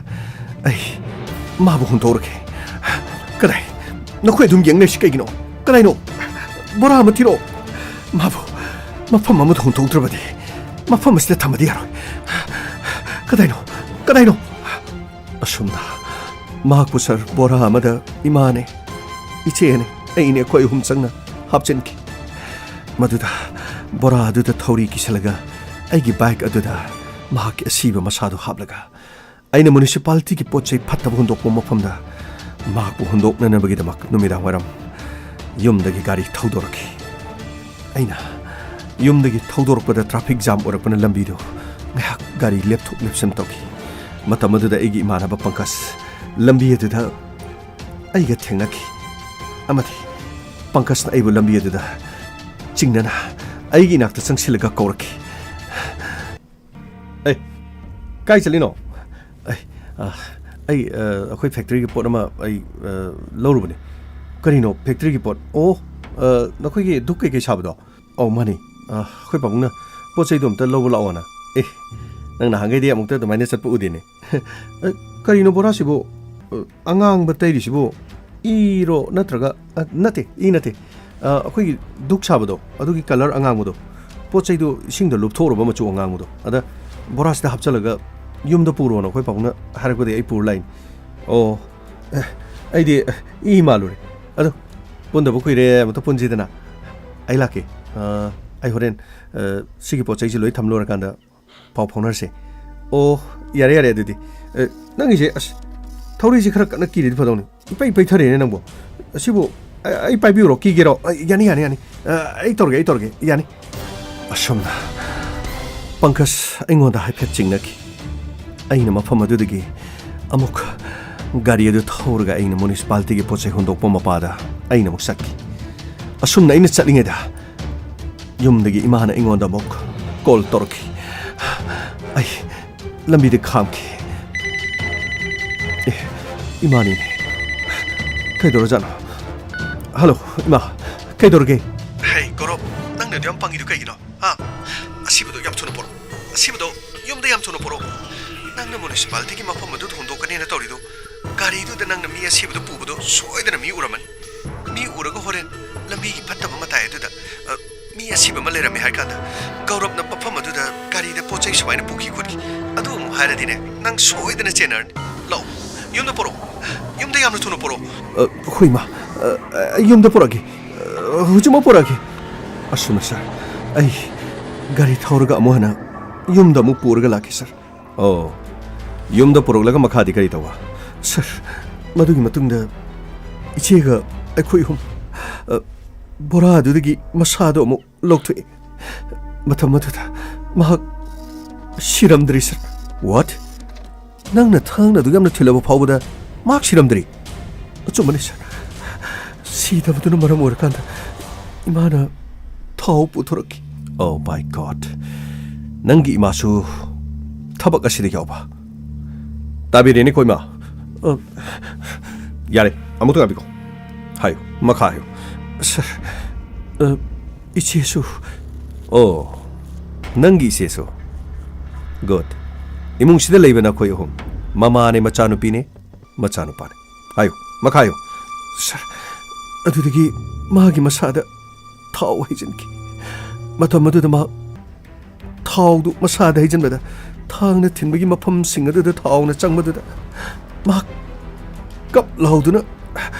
ꯑꯩ ꯃꯥꯕꯨ ꯍꯨꯟꯗꯣꯛꯎꯔꯒꯦ꯫ ꯀꯗꯥꯏ? ꯅꯈꯣꯏ ꯑꯗꯨꯝ ꯌꯦꯡꯅꯔꯤꯁꯤ ꯀꯩꯒꯤꯅꯣ? ꯀꯗꯥꯏꯅꯣ? ꯕꯣꯔꯥ ꯑꯃ ꯊꯤꯔꯛꯑꯣ꯫ ꯃꯥꯕꯨ ꯃꯐꯝ ꯑꯃꯗ ꯍꯨꯟꯗꯣꯛꯇ꯭ꯔꯕꯗꯤ ꯃꯐꯝ ꯑꯁꯤꯗ ꯊꯝꯕꯗꯤ ꯌꯥꯔꯣꯏ꯫ ꯀꯗꯥꯏꯅꯣ? ꯀꯗꯥꯏꯅꯣ? ꯑꯁꯨꯝꯅ ꯃꯍꯥꯛꯄꯨ ꯁꯔ ꯕꯣꯔꯥ ꯑꯃꯗ ꯏꯃꯥꯅꯦ, ꯏꯆꯦꯅꯦ, ꯑꯩꯅꯦ, ꯑꯩꯈꯣꯏ ꯑꯍꯨꯝ ꯆꯪꯅ ꯍꯥꯞꯆꯤꯟꯈꯤ꯫ ꯃꯗꯨꯗ ꯕꯣꯔꯥ ꯑꯗꯨꯗ ꯊꯧꯔꯤ ꯀꯤꯁꯜꯂꯒ ꯑꯩꯒꯤ ꯕꯥꯏꯛ ꯑꯗꯨꯗ ꯃꯍꯥꯛꯀꯤ ꯑꯁꯤꯕ ꯃꯁꯥꯗꯨ ꯍꯥꯞꯂꯒ ꯑꯩꯅ ꯃ꯭ꯌꯨꯅꯤꯁꯤꯄꯥꯂꯤꯇꯤꯒꯤ ꯄꯣꯠ ꯆꯩ ꯐꯠꯇꯕ ꯍꯨꯟꯗꯣꯛꯄ ꯃꯐꯝꯗ ꯃꯍꯥꯛꯄꯨ ꯍꯨꯟꯗꯣꯛꯅꯅꯕꯒꯤꯗꯃꯛ ꯅꯨꯃꯤꯗꯥꯡ ꯋꯥꯏꯔꯝ ꯌꯨꯝꯗꯒꯤ ꯒꯥꯔꯤ ꯊꯧꯗꯣꯔꯛꯈꯤ꯫ ꯑꯩꯅ ꯌꯨꯝꯗꯒꯤ ꯊꯧꯗꯣꯔꯛꯄꯗ ꯇ꯭ꯔꯥꯐꯤꯛ ꯖꯥꯝ ꯑꯣꯏꯔꯛꯄꯅ ꯂꯝꯕꯤꯗꯨ ꯉꯥꯏꯍꯥꯛ ꯒꯥꯔꯤ ꯂꯦꯞꯊꯣꯛ ꯂꯦꯞꯁꯤꯟ ꯇꯧꯈꯤ꯫ ꯃꯇꯝ ꯑꯗꯨꯗ ꯑꯩꯒꯤ ꯏꯃꯥꯟꯅꯕ ꯄꯪꯀꯖ ꯂꯝꯕꯤ ꯑꯗꯨꯗ ꯑꯩꯒ ꯊꯦꯡꯅꯈꯤ ꯑꯃꯗꯤ ꯄꯪꯀꯖꯅ ꯑꯩꯕꯨ ꯂꯝꯕꯤ ꯑꯗꯨꯗ ꯆꯤꯡꯅꯅ ꯑꯩꯒꯤ ꯏꯅꯥꯛꯇ ꯆꯪꯁꯤꯜꯂꯒ ꯀꯧꯔꯛꯈꯤ꯫ "ꯑꯦ, ꯀꯥꯏ ꯆꯠꯂꯤꯅꯣ?" "ꯑꯩ, ꯑ, ꯑꯩ, ꯑ, ꯑꯩꯈꯣꯏ ꯐꯦꯛꯇꯔꯤꯒꯤ ꯄꯣꯠ ꯑꯃ ꯑꯩ, ꯑ, ꯂꯧꯔꯨꯕꯅꯦ꯫" "ꯀꯔꯤꯅꯣ ꯐꯦꯛꯇꯔꯤꯒꯤ ꯄꯣꯠ?" "ꯑꯣ, ꯑ, ꯅꯈꯣꯏꯒꯤ ꯙꯨꯞ ꯀꯩꯀꯩ ꯁꯥꯕꯗꯣ?" "ꯑꯧ, ꯃꯥꯅꯤ꯫ ꯑ, ꯑꯩꯈꯣꯏ ꯄꯥꯕꯨꯡꯅ ꯄꯣꯠ ꯆꯩꯗꯣ ꯑꯝꯇ ꯂꯧꯕ ꯂꯥꯛꯑꯣꯅ꯫" "ꯑꯦ, ꯅꯪ ꯅꯍꯥꯟꯈꯩꯗꯤ ꯑꯃꯨꯛꯇ ꯑꯗꯨꯃꯥꯏꯅ ꯆꯠꯄ ꯎꯗꯦꯅꯦ꯫" "ꯑ, ꯀꯔꯤꯅꯣ ꯕꯣꯔꯥꯁꯤꯕꯨ, ꯑ, ꯑꯉꯥꯡꯕ ꯇꯩꯔꯤꯁꯤꯕꯨ? ꯏꯔꯣ ꯅꯠꯇ꯭ꯔꯒ," "ꯑ, ꯅꯠꯇꯦ, ꯏ ꯅꯠꯇꯦ꯫ ꯑ, ꯑꯩꯈꯣꯏꯒꯤ ꯙꯨꯛ ꯁꯥꯕꯗꯣ, ꯑꯗꯨꯒꯤ ꯀꯂꯔ ꯑꯉꯥꯡꯕꯗꯣ, ꯄꯣꯠ ꯆꯩꯗꯣ ꯏꯁꯤꯡꯗ ꯂꯨꯞꯊꯣꯛꯎꯔꯕ ꯃꯆꯨ ꯑꯉꯥꯡꯕꯗꯣ, ꯑꯗ ꯕꯣꯔꯥꯁꯤꯗ ꯍꯥꯞꯆꯤꯜꯂꯒ ꯌꯨꯝꯗ ꯄꯨꯔꯣꯅ ꯑꯩꯈꯣꯏ ꯄꯥꯕꯨꯡꯅ ꯍꯥꯏꯔꯛꯄꯗꯒꯤ ꯑꯩ ꯄꯨꯔ ꯂꯥꯛꯏꯅꯤ꯫" "ꯑꯣ, ꯑꯦ, ꯑꯩꯗꯤ, ꯑꯦ, ꯏ ꯃꯥꯜꯂꯨꯔꯦ꯫ ꯑꯗꯣ ꯄꯨꯟꯗꯕ ꯀꯨꯏꯔꯦ, ꯑꯃꯨꯛꯇ ꯄꯨꯟꯁꯤꯗꯅ꯫" "ꯑꯩ ꯂꯥꯛꯀꯦ꯫ ꯑ, ꯑꯩ ꯍꯣꯔꯦꯟ, ꯑ, ꯁꯤꯒꯤ ꯄꯣꯠ ꯆꯩꯁꯤ ꯂꯣꯏ ꯊꯝ ꯂꯣꯏꯔꯀꯥꯟꯗ ꯄꯥꯎ ꯐꯥꯎꯅꯔꯁꯦ꯫" "ꯑꯣ, ꯌꯥꯔꯦ, ꯌꯥꯔꯦ ꯑꯗꯨꯗꯤ꯫ ꯑꯦ, ꯅꯪꯒꯤꯁꯦ, ꯑꯁ, ꯊꯧꯔꯤꯁꯦ ꯈꯔ ꯀꯟꯅ ꯀꯤꯔꯗꯤ ꯐꯗꯧꯅꯤ꯫ ꯏꯄꯩ ꯄꯩꯊꯔꯦꯅꯦ ꯅꯪꯕꯨ꯫ ꯑꯁꯤꯕꯨ ꯑꯩ, ꯑꯩ ꯄꯥꯏꯕꯤꯌꯨꯔꯣ? ꯀꯤꯒꯦꯔꯣ?" "ꯑ, ꯌꯥꯅꯤ, ꯌꯥꯅꯤ, ꯌꯥꯅꯤ꯫ ꯑ, ꯑꯩ ꯇꯧꯔꯒꯦ, ꯑꯩ ꯇꯧꯔꯒꯦ꯫ ꯌꯥꯅꯤ꯫" ꯑꯁꯨꯝꯅ ꯄꯪꯀꯖ ꯑꯩꯉꯣꯟꯗ ꯍꯥꯏꯐꯦꯠ ꯆꯤꯡꯅꯈꯤ꯫ ꯑꯩꯅ ꯃꯐꯝ ꯑꯗꯨꯗꯒꯤ ꯑꯃꯨꯛ ꯒꯥꯔꯤ ꯑꯗꯨ ꯊꯧꯔꯒ ꯑꯩꯅ ꯃ꯭ꯌꯨꯅꯤꯁꯤꯄꯥꯂꯤꯇꯤꯒꯤ ꯄꯣꯠ ꯆꯩ ꯍꯨꯟꯗꯣꯛꯄ ꯃꯄꯥꯗ ꯑꯩꯅ ꯑꯃꯨꯛ ꯆꯠꯈꯤ꯫ ꯑꯁꯨꯝꯅ ꯑꯩꯅ ꯆꯠꯂꯤꯉꯩꯗ ꯌꯨꯝꯗꯒꯤ ꯏꯃꯥꯅ ꯑꯩꯉꯣꯟꯗ ꯑꯃꯨꯛ ꯀꯣꯜ ꯇꯧꯔꯛꯈꯤ꯫ ꯑꯩ ꯂꯝꯕꯤꯗ ꯈꯥꯝꯈꯤ꯫ ꯑꯦ, ꯏꯃꯥꯅꯤꯅꯦ꯫ ꯀꯩꯗꯧꯔꯖꯥꯠꯅꯣ? ꯍꯜꯂꯣ, ꯏꯃꯥ꯫ ꯀꯩꯗꯧꯔꯒꯦ? ꯍꯦ, ꯒꯧꯔꯕ, ꯅꯪꯅ ꯑꯗꯨ ꯌꯥꯝ ꯄꯪꯉꯤꯗꯨ ꯀꯩꯒꯤꯅꯣ? ꯍꯥ? ꯑꯁꯤꯕꯗꯣ ꯌꯥꯝ ꯊꯨꯅ ꯄꯨꯔꯛꯑꯣ꯫ ꯑꯁꯤꯕꯗꯣ ꯌꯨꯝꯗ ꯌꯥꯝ ꯊꯨꯅ ꯄꯨꯔꯛꯑꯣ꯫ ꯅꯪꯅ ꯃ꯭ꯌꯨꯅꯤꯁꯤꯄꯥꯂꯤꯇꯤꯒꯤ ꯃꯐꯝ ꯑꯗꯨꯗ ꯍꯣꯡꯗꯣꯛꯀꯅꯦꯅ ꯇꯧꯔꯤꯗꯨ, ꯒꯥꯔꯤꯗꯨꯗ ꯅꯪꯅ ꯃꯤ ꯑꯁꯤꯕꯗꯨ ꯄꯨꯕꯗꯣ ꯁꯣꯏꯗꯅ ꯃꯤ ꯎꯔꯝꯃꯅꯤ꯫ ꯃꯤ ꯎꯔꯒ ꯍꯣꯔꯦꯟ ꯂꯝꯕꯤꯒꯤ ꯐꯠꯇꯕ ꯃꯇꯥꯏ ꯑꯗꯨꯗ, ꯑ, ꯃꯤ ꯑꯁꯤꯕ ꯑꯃ ꯂꯩꯔꯝꯃꯦ ꯍꯥꯏ ꯀꯥꯟꯗ, ꯒꯧꯔꯕꯅ ꯃꯐꯝ ꯑꯗꯨꯗ ꯒꯥꯔꯤꯗ ꯄꯣꯠ ꯆꯩ ꯁꯨꯃꯥꯏꯅ ꯄꯨꯈꯤ ꯈꯣꯠꯈꯤ, ꯑꯗꯨ ꯑꯃꯨꯛ ꯍꯥꯏꯔꯗꯤꯅꯦ, ꯅꯪ ꯁꯣꯏꯗꯅ ꯆꯦꯟꯅꯔꯅꯤ꯫ ꯂꯥꯛꯑꯣ, ꯌꯨꯝꯗ ꯄꯨꯔꯛꯑꯣ꯫ ꯌꯨꯝꯗ ꯌꯥꯝꯅ ꯊꯨꯅ ꯄꯨꯔꯛꯑꯣ꯫ ꯑ, ꯍꯣꯏ, ꯏꯃꯥ꯫ ꯑ, ꯑ, ꯌꯨꯝꯗ ꯄꯨꯔꯛꯑꯒꯦ꯫ ꯑ, ꯍꯧꯖꯤꯛꯃꯛ ꯄꯨꯔꯛꯑꯒꯦ꯫ ꯑꯁꯨꯝꯅ, ꯁꯥꯔ, ꯑꯩ ꯒꯥꯔꯤ ꯊꯧꯔꯒ ꯑꯃꯨꯛ ꯍꯟꯅ ꯌꯨꯝꯗ ꯑꯃꯨꯛ ꯄꯨꯔꯒ ꯂꯥꯛꯀꯦ, ꯁꯥꯔ꯫ ꯑꯣ, ꯌꯨꯝꯗ ꯄꯨꯔꯛꯂꯒ ꯃꯈꯥꯗꯤ ꯀꯔꯤ ꯇꯧꯕ? ꯁꯥꯔ, ꯃꯗꯨꯒꯤ ꯃꯇꯨꯡꯗ ꯏꯆꯦꯒ ꯑꯩꯈꯣꯏ ꯑꯍꯨꯝ, ꯑ, ꯕꯣꯔꯥꯗꯨꯗꯒꯤ ꯃꯁꯥꯗꯣ ꯑꯃꯨꯛ ꯂꯧꯊꯣꯛꯑꯦ꯫ ꯃꯇꯝ ꯑꯗꯨꯗ ꯃꯍꯥꯛ ꯁꯤꯔꯝꯗ꯭ꯔꯤ, ꯁꯥꯔ꯫ What? ꯅꯪꯅ ꯊꯥꯡꯅ ꯑꯗꯨꯛ ꯌꯥꯝꯅ ꯊꯤꯜꯂꯕ ꯐꯥꯎꯕꯗ ꯃꯍꯥꯛ ꯁꯤꯔꯝꯗ꯭ꯔꯤ? ꯑꯆꯨꯝꯕꯅꯤ, ꯁꯥꯔ꯫ ꯁꯤꯗꯕꯗꯨꯅ ꯃꯔꯝ ꯑꯣꯏꯔꯀꯥꯟꯗ ꯏꯃꯥꯅ ꯊꯥꯎ ꯄꯨꯊꯣꯔꯛꯈꯤ꯫ Oh my God! ꯅꯪꯒꯤ ꯏꯃꯥꯁꯨ ꯊꯕꯛ ꯑꯁꯤꯗ ꯌꯥꯎꯕ? ꯇꯥꯕꯤꯔꯦꯅꯦꯀꯣ, ꯏꯃꯥ? ꯑ, ꯌꯥꯔꯦ, ꯑꯃꯨꯛꯇ ꯉꯥꯏꯕꯤꯈꯣ꯫ ꯍꯥꯏꯌꯨ, ꯃꯈꯥ ꯍꯥꯏꯌꯨ꯫ ꯁꯥꯔ, ꯑ, ꯏꯆꯦꯁꯨ꯫ ꯑꯣ, ꯅꯪꯒꯤ ꯏꯆꯦꯁꯨ? Good. ꯏꯃꯨꯡꯁꯤꯗ ꯂꯩꯕ ꯅꯈꯣꯏ ꯑꯍꯨꯝ, ꯃꯃꯥꯅꯦ, ꯃꯆꯥꯅꯨꯄꯤꯅꯦ, ꯃꯆꯥꯅꯨꯄꯥꯅꯦ꯫ ꯍꯥꯏꯌꯨ, ꯃꯈꯥ ꯍꯥꯏꯌꯨ꯫ ꯁꯥꯔ, ꯑꯗꯨꯗꯒꯤ ꯃꯥꯒꯤ ꯃꯁꯥꯗ ꯊꯥꯎ ꯍꯩꯖꯤꯟꯈꯤ꯫ ꯃꯇꯝ ꯑꯗꯨꯗ ꯃꯍꯥꯛ ꯊꯥꯎꯗꯨ ꯃꯁꯥꯗ ꯍꯩꯖꯤꯟꯕꯗ, ꯊꯥꯡꯅ ꯊꯤꯟꯕꯒꯤ ꯃꯐꯝꯁꯤꯡ ꯑꯗꯨꯗ ꯊꯥꯎꯅ ꯆꯪꯕꯗꯨꯗ ꯃꯍꯥꯛ ꯀꯞ ꯂꯥꯎꯗꯨꯅ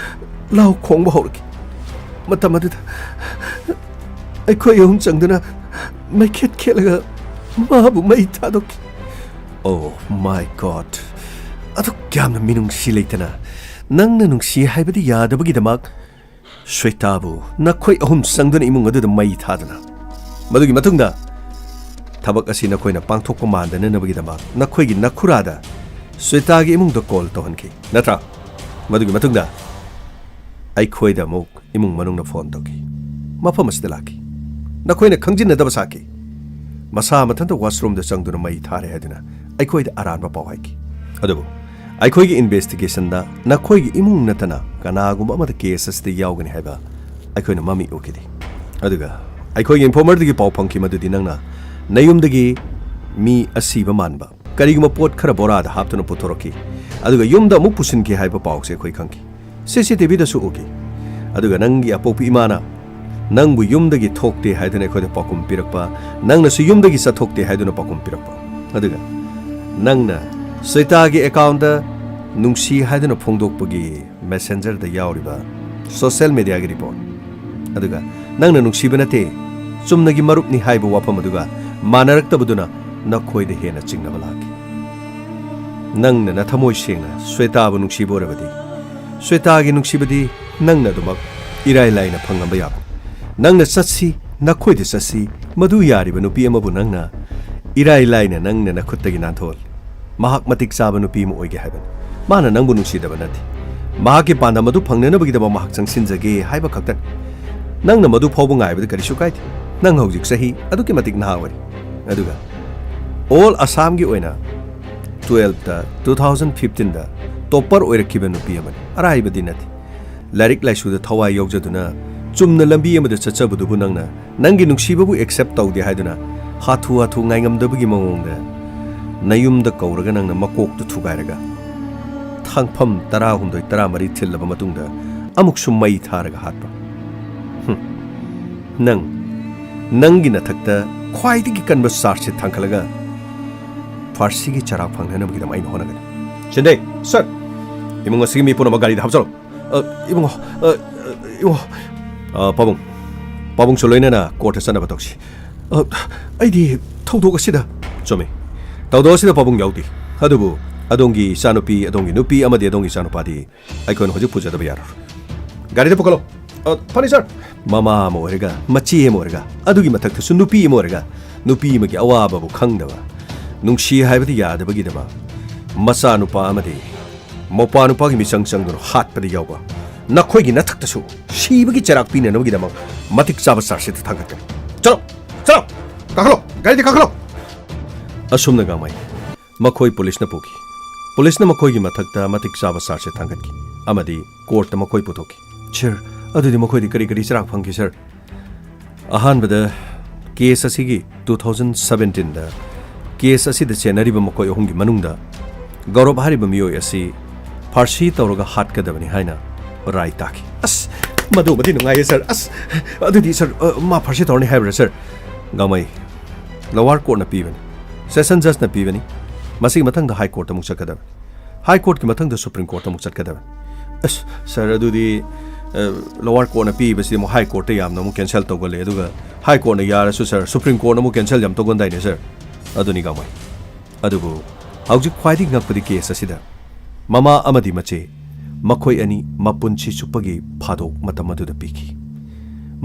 ꯂꯥꯎ ꯈꯣꯡꯕ ꯍꯧꯔꯛꯈꯤ꯫ ꯃꯇꯝ ꯑꯗꯨꯗ ꯑꯩꯈꯣꯏ ꯑꯍꯨꯝ ꯆꯪꯗꯨꯅ ꯃꯩꯈꯦꯠ ꯈꯦꯠꯂꯒ ꯃꯥꯕꯨ ꯃꯩ ꯊꯥꯗꯣꯛꯈꯤ꯫ Oh my God! ꯑꯗꯨꯛ ꯌꯥꯝꯅ ꯃꯤꯅꯨꯡꯁꯤ ꯂꯩꯇꯅ, ꯅꯪꯅ ꯅꯨꯡꯁꯤ ꯍꯥꯏꯕꯗꯤ ꯌꯥꯗꯕꯒꯤꯗꯃꯛ ꯁ꯭ꯋꯦꯇꯥꯕꯨ ꯅꯈꯣꯏ ꯑꯍꯨꯝ ꯆꯪꯗꯨꯅ ꯏꯃꯨꯡ ꯑꯗꯨꯗ ꯃꯩ ꯊꯥꯗꯨꯅ, ꯃꯗꯨꯒꯤ ꯃꯇꯨꯡꯗ ꯊꯕꯛ ꯑꯁꯤ ꯅꯈꯣꯏꯅ ꯄꯥꯡꯊꯣꯛꯄ ꯃꯥꯟꯗꯅꯅꯕꯒꯤꯗꯃꯛ ꯅꯈꯣꯏꯒꯤ ꯅꯈꯨꯔꯥꯗ ꯁ꯭ꯋꯦꯇꯥꯒꯤ ꯏꯃꯨꯡꯗ ꯀꯣꯜ ꯇꯧꯍꯟꯈꯤ, ꯅꯠꯇ꯭ꯔꯥ? ꯃꯗꯨꯒꯤ ꯃꯇꯨꯡꯗ ꯑꯩꯈꯣꯏꯗ ꯑꯃꯨꯛ ꯏꯃꯨꯡ ꯃꯅꯨꯡꯅ ꯐꯣꯟ ꯇꯧꯈꯤ꯫ ꯃꯐꯝ ꯑꯁꯤꯗ ꯂꯥꯛꯈꯤ꯫ ꯅꯈꯣꯏꯅ ꯈꯪꯖꯤꯟꯅꯗꯕ ꯁꯥꯈꯤ꯫ ꯃꯁꯥ ꯃꯊꯟꯇ ꯋꯥꯁꯔꯨꯝꯗ ꯆꯪꯗꯨꯅ ꯃꯩ ꯊꯥꯔꯦ ꯍꯥꯏꯗꯨꯅ ꯑꯩꯈꯣꯏꯗ ꯑꯔꯥꯟꯕ ꯄꯥꯎ ꯍꯥꯏꯈꯤ꯫ ꯑꯗꯨꯕꯨ ꯑꯩꯈꯣꯏꯒꯤ ꯏꯟꯚꯦꯁꯇꯤꯒꯦꯁꯟꯗ ꯅꯈꯣꯏꯒꯤ ꯏꯃꯨꯡ ꯅꯠꯇꯅ ꯀꯅꯥꯒꯨꯝꯕ ꯑꯃꯗ ꯀꯦꯁ ꯑꯁꯤꯗ ꯌꯥꯎꯒꯅꯤ ꯍꯥꯏꯕ ꯑꯩꯈꯣꯏꯅ ꯃꯃꯤꯠ ꯎꯈꯤꯗꯦ꯫ ꯑꯗꯨꯒ ꯑꯩꯈꯣꯏꯒꯤ ꯏꯟꯐꯣꯔꯃꯔꯗꯒꯤ ꯄꯥꯎ ꯐꯪꯈꯤ ꯃꯗꯨꯗꯤ ꯅꯪꯅ ꯅꯌꯨꯝꯗꯒꯤ ꯃꯤ ꯑꯁꯤꯕ ꯃꯥꯟꯕ ꯀꯔꯤꯒꯨꯝꯕ ꯄꯣꯠ ꯈꯔ ꯕꯣꯔꯥꯗ ꯍꯥꯞꯇꯨꯅ ꯄꯨꯊꯣꯔꯛꯈꯤ, ꯑꯗꯨꯒ ꯌꯨꯝꯗ ꯑꯃꯨꯛ ꯄꯨꯁꯤꯟꯈꯤ ꯍꯥꯏꯕ ꯄꯥꯎꯁꯦ ꯑꯩꯈꯣꯏ ꯈꯪꯈꯤ꯫ ꯁꯤ ꯁꯤ ꯇꯤ ꯚꯤꯗꯁꯨ ꯎꯈꯤ꯫ ꯑꯗꯨꯒ ꯅꯪꯒꯤ ꯑꯄꯣꯛꯄꯤ ꯏꯃꯥꯅ ꯅꯪꯕꯨ ꯌꯨꯝꯗꯒꯤ ꯊꯣꯛꯇꯦ ꯍꯥꯏꯗꯨꯅ ꯑꯩꯈꯣꯏꯗ ꯄꯥꯎꯈꯨꯝ ꯄꯤꯔꯛꯄ, ꯅꯪꯅꯁꯨ ꯌꯨꯝꯗꯒꯤ ꯆꯠꯊꯣꯛꯇꯦ ꯍꯥꯏꯗꯨꯅ ꯄꯥꯎꯈꯨꯝ ꯄꯤꯔꯛꯄ, ꯑꯗꯨꯒ ꯅꯪꯅ ꯁ꯭ꯋꯦꯇꯥꯒꯤ ꯑꯦꯀꯥꯎꯟꯗ ꯅꯨꯡꯁꯤ ꯍꯥꯏꯗꯨꯅ ꯐꯣꯡꯗꯣꯛꯄꯒꯤ ꯃꯦꯁꯦꯟꯖꯔꯗ ꯌꯥꯎꯔꯤꯕ ꯁꯣꯁꯦꯜ ꯃꯦꯗꯤꯌꯥꯒꯤ ꯔꯤꯄꯣꯔꯠ, ꯑꯗꯨꯒ ꯅꯪꯅ ꯅꯨꯡꯁꯤꯕ ꯅꯠꯇꯦ, ꯆꯨꯝꯅꯒꯤ ꯃꯔꯨꯞꯅꯤ ꯍꯥꯏꯕ ꯋꯥꯐꯝ ꯑꯗꯨꯒ ꯃꯥꯟꯅꯔꯛꯇꯕꯗꯨꯅ ꯅꯈꯣꯏꯗ ꯍꯦꯟꯅ ꯆꯤꯡꯅꯕ ꯂꯥꯛꯈꯤ꯫ ꯅꯪꯅ ꯅꯊꯃꯣꯏ ꯁꯦꯡꯅ ꯁ꯭ꯋꯦꯇꯥꯕꯨ ꯅꯨꯡꯁꯤꯕ ꯑꯣꯏꯔꯕꯗꯤ, ꯁ꯭ꯋꯦꯇꯥꯒꯤ ꯅꯨꯡꯁꯤꯕꯗꯤ ꯅꯪꯅ ꯑꯗꯨꯃꯛ ꯏꯔꯥꯏ ꯂꯥꯏꯅ ꯐꯪꯂꯝꯕ ꯌꯥꯕꯅꯤ꯫ ꯅꯪꯅ ꯆꯠꯁꯤ, ꯅꯈꯣꯏꯗ ꯆꯠꯁꯤ, ꯃꯗꯨ ꯌꯥꯔꯤꯕ ꯅꯨꯄꯤ ꯑꯃꯕꯨ ꯅꯪꯅ ꯏꯔꯥꯏ ꯂꯥꯏꯅ ꯅꯪꯅ ꯅꯈꯨꯠꯇꯒꯤ ꯅꯥꯟꯊꯣꯛꯍꯜꯂꯤ꯫ ꯃꯍꯥꯛ ꯃꯇꯤꯛ ꯆꯥꯕ ꯅꯨꯄꯤ ꯑꯃ ꯑꯣꯏꯒꯦ ꯍꯥꯏꯕꯅꯤ꯫ ꯃꯥꯅ ꯅꯪꯕꯨ ꯅꯨꯡꯁꯤꯗꯕ ꯅꯠꯇꯦ꯫ ꯃꯍꯥꯛꯀꯤ ꯄꯥꯟꯗꯝ ꯑꯗꯨ ꯐꯪꯅꯅꯕꯒꯤꯗꯃꯛ ꯃꯍꯥꯛ ꯆꯪꯁꯤꯟꯖꯒꯦ ꯍꯥꯏꯕ ꯈꯛꯇꯅꯤ꯫ ꯅꯪꯅ ꯃꯗꯨ ꯐꯥꯎꯕ ꯉꯥꯏꯕꯗ ꯀꯔꯤꯁꯨ ꯀꯥꯏꯗꯦ꯫ ꯅꯪ ꯍꯧꯖꯤꯛ ꯆꯍꯤ ꯑꯗꯨꯛꯀꯤ ꯃꯇꯤꯛ ꯅꯍꯥ ꯑꯣꯏꯔꯤ꯫ ꯑꯗꯨꯒ ꯑꯣꯜ ꯑꯁꯥꯝꯒꯤ ꯑꯣꯏꯅ ꯇꯨꯋꯦꯜꯐꯇ, ꯇꯨ ꯊꯥꯎꯖꯟ ꯐꯤꯐꯇꯤꯟꯗ ꯇꯣꯞꯄꯔ ꯑꯣꯏꯔꯛꯈꯤꯕ ꯅꯨꯄꯤ ꯑꯃꯅꯤ꯫ ꯑꯔꯥꯏꯕꯗꯤ ꯅꯠꯇꯦ꯫ ꯂꯥꯏꯔꯤꯛ ꯂꯥꯏꯁꯨꯗ ꯊꯋꯥꯏ ꯌꯥꯎꯖꯗꯨꯅ ꯆꯨꯝꯅ ꯂꯝꯕꯤ ꯑꯃꯗ ꯆꯠꯆꯕꯗꯨꯕꯨ ꯅꯪꯅ ꯅꯪꯒꯤ ꯅꯨꯡꯁꯤꯕꯕꯨ ꯑꯦꯛꯁꯦꯞ ꯇꯧꯗꯦ ꯍꯥꯏꯗꯨꯅ ꯍꯥꯊꯨ ꯍꯥꯊꯨ ꯉꯥꯏꯉꯝꯗꯕꯒꯤ ꯃꯑꯣꯡꯗ ꯅꯌꯨꯝꯗ ꯀꯧꯔꯒ ꯅꯪꯅ ꯃꯀꯣꯛꯇꯨ ꯊꯨꯒꯥꯏꯔꯒ ꯊꯥꯡꯐꯝ ꯇꯔꯥꯍꯨꯝꯗꯣꯏ ꯇꯔꯥꯃꯔꯤ ꯊꯤꯜꯂꯕ ꯃꯇꯨꯡꯗ ꯑꯃꯨꯛꯁꯨ ꯃꯩ ꯊꯥꯔꯒ ꯍꯥꯠꯄ꯫ ꯍꯨꯝ꯫ ꯅꯪ, ꯅꯪꯒꯤ ꯅꯊꯛꯇ ꯈ꯭ꯋꯥꯏꯗꯒꯤ ꯀꯟꯕ ꯆꯥꯔꯖꯁꯦ ꯊꯥꯡꯒꯠꯂꯒ ꯐꯥꯔꯁꯤꯒꯤ ꯆꯔꯥꯛ ꯐꯪꯅꯅꯕꯒꯤꯗꯃꯛ ꯑꯩꯅ ꯍꯣꯠꯅꯒꯅꯤ꯫ ꯁꯤꯟꯗꯦ꯫ ꯁꯔ꯫ ꯏꯃꯨꯡ ꯑꯁꯤꯒꯤ ꯃꯤ ꯄꯨꯝꯅꯃꯛ ꯒꯥꯔꯤꯗ ꯍꯥꯞꯆꯜꯂꯨ꯫ ꯑ, ꯏꯕꯨꯡꯉꯣ, ꯑ, ꯏꯕꯨꯡꯉꯣ꯫ ꯑ, ꯄꯥꯕꯨꯡ, ꯄꯥꯕꯨꯡꯁꯨ ꯂꯣꯏꯅꯅ ꯀꯣꯔꯠꯇ ꯆꯠꯅꯕ ꯇꯧꯁꯤ꯫ ꯑ, ꯑꯩꯗꯤ ꯊꯧꯗꯣꯛ ꯑꯁꯤꯗ ꯆꯨꯝꯃꯤ꯫ ꯊꯧꯗꯣꯛ ꯑꯁꯤꯗ ꯄꯥꯕꯨꯡ ꯌꯥꯎꯗꯦ꯫ ꯑꯗꯨꯕꯨ ꯑꯗꯣꯝꯒꯤ ꯏꯆꯥꯅꯨꯄꯤ, ꯑꯗꯣꯝꯒꯤ ꯅꯨꯄꯤ ꯑꯃꯗꯤ ꯑꯗꯣꯝꯒꯤ ꯏꯆꯥꯅꯨꯄꯥꯗꯤ ꯑꯩꯈꯣꯏꯅ ꯍꯧꯖꯤꯛ ꯄꯨꯖꯗꯕ ꯌꯥꯔꯣꯏ꯫ ꯒꯥꯔꯤꯗ ꯄꯨꯈꯠꯂꯣ꯫ ꯑ, ꯐꯅꯤ, ꯁꯔ꯫ ꯃꯃꯥ ꯑꯃ ꯑꯣꯏꯔꯒ, ꯃꯆꯦ ꯑꯃ ꯑꯣꯏꯔꯒ, ꯑꯗꯨꯒꯤ ꯃꯊꯛꯇꯁꯨ ꯅꯨꯄꯤ ꯑꯃ ꯑꯣꯏꯔꯒ, ꯅꯨꯄꯤ ꯑꯃꯒꯤ ꯑꯋꯥꯕꯕꯨ ꯈꯪꯗꯕ, ꯅꯨꯡꯁꯤ ꯍꯥꯏꯕꯗꯤ ꯌꯥꯗꯕꯒꯤꯗꯃꯛ, ꯃꯆꯥꯅꯨꯄꯥ ꯑꯃꯗꯤ ꯃꯧꯄꯥ ꯅꯨꯄꯥꯒꯤ ꯃꯤꯆꯪ ꯆꯪꯗꯨꯅ ꯍꯥꯠꯄꯗ ꯌꯥꯎꯕ, ꯅꯈꯣꯏꯒꯤ ꯅꯊꯛꯇꯁꯨ ꯁꯤꯕꯒꯤ ꯆꯩꯔꯥꯛ ꯄꯤꯅꯅꯕꯒꯤꯗꯃꯛ ꯃꯇꯤꯛ ꯆꯥꯕ ꯆꯥꯔꯖꯁꯤꯠꯇ ꯊꯥꯡꯒꯠꯀꯅꯤ꯫ ꯆꯠꯂꯣ! ꯆꯠꯂꯣ! ꯀꯥꯈꯠꯂꯣ! ꯒꯥꯔꯤꯗ ꯀꯥꯈꯠꯂꯣ꯫ ꯑꯁꯨꯝꯅ ꯒꯥꯡꯃꯩ ꯃꯈꯣꯏ ꯄꯨꯂꯤꯁꯅ ꯄꯨꯈꯤ꯫ ꯄꯨꯂꯤꯁꯅ ꯃꯈꯣꯏꯒꯤ ꯃꯊꯛꯇ ꯃꯇꯤꯛ ꯆꯥꯕ ꯆꯥꯔꯖꯁꯦ ꯊꯥꯡꯒꯠꯈꯤ ꯑꯃꯗꯤ ꯀꯣꯔꯠꯇ ꯃꯈꯣꯏ ꯄꯨꯊꯣꯛꯈꯤ꯫ ꯁꯥꯔ, ꯑꯗꯨꯗꯤ ꯃꯈꯣꯏꯗꯤ ꯀꯔꯤ ꯀꯔꯤ ꯆꯩꯔꯥꯛ ꯐꯪꯈꯤ, ꯁꯥꯔ? ꯑꯍꯥꯟꯕꯗ, ꯀꯦꯁ ꯑꯁꯤꯒꯤ two thousand seventeen ꯗ ꯀꯦꯁ ꯑꯁꯤꯗ ꯆꯦꯟꯅꯔꯤꯕ ꯃꯈꯣꯏ ꯑꯍꯨꯝꯒꯤ ꯃꯅꯨꯡꯗ ꯒꯧꯔꯕ ꯍꯥꯏꯔꯤꯕ ꯃꯤꯑꯣꯏ ꯑꯁꯤ ꯐꯥꯔꯁꯤ ꯇꯧꯔꯒ ꯍꯥꯠꯀꯗꯕꯅꯤ ꯍꯥꯏꯅ ꯔꯥꯏ ꯇꯥꯈꯤ꯫ ꯑꯁ, ꯃꯗꯨꯃꯗꯤ ꯅꯨꯡꯉꯥꯏꯌꯦ, ꯁꯥꯔ꯫ ꯑꯁ, ꯑꯗꯨꯗꯤ, ꯁꯥꯔ, ꯑ, ꯃꯥ ꯐꯥꯔꯁꯤ ꯇꯧꯔꯅꯤ ꯍꯥꯏꯕ꯭ꯔꯥ, ꯁꯥꯔ? ꯒꯥꯡꯃꯩ, ꯂꯋꯥꯔ ꯀꯣꯔꯠꯅ ꯄꯤꯕꯅꯤ, ꯁꯦꯁꯟ ꯖꯖꯅ ꯄꯤꯕꯅꯤ꯫ ꯃꯁꯤꯒꯤ ꯃꯊꯪꯗ ꯍꯥꯏ ꯀꯣꯔꯠꯇ ꯑꯃꯨꯛ ꯆꯠꯀꯗꯕꯅꯤ꯫ ꯍꯥꯏ ꯀꯣꯔꯠꯀꯤ ꯃꯊꯪꯗ ꯁꯨꯄ꯭ꯔꯤꯝ ꯀꯣꯔꯠꯇ ꯑꯃꯨꯛ ꯆꯠꯀꯗꯕꯅꯤ꯫ ꯑꯁ, ꯁꯥꯔ, ꯑꯗꯨꯗꯤ, ꯑ, ꯂꯋꯥꯔ ꯀꯣꯔꯠꯅ ꯄꯤꯕꯁꯤꯗꯤ ꯑꯃꯨꯛ ꯍꯥꯏ ꯀꯣꯔꯠꯇ ꯌꯥꯝꯅ ꯑꯃꯨꯛ ꯀꯦꯟꯁꯦꯜ ꯇꯧꯒꯜꯂꯦ, ꯑꯗꯨꯒ ꯍꯥꯏ ꯀꯣꯔꯠꯅ ꯌꯥꯔꯁꯨ, ꯁꯥꯔ, ꯁꯨꯄ꯭ꯔꯤꯝ ꯀꯣꯔꯠꯅ ꯑꯃꯨꯛ ꯀꯦꯟꯁꯦꯜ ꯌꯥꯝ ꯇꯧꯒꯟꯗꯥꯏꯅꯦ, ꯁꯥꯔ? ꯑꯗꯨꯅꯤ, ꯒꯥꯡꯃꯩ꯫ ꯑꯗꯨꯕꯨ ꯍꯧꯖꯤꯛ ꯈ꯭ꯋꯥꯏꯗꯒꯤ ꯉꯛꯄꯗꯤ ꯀꯦꯁ ꯑꯁꯤꯗ ꯃꯃꯥ ꯑꯃꯗꯤ ꯃꯆꯦ, ꯃꯈꯣꯏ ꯑꯅꯤ ꯃꯄꯨꯟꯁꯤ ꯆꯨꯞꯄꯒꯤ ꯐꯥꯗꯣꯛ ꯃꯇꯝ ꯑꯗꯨꯗ ꯄꯤꯈꯤ꯫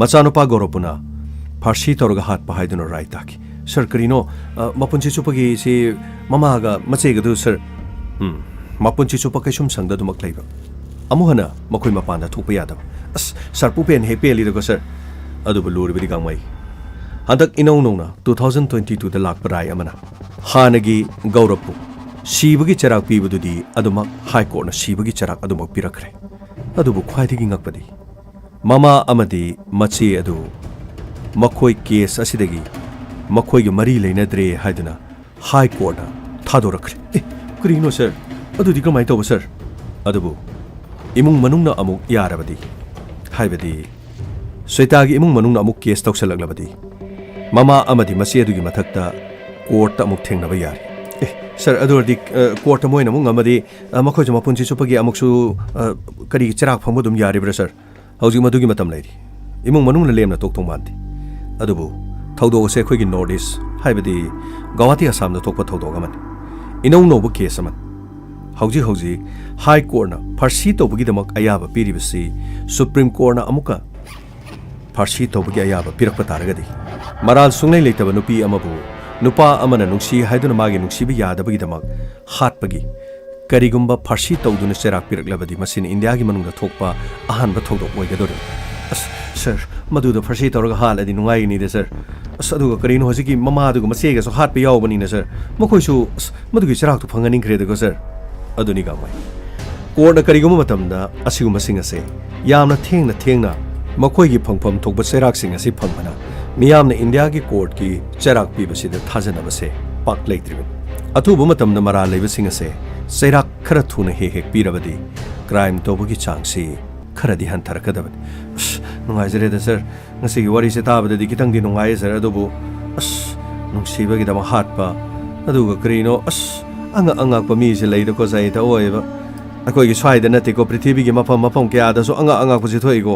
ꯃꯆꯥꯅꯨꯄꯥ ꯒꯧꯔꯕꯄꯨꯅ ꯐꯥꯔꯁꯤ ꯇꯧꯔꯒ ꯍꯥꯠꯄ ꯍꯥꯏꯗꯨꯅ ꯔꯥꯏ ꯇꯥꯈꯤ꯫ ꯁꯥꯔ, ꯀꯔꯤꯅꯣ? ꯑ, ꯃꯄꯨꯟꯁꯤ ꯆꯨꯞꯄꯒꯤ ꯁꯤ ꯃꯃꯥꯒ ꯃꯆꯦꯒꯗꯨ, ꯁꯥꯔ? ꯎꯝ, ꯃꯄꯨꯟꯁꯤ ꯆꯨꯞꯄ ꯀꯩꯁꯨꯝꯁꯪꯗ ꯑꯗꯨꯃꯛ ꯂꯩꯕ꯫ ꯑꯃꯨꯛ ꯍꯟꯅ ꯃꯈꯣꯏ ꯃꯄꯥꯟꯗ ꯊꯣꯛꯄ ꯌꯥꯗꯕ꯫ ꯑꯁ, ꯁꯥꯔ, ꯄꯨꯄꯦꯟ ꯍꯦꯛ ꯄꯦꯜꯂꯤꯗꯀꯣ, ꯁꯥꯔ꯫ ꯑꯗꯨꯕꯨ ꯂꯨꯔꯤꯕꯗꯤ ꯒꯥꯡꯃꯩ, ꯍꯟꯗꯛ ꯏꯅꯧ ꯅꯧꯅ two thousand twenty two ꯗ ꯂꯥꯛꯄ ꯔꯥꯏ ꯑꯃꯅ ꯍꯥꯟꯅꯒꯤ ꯒꯧꯔꯕꯄꯨ ꯁꯤꯕꯒꯤ ꯆꯩꯔꯥꯛ ꯄꯤꯕꯗꯨꯗꯤ ꯑꯗꯨꯃꯛ ꯍꯥꯏ ꯀꯣꯔꯠꯅ ꯁꯤꯕꯒꯤ ꯆꯩꯔꯥꯛ ꯑꯗꯨꯃꯛ ꯄꯤꯔꯛꯈ꯭ꯔꯦ꯫ ꯑꯗꯨꯕꯨ ꯈ꯭ꯋꯥꯏꯗꯒꯤ ꯉꯛꯄꯗꯤ, ꯃꯃꯥ ꯑꯃꯗꯤ ꯃꯆꯦ ꯑꯗꯨ ꯃꯈꯣꯏ ꯀꯦꯁ ꯑꯁꯤꯗꯒꯤ ꯃꯈꯣꯏꯒ ꯃꯔꯤ ꯂꯩꯅꯗ꯭ꯔꯦ ꯍꯥꯏꯗꯨꯅ ꯍꯥꯏ ꯀꯣꯔꯠꯅ ꯊꯥꯗꯣꯔꯛꯈ꯭ꯔꯦ꯫ ꯑꯦ, ꯀꯔꯤꯅꯣ, ꯁꯥꯔ? ꯑꯗꯨꯗꯤ ꯀꯃꯥꯏꯅ ꯇꯧꯕ, ꯁꯥꯔ? ꯑꯗꯨꯕꯨ ꯏꯃꯨꯡ ꯃꯅꯨꯡꯅ ꯑꯃꯨꯛ ꯌꯥꯔꯕꯗꯤ, ꯍꯥꯏꯕꯗꯤ ꯁ꯭ꯋꯦꯇꯥꯒꯤ ꯏꯃꯨꯡ ꯃꯅꯨꯡꯅ ꯑꯃꯨꯛ ꯀꯦꯁ ꯇꯧꯁꯜꯂꯛꯂꯕꯗꯤ, ꯃꯃꯥ ꯑꯃꯗꯤ ꯃꯆꯦ ꯑꯗꯨꯒꯤ ꯃꯊꯛꯇ ꯀꯣꯔꯠꯇ ꯑꯃꯨꯛ ꯊꯦꯡꯅꯕ ꯌꯥꯔꯦ꯫ ꯑꯦ, ꯁꯥꯔ, ꯑꯗꯨ ꯑꯣꯏꯔꯗꯤ, ꯑ, ꯀꯣꯔꯠꯇ ꯃꯣꯏꯅ ꯑꯃꯨꯛ ꯉꯝꯃꯗꯤ, ꯑ, ꯃꯈꯣꯏꯁꯨ ꯃꯄꯨꯟꯁꯤ ꯆꯨꯞꯄꯒꯤ ꯑꯃꯨꯛꯁꯨ, ꯑ, ꯀꯔꯤ ꯆꯩꯔꯥꯛ ꯐꯪꯕ ꯑꯗꯨꯝ ꯌꯥꯔꯤꯕ꯭ꯔꯥ, ꯁꯥꯔ? ꯍꯧꯖꯤꯛ ꯃꯗꯨꯒꯤ ꯃꯇꯝ ꯂꯩꯔꯤ꯫ ꯏꯃꯨꯡ ꯃꯅꯨꯡꯅ ꯂꯦꯝꯅ ꯇꯣꯛꯇꯧ ꯃꯥꯟꯗꯦ꯫ ꯑꯗꯨꯕꯨ ꯊꯧꯗꯣꯛ ꯑꯁꯦ ꯑꯩꯈꯣꯏꯒꯤ ꯅꯣꯔꯠ ꯏꯁ, ꯍꯥꯏꯕꯗꯤ ꯒꯧꯍꯥꯇꯤ, ꯑꯁꯥꯝꯗ ꯊꯣꯛꯄ ꯊꯧꯗꯣꯛ ꯑꯃꯅꯤ꯫ ꯏꯅꯧ ꯅꯧꯕ ꯀꯦꯁ ꯑꯃꯅꯤ꯫ ꯍꯧꯖꯤꯛ ꯍꯧꯖꯤꯛ ꯍꯥꯏ ꯀꯣꯔꯠꯅ ꯐꯥꯔꯁꯤ ꯇꯧꯕꯒꯤꯗꯃꯛ ꯑꯌꯥꯕ ꯄꯤꯔꯤꯕꯁꯤ ꯁꯨꯄ꯭ꯔꯤꯝ ꯀꯣꯔꯠꯅ ꯑꯃꯨꯛꯀ ꯐꯥꯔꯁꯤ ꯇꯧꯕꯒꯤ ꯑꯌꯥꯕ ꯄꯤꯔꯛꯄ ꯇꯥꯔꯒꯗꯤ, ꯃꯔꯥꯜ ꯁꯨꯡꯂꯩ ꯂꯩꯇꯕ ꯅꯨꯄꯤ ꯑꯃꯕꯨ ꯅꯨꯄꯥ ꯑꯃꯅ ꯅꯨꯡꯁꯤ ꯍꯥꯏꯗꯨꯅ ꯃꯥꯒꯤ ꯅꯨꯡꯁꯤꯕ ꯌꯥꯗꯕꯒꯤꯗꯃꯛ ꯍꯥꯠꯄꯒꯤ ꯀꯔꯤꯒꯨꯝꯕ ꯐꯥꯔꯁꯤ ꯇꯧꯗꯨꯅ ꯆꯩꯔꯥꯛ ꯄꯤꯔꯛꯂꯕꯗꯤ, ꯃꯁꯤꯅ ꯏꯟꯗꯤꯌꯥꯒꯤ ꯃꯅꯨꯡꯗ ꯊꯣꯛꯄ ꯑꯍꯥꯟꯕ ꯊꯧꯗꯣꯛ ꯑꯣꯏꯒꯗꯧꯔꯤꯕꯅꯤ꯫ ꯑꯁ, ꯁꯥꯔ, ꯃꯗꯨꯗ ꯐꯥꯔꯁꯤ ꯇꯧꯔꯒ ꯍꯥꯠꯂꯗꯤ ꯅꯨꯡꯉꯥꯏꯒꯅꯤꯗ, ꯁꯥꯔ꯫ ꯑꯁ, ꯑꯗꯨꯒ ꯀꯔꯤꯅꯣ, ꯍꯧꯖꯤꯛꯀꯤ ꯃꯃꯥꯗꯨꯒ ꯃꯆꯦꯒꯁꯨ ꯍꯥꯠꯄ ꯌꯥꯎꯕꯅꯤꯅ, ꯁꯥꯔ꯫ ꯃꯈꯣꯏꯁꯨ, ꯑꯁ, ꯃꯗꯨꯒꯤ ꯆꯩꯔꯥꯛꯇꯨ ꯐꯪꯍꯟꯅꯤꯡꯈ꯭ꯔꯦꯗꯀꯣ, ꯁꯥꯔ꯫ ꯑꯗꯨꯅꯤ, ꯒꯥꯡꯃꯩ꯫ ꯀꯣꯔꯠꯅ ꯀꯔꯤꯒꯨꯝꯕ ꯃꯇꯝꯗ ꯑꯁꯤꯒꯨꯝꯕꯁꯤꯡ ꯑꯁꯦ ꯌꯥꯝꯅ ꯊꯦꯡꯅ ꯊꯦꯡꯅ ꯃꯈꯣꯏꯒꯤ ꯐꯪꯐꯝ ꯊꯣꯛꯄ ꯆꯩꯔꯥꯛꯁꯤꯡ ꯑꯁꯤ ꯐꯪꯕꯅ ꯃꯤꯌꯥꯝꯅ ꯏꯟꯗꯤꯌꯥꯒꯤ ꯀꯣꯔꯠꯀꯤ ꯆꯩꯔꯥꯛ ꯄꯤꯕꯁꯤꯗ ꯊꯥꯖꯅꯕꯁꯦ ꯄꯥꯛ ꯂꯩꯇ꯭ꯔꯤꯕꯅꯤ꯫ ꯑꯊꯨꯕ ꯃꯇꯝꯗ ꯃꯔꯥꯜ ꯂꯩꯕꯁꯤꯡ ꯑꯁꯦ ꯆꯩꯔꯥꯛ ꯈꯔ ꯊꯨꯅ ꯍꯦꯛ ꯍꯦꯛ ꯄꯤꯔꯕꯗꯤ ꯀ꯭ꯔꯥꯏꯝ ꯇꯧꯕꯒꯤ ꯆꯥꯡꯁꯤ ꯈꯔꯗꯤ ꯍꯟꯊꯔꯛꯀꯗꯕꯅꯤ꯫ ꯑꯁ, ꯅꯨꯡꯉꯥꯏꯖꯔꯦꯗ, ꯁꯥꯔ꯫ ꯉꯁꯤꯒꯤ ꯋꯥꯔꯤꯁꯦ ꯇꯥꯕꯗꯗꯤ ꯈꯤꯇꯪꯗꯤ ꯅꯨꯡꯉꯥꯏꯌꯦ, ꯁꯥꯔ꯫ ꯑꯗꯨꯕꯨ, ꯑꯁ, ꯅꯨꯡꯁꯤꯕꯒꯤꯗꯃꯛ ꯍꯥꯠꯄ, ꯑꯗꯨꯒ ꯀꯔꯤꯅꯣ, ꯑꯁ, ꯑꯉꯛ ꯑꯉꯛꯄ ꯃꯤꯁꯦ ꯂꯩꯗꯀꯣ, ꯁꯥꯔ, ꯑꯣꯏꯌꯦꯕ꯫ ꯑꯩꯈꯣꯏꯒꯤ ꯁ꯭ꯋꯥꯏꯗ ꯅꯠꯇꯦꯀꯣ, ꯄ꯭ꯔꯤꯊꯤꯕꯤꯒꯤ ꯃꯐꯝ ꯃꯐꯝ ꯀꯌꯥꯗꯁꯨ ꯑꯉꯛ ꯑꯉꯛꯄꯁꯤ ꯊꯣꯛꯏꯀꯣ꯫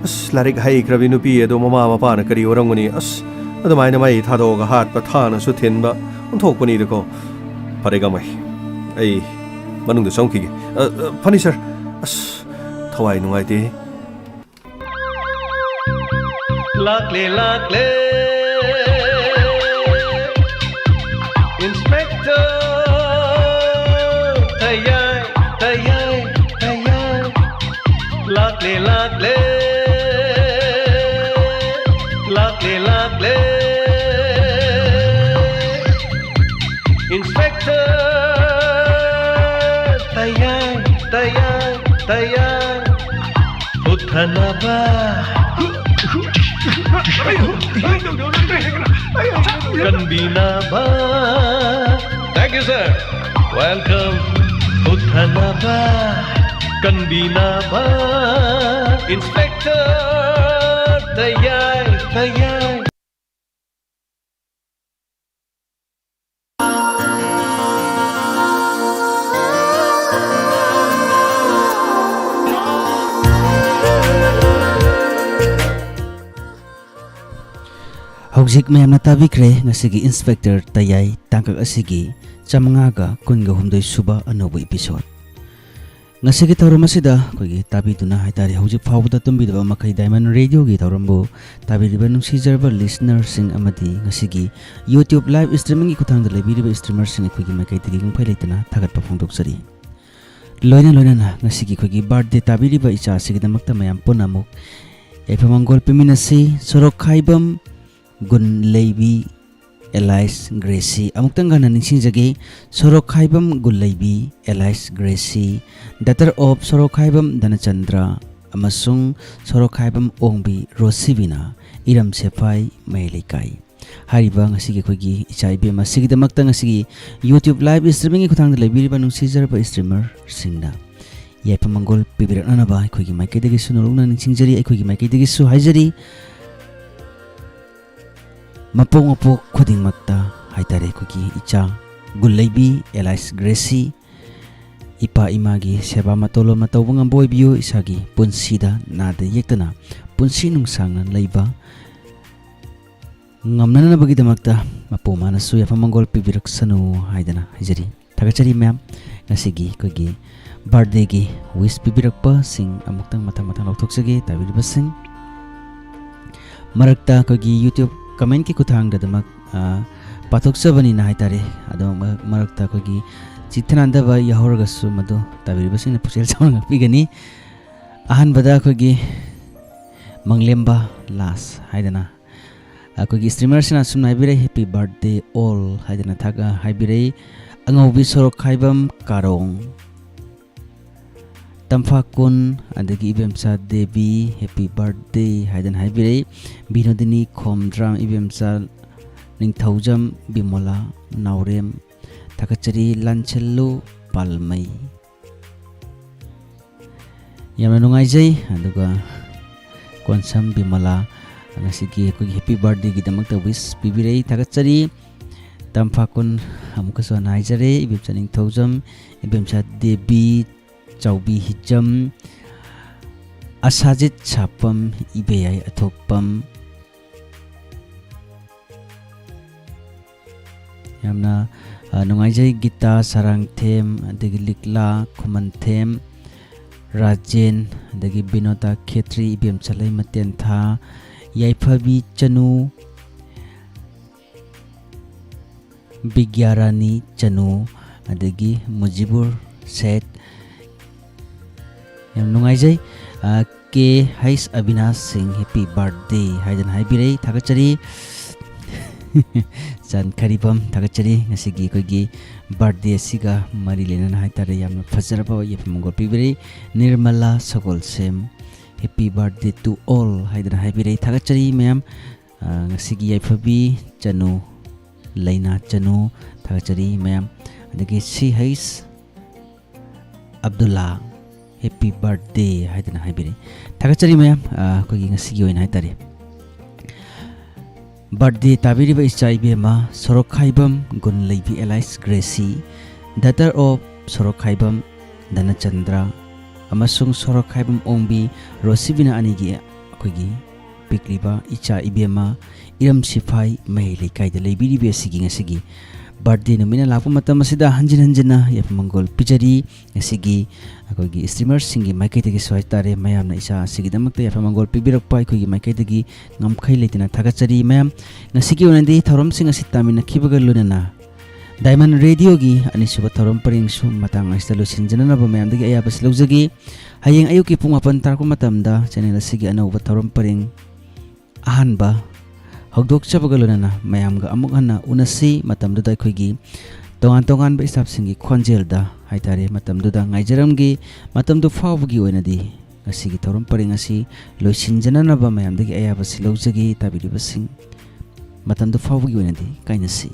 ꯑꯁ, ꯂꯥꯏꯔꯤꯛ ꯍꯩꯈ꯭ꯔꯕꯤ ꯅꯨꯄꯤ ꯑꯗꯣ ꯃꯃꯥ ꯃꯄꯥꯅ ꯀꯔꯤ ꯑꯣꯏꯔꯝꯒꯅꯤ? ꯑꯁ, ꯑꯗꯨꯃꯥꯏꯅ ꯃꯩ ꯊꯥꯗꯣꯛꯑꯒ ꯍꯥꯠꯄ, ꯊꯥꯅꯁꯨ ꯊꯤꯟꯕ, ꯑꯣꯟꯊꯣꯛꯄꯅꯤꯗꯀꯣ꯫ ꯐꯔꯦ, ꯒꯥꯡꯃꯩ, ꯑꯩ ꯃꯅꯨꯡꯗ ꯆꯪꯈꯤꯒꯦ꯫ ꯑ, ꯑ, ꯐꯅꯤ, ꯁꯥꯔ꯫ ꯑꯁ, ꯊꯋꯥꯏ ꯅꯨꯡꯉꯥꯏꯇꯦ꯫ ꯂꯥꯛꯂꯦ, ꯂꯥꯛꯂꯦ, ꯏꯟꯁꯄꯦꯛꯇꯔ ꯇꯌꯥꯏ, ꯇꯌꯥꯏ, ꯇꯌꯥꯏ꯫ ꯂꯥꯛꯂꯦ, ꯂꯥꯛꯂꯦ, ꯂꯥꯛꯂꯦ, ꯂꯥꯛꯂꯦ, ꯏꯟꯁꯄꯦꯛꯇꯔ ꯇꯌꯥꯏ, ꯇꯌꯥꯏ, ꯇꯌꯥꯏ꯫ ꯍꯨꯠꯊꯅꯕ, ꯀꯟꯕꯤꯅꯕ꯫ Thank you, sir. Welcome. ꯍꯨꯠꯊꯅꯕ, ꯀꯟꯕꯤꯅꯕ, ꯏꯟꯁꯄꯦꯛꯇꯔ ꯇꯌꯥꯏ, ꯇꯌꯥꯏ꯫ ꯍꯧꯖꯤꯛ ꯃꯌꯥꯝꯅ ꯇꯥꯕꯤꯈ꯭ꯔꯦ ꯉꯁꯤꯒꯤ ꯏꯟꯁꯄꯦꯛꯇꯔ ꯇꯌꯥꯏ ꯇꯥꯡꯀꯛ ꯑꯁꯤꯒꯤ ꯆꯥꯃꯉꯥꯒ ꯀꯨꯟꯒ ꯍꯨꯝꯗꯣꯏ ꯁꯨꯕ ꯑꯅꯧꯕ ꯏꯄꯤꯁꯣꯗ꯫ ꯉꯁꯤꯒꯤ ꯊꯧꯔꯝ ꯑꯁꯤꯗ ꯑꯩꯈꯣꯏꯒꯤ ꯇꯥꯕꯤꯗꯨꯅ ꯍꯥꯏꯇꯥꯔꯦ, ꯍꯧꯖꯤꯛ ꯐꯥꯎꯕꯗ ꯇꯨꯝꯕꯤꯗꯕ ꯃꯈꯩ ꯗꯥꯏꯃꯟ ꯔꯦꯗꯤꯑꯣꯒꯤ ꯊꯧꯔꯝꯕꯨ ꯇꯥꯕꯤꯔꯤꯕ ꯅꯨꯡꯁꯤꯖꯔꯕ ꯂꯤꯁꯅꯔꯁꯤꯡ ꯑꯃꯗꯤ ꯉꯁꯤꯒꯤ YouTube live streamingꯒꯤ ꯈꯨꯠꯊꯥꯡꯗ ꯂꯩꯕꯤꯔꯤꯕ ꯏꯁꯇ꯭ꯔꯤꯃꯔꯁꯤꯡ ꯑꯩꯈꯣꯏꯒꯤ ꯃꯥꯏꯀꯩꯗꯒꯤ ꯉꯝꯈꯩ ꯂꯩꯇꯅ ꯊꯥꯒꯠꯄ ꯐꯣꯡꯗꯣꯛꯆꯔꯤ꯫ ꯂꯣꯏꯅ ꯂꯣꯏꯅꯅ ꯉꯁꯤꯒꯤ ꯑꯩꯈꯣꯏꯒꯤ ꯕꯥꯔꯊꯗꯦ ꯇꯥꯕꯤꯔꯤꯕ ꯏꯆꯥ ꯑꯁꯤꯒꯤꯗꯃꯛꯇ ꯃꯌꯥꯝ ꯄꯨꯟꯅ ꯑꯃꯨꯛ ꯌꯥꯏꯐ ꯃꯪꯒꯣꯜ ꯄꯤꯃꯤꯟꯅꯁꯤ꯫ ꯁꯣꯔꯣꯛꯈꯥꯏꯕꯝ ꯒꯨꯟꯂꯩꯕꯤ alias ꯒ꯭ꯔꯦꯁꯤ꯫ ꯑꯃꯨꯛꯇꯪ ꯍꯟꯅ ꯅꯤꯡꯁꯤꯡꯖꯒꯦ, ꯁꯣꯔꯣꯛꯈꯥꯏꯕꯝ ꯒꯨꯟꯂꯩꯕꯤ alias ꯒ꯭ꯔꯦꯁꯤ, daughter of ꯁꯣꯔꯣꯛꯈꯥꯏꯕꯝ ꯙꯅꯆꯟꯗ꯭ꯔ ꯑꯃꯁꯨꯡ ꯁꯣꯔꯣꯛꯈꯥꯏꯕꯝ ꯑꯣꯡꯕꯤ ꯔꯣꯁꯤꯕꯤꯅꯥ, ꯏꯔꯝ ꯁꯦꯐꯥꯏ ꯃꯌꯥꯏ ꯂꯩꯀꯥꯏ꯫ ꯍꯥꯏꯔꯤꯕ ꯉꯁꯤꯒꯤ ꯑꯩꯈꯣꯏꯒꯤ ꯏꯆꯥ ꯏꯕꯦꯝ ꯑꯁꯤꯒꯤꯗꯃꯛꯇ ꯉꯁꯤꯒꯤ YouTube live streamingꯒꯤ ꯈꯨꯠꯊꯥꯡꯗ ꯂꯩꯕꯤꯔꯤꯕ ꯅꯨꯡꯁꯤꯖꯔꯕ streamerꯁꯤꯡꯅ ꯌꯥꯏꯐ ꯃꯪꯒꯣꯜ ꯄꯤꯕꯤꯔꯛꯅꯅꯕ ꯑꯩꯈꯣꯏꯒꯤ ꯃꯥꯏꯀꯩꯗꯒꯤꯁꯨ ꯅꯣꯂꯨꯛꯅ ꯅꯤꯡꯁꯤꯡꯖꯔꯤ꯫ ꯑꯩꯈꯣꯏꯒꯤ ꯃꯥꯏꯀꯩꯗꯒꯤꯁꯨ ꯍꯥꯏꯖꯔꯤ, ꯃꯄꯣꯛ ꯃꯄꯣꯛ ꯈꯨꯗꯤꯡꯃꯛꯇ ꯍꯥꯏꯇꯥꯔꯦ, ꯑꯩꯈꯣꯏꯒꯤ ꯏꯆꯥ ꯒꯨꯟꯂꯩꯕꯤ alias ꯒ꯭ꯔꯦꯁꯤ, ꯏꯄꯥ ꯏꯃꯥꯒꯤ ꯁꯦꯕꯥ ꯃꯇꯣꯂꯣꯝꯅ ꯇꯧꯕ ꯉꯝꯕ ꯑꯣꯏꯕꯤꯌꯨ꯫ ꯏꯁꯥꯒꯤ ꯄꯨꯟꯁꯤꯗ ꯅꯥꯗ ꯌꯦꯛꯇꯅ ꯄꯨꯟꯁꯤ ꯅꯨꯡꯁꯥꯡꯅ ꯂꯩꯕ ꯉꯝꯅꯅꯕꯒꯤꯗꯃꯛꯇ ꯃꯄꯨ ꯃꯥꯅꯁꯨ ꯌꯥꯏꯐ ꯃꯪꯒꯣꯜ ꯄꯤꯕꯤꯔꯛꯁꯅꯨ ꯍꯥꯏꯗꯅ ꯍꯥꯏꯖꯔꯤ꯫ ꯊꯥꯒꯠꯆꯔꯤ ꯃꯌꯥꯝ꯫ ꯉꯁꯤꯒꯤ ꯑꯩꯈꯣꯏꯒꯤ birthdayꯒꯤ wish ꯄꯤꯕꯤꯔꯛꯄꯁꯤꯡ ꯑꯃꯨꯛꯇꯪ ꯃꯊꯪ ꯃꯊꯪ ꯂꯧꯊꯣꯛꯆꯒꯦ꯫ ꯇꯥꯕꯤꯔꯤꯕꯁꯤꯡ, ꯃꯔꯛꯇ ꯑꯩꯈꯣꯏꯒꯤ YouTube commentꯀꯤ ꯈꯨꯠꯊꯥꯡꯗ ꯑꯗꯨꯃꯛ, ꯑ, ꯄꯥꯊꯣꯛꯆꯕꯅꯤꯅ ꯍꯥꯏꯇꯥꯔꯦ꯫ ꯑꯗꯣ ꯃꯔꯛ ꯃꯔꯛꯇ ꯑꯩꯈꯣꯏꯒꯤ ꯆꯤꯊꯅꯥꯟꯗꯕ ꯌꯥꯎꯍꯧꯔꯒꯁꯨ ꯃꯗꯨ ꯇꯥꯕꯤꯔꯤꯕꯁꯤꯡꯅ ꯄꯨꯛꯆꯦꯜ ꯆꯥꯎꯅ ꯉꯥꯛꯄꯤꯒꯅꯤ꯫ ꯑꯍꯥꯟꯕꯗ ꯑꯩꯈꯣꯏꯒꯤ ꯃꯪꯂꯦꯝꯕ ꯂꯥꯁ ꯍꯥꯏꯗꯅ ꯑꯩꯈꯣꯏꯒꯤ streamerꯁꯤꯅ ꯑꯁꯨꯝꯅ ꯍꯥꯏꯕꯤꯔꯛꯏ, "Happy birthday all" ꯍꯥꯏꯗꯅ ꯊꯥꯒ-, ꯍꯥꯏꯕꯤꯔꯛꯏ꯫ ꯑꯉꯧꯕꯤ ꯁꯣꯔꯣꯛꯈꯥꯏꯕꯝ ꯀꯥꯔꯣꯡ, ꯇꯝꯐꯥꯀꯨꯟ, ꯑꯗꯒꯤ ꯏꯕꯦꯝꯆꯥ ꯗꯦꯕꯤ, "Happy birthday" ꯍꯥꯏꯗꯅ ꯍꯥꯏꯕꯤꯔꯛꯏ꯫ ꯕꯤꯅꯣꯗꯤꯅꯤ ꯈꯣꯝꯗ꯭ꯔꯥꯝ, ꯏꯕꯦꯝꯆꯥ ꯅꯤꯡꯊꯧꯖꯝ, ꯕꯤꯃꯣꯂꯥ ꯅꯥꯎꯔꯦꯝ, ꯊꯥꯒꯠꯆꯔꯤ꯫ ꯂꯥꯟꯁꯦꯜꯂꯨ ꯄꯥꯜꯃꯩ꯫ ꯌꯥꯝꯅ ꯅꯨꯡꯉꯥꯏꯖꯩ꯫ ꯑꯗꯨꯒ ꯀꯣꯟꯁꯝ ꯕꯤꯃꯂꯥ ꯉꯁꯤꯒꯤ ꯑꯩꯈꯣꯏꯒꯤ happy birthdayꯒꯤꯗꯃꯛꯇ wish ꯄꯤꯕꯤꯔꯛꯏ, ꯊꯥꯒꯠꯆꯔꯤ꯫ ꯇꯝꯐꯥꯀꯨꯟ ꯑꯃꯨꯛꯀꯁꯨ ꯍꯟꯅ ꯍꯥꯏꯖꯔꯤ, ꯏꯕꯦꯝꯆꯥ ꯅꯤꯡꯊꯧꯖꯝ, ꯏꯕꯦꯝꯆꯥ ꯗꯦꯕꯤ, ꯆꯥꯎꯕꯤ ꯍꯤꯖꯝ, ꯑꯁꯥꯖꯤꯠ ꯁꯥꯄꯝ, ꯏꯕꯦꯌꯥꯏ ꯑꯊꯣꯛꯄꯝ, ꯌꯥꯝꯅ, ꯑ, ꯅꯨꯡꯉꯥꯏꯖꯩ꯫ ꯒꯤꯇꯥ ꯁꯔꯥꯡꯊꯦꯝ, ꯑꯗꯒꯤ ꯂꯤꯛꯂꯥ ꯈꯨꯃꯟꯊꯦꯝ, ꯔꯥꯖꯦꯟ, ꯑꯗꯒꯤ ꯕꯤꯅꯣꯗꯥ ꯈꯦꯇ꯭ꯔꯤ, ꯏꯕꯦꯝꯆꯥ ꯂꯩꯃ ꯇꯦꯟꯊꯥ, ꯌꯥꯏꯐꯕꯤ ꯆꯅꯨ, ꯕꯤꯒ꯭ꯌꯥꯔꯥꯅꯤ ꯆꯅꯨ, ꯑꯗꯒꯤ ꯃꯨꯖꯤꯕꯨꯔ ꯁꯦꯠ꯫ ꯌꯥꯝ ꯅꯨꯡꯉꯥꯏꯖꯩ꯫ ꯑ, ꯀꯦ ꯍꯩꯁ ꯑꯕꯤꯅꯥꯁ ꯁꯤꯡ, ꯍꯦꯄꯤ ꯕꯥꯔꯠꯗꯦ ꯍꯥꯏꯗꯅ ꯍꯥꯏꯕꯤꯔꯛꯏ꯫ ꯊꯥꯒꯠꯆꯔꯤ꯫ ꯆꯥꯟꯈꯔꯤꯕꯝ, ꯊꯥꯒꯠꯆꯔꯤ꯫ ꯉꯁꯤꯒꯤ ꯑꯩꯈꯣꯏꯒꯤ ꯕꯥꯔꯠꯗꯦ ꯑꯁꯤꯒ ꯃꯔꯤ ꯂꯩꯅꯅ ꯍꯥꯏꯇꯥꯔꯦ, ꯌꯥꯝꯅ ꯐꯖꯔꯕ ꯌꯥꯏꯐ ꯃꯪꯒꯣꯜ ꯄꯤꯕꯤꯔꯛꯏ꯫ ꯅꯤꯔꯃꯂꯥ ꯁꯒꯣꯜꯁꯦꯝ, ꯍꯦꯄꯤ ꯕꯥꯔꯠꯗꯦ ꯇꯨ ꯑꯣꯜ ꯍꯥꯏꯗꯅ ꯍꯥꯏꯕꯤꯔꯛꯏ꯫ ꯊꯥꯒꯠꯆꯔꯤ ꯃꯌꯥꯝ꯫ ꯑ, ꯉꯁꯤꯒꯤ ꯌꯥꯏꯐꯕꯤ ꯆꯅꯨ, ꯂꯩꯅꯥ ꯆꯅꯨ, ꯊꯥꯒꯠꯆꯔꯤ ꯃꯌꯥꯝ꯫ ꯑꯗꯒꯤ ꯁꯤ ꯍꯩꯁ ꯑꯕꯗꯨꯜꯂꯥ, ꯍꯦꯄꯤ ꯕꯥꯔꯠꯗꯦ ꯍꯥꯏꯗꯅ ꯍꯥꯏꯕꯤꯔꯛꯏ꯫ ꯊꯥꯒꯠꯆꯔꯤ ꯃꯌꯥꯝ꯫ ꯑ, ꯑꯩꯈꯣꯏꯒꯤ ꯉꯁꯤꯒꯤ ꯑꯣꯏꯅ ꯍꯥꯏꯇꯥꯔꯦ, ꯕꯥꯔꯠꯗꯦ ꯇꯥꯕꯤꯔꯤꯕ ꯏꯆꯥ ꯏꯕꯦꯝꯃ ꯁꯣꯔꯣꯛꯈꯥꯏꯕꯝ ꯒꯨꯟꯂꯩꯕꯤ ꯑꯦꯂꯥꯏꯁ ꯒ꯭ꯔꯦꯁꯤ, daughter of ꯁꯣꯔꯣꯛꯈꯥꯏꯕꯝ ꯙꯅꯆꯟꯗ꯭ꯔ ꯑꯃꯁꯨꯡ ꯁꯣꯔꯣꯛꯈꯥꯏꯕꯝ ꯑꯣꯡꯕꯤ ꯔꯣꯁꯤꯕꯤꯅꯥ ꯑꯅꯤꯒꯤ ꯑꯩꯈꯣꯏꯒꯤ ꯄꯤꯛꯂꯤꯕ ꯏꯆꯥ ꯏꯕꯦꯝꯃ ꯏꯔꯝ ꯁꯤꯐꯥꯏ ꯃꯍꯩ ꯂꯩꯀꯥꯏꯗ ꯂꯩꯕꯤꯔꯤꯕꯤ ꯑꯁꯤꯒꯤ ꯉꯁꯤꯒꯤ ꯕꯥꯔꯠꯗꯦ ꯅꯨꯃꯤꯠꯅ ꯂꯥꯛꯄ ꯃꯇꯝ ꯑꯁꯤꯗ ꯍꯟꯖꯤꯟ ꯍꯟꯖꯤꯟꯅ ꯌꯥꯏꯐ ꯃꯪꯒꯣꯜ ꯄꯤꯖꯔꯤ꯫ ꯉꯁꯤꯒꯤ ꯑꯩꯈꯣꯏꯒꯤ streamer ꯁꯤꯡꯒꯤ ꯃꯥꯏꯀꯩꯗꯒꯤꯁꯨ ꯍꯥꯏꯇꯥꯔꯦ, ꯃꯌꯥꯝꯅ ꯏꯆꯥ ꯑꯁꯤꯒꯤꯗꯃꯛꯇ ꯌꯥꯏꯐ ꯃꯪꯒꯣꯜ ꯄꯤꯕꯤꯔꯛꯄ ꯑꯩꯈꯣꯏꯒꯤ ꯃꯥꯏꯀꯩꯗꯒꯤ ꯉꯝꯈꯩ ꯂꯩꯇꯅ ꯊꯥꯒꯠꯆꯔꯤ꯫ ꯃꯌꯥꯝ, ꯉꯁꯤꯒꯤ ꯑꯣꯏꯅꯗꯤ ꯊꯧꯔꯝꯁꯤꯡ ꯑꯁꯤ ꯇꯥꯃꯤꯟꯅꯈꯤꯕꯒ ꯂꯣꯏꯅꯅ Diamond Radio ꯒꯤ ꯑꯅꯤꯁꯨꯕ ꯊꯧꯔꯝ ꯄꯔꯦꯡꯁꯨ ꯃꯇꯥꯡ ꯑꯁꯤꯗ ꯂꯣꯏꯁꯤꯟꯖꯅꯅꯕ ꯃꯌꯥꯝꯗꯒꯤ ꯑꯌꯥꯕꯁꯤ ꯂꯧꯖꯒꯦ꯫ ꯍꯌꯦꯡ ꯑꯌꯨꯛꯀꯤ ꯄꯨꯡ ꯃꯥꯄꯟ ꯇꯥꯔꯛꯄ ꯃꯇꯝꯗ channel ꯑꯁꯤꯒꯤ ꯑꯅꯧꯕ ꯊꯧꯔꯝ ꯄꯔꯦꯡ ꯑꯍꯥꯟꯕ ꯍꯧꯗꯣꯛꯆꯕꯒ ꯂꯣꯏꯅꯅ ꯃꯌꯥꯝꯒ ꯑꯃꯨꯛ ꯍꯟꯅ ꯎꯅꯁꯤ꯫ ꯃꯇꯝꯗꯨꯗ ꯑꯩꯈꯣꯏꯒꯤ ꯇꯣꯉꯥꯟ ꯇꯣꯉꯥꯟꯕ staff ꯁꯤꯡꯒꯤ ꯈꯣꯟꯖꯦꯜꯗ ꯍꯥꯏꯇꯥꯔꯦ, ꯃꯇꯝꯗꯨꯗ ꯉꯥꯏꯖꯔꯝꯒꯦ꯫ ꯃꯇꯝꯗꯨ ꯐꯥꯎꯕꯒꯤ ꯑꯣꯏꯅꯗꯤ ꯉꯁꯤꯒꯤ ꯊꯧꯔꯝ ꯄꯔꯦꯡ ꯑꯁꯤ ꯂꯣꯏꯁꯤꯟꯖꯅꯅꯕ ꯃꯌꯥꯝꯗꯒꯤ ꯑꯌꯥꯕꯁꯤ ꯂꯧꯖꯒꯦ꯫ ꯇꯥꯕꯤꯔꯤꯕꯁꯤꯡ, ꯃꯇꯝꯗꯨ ꯐꯥꯎꯕꯒꯤ ꯑꯣꯏꯅꯗꯤ ꯀꯥꯏꯅꯁꯤ꯫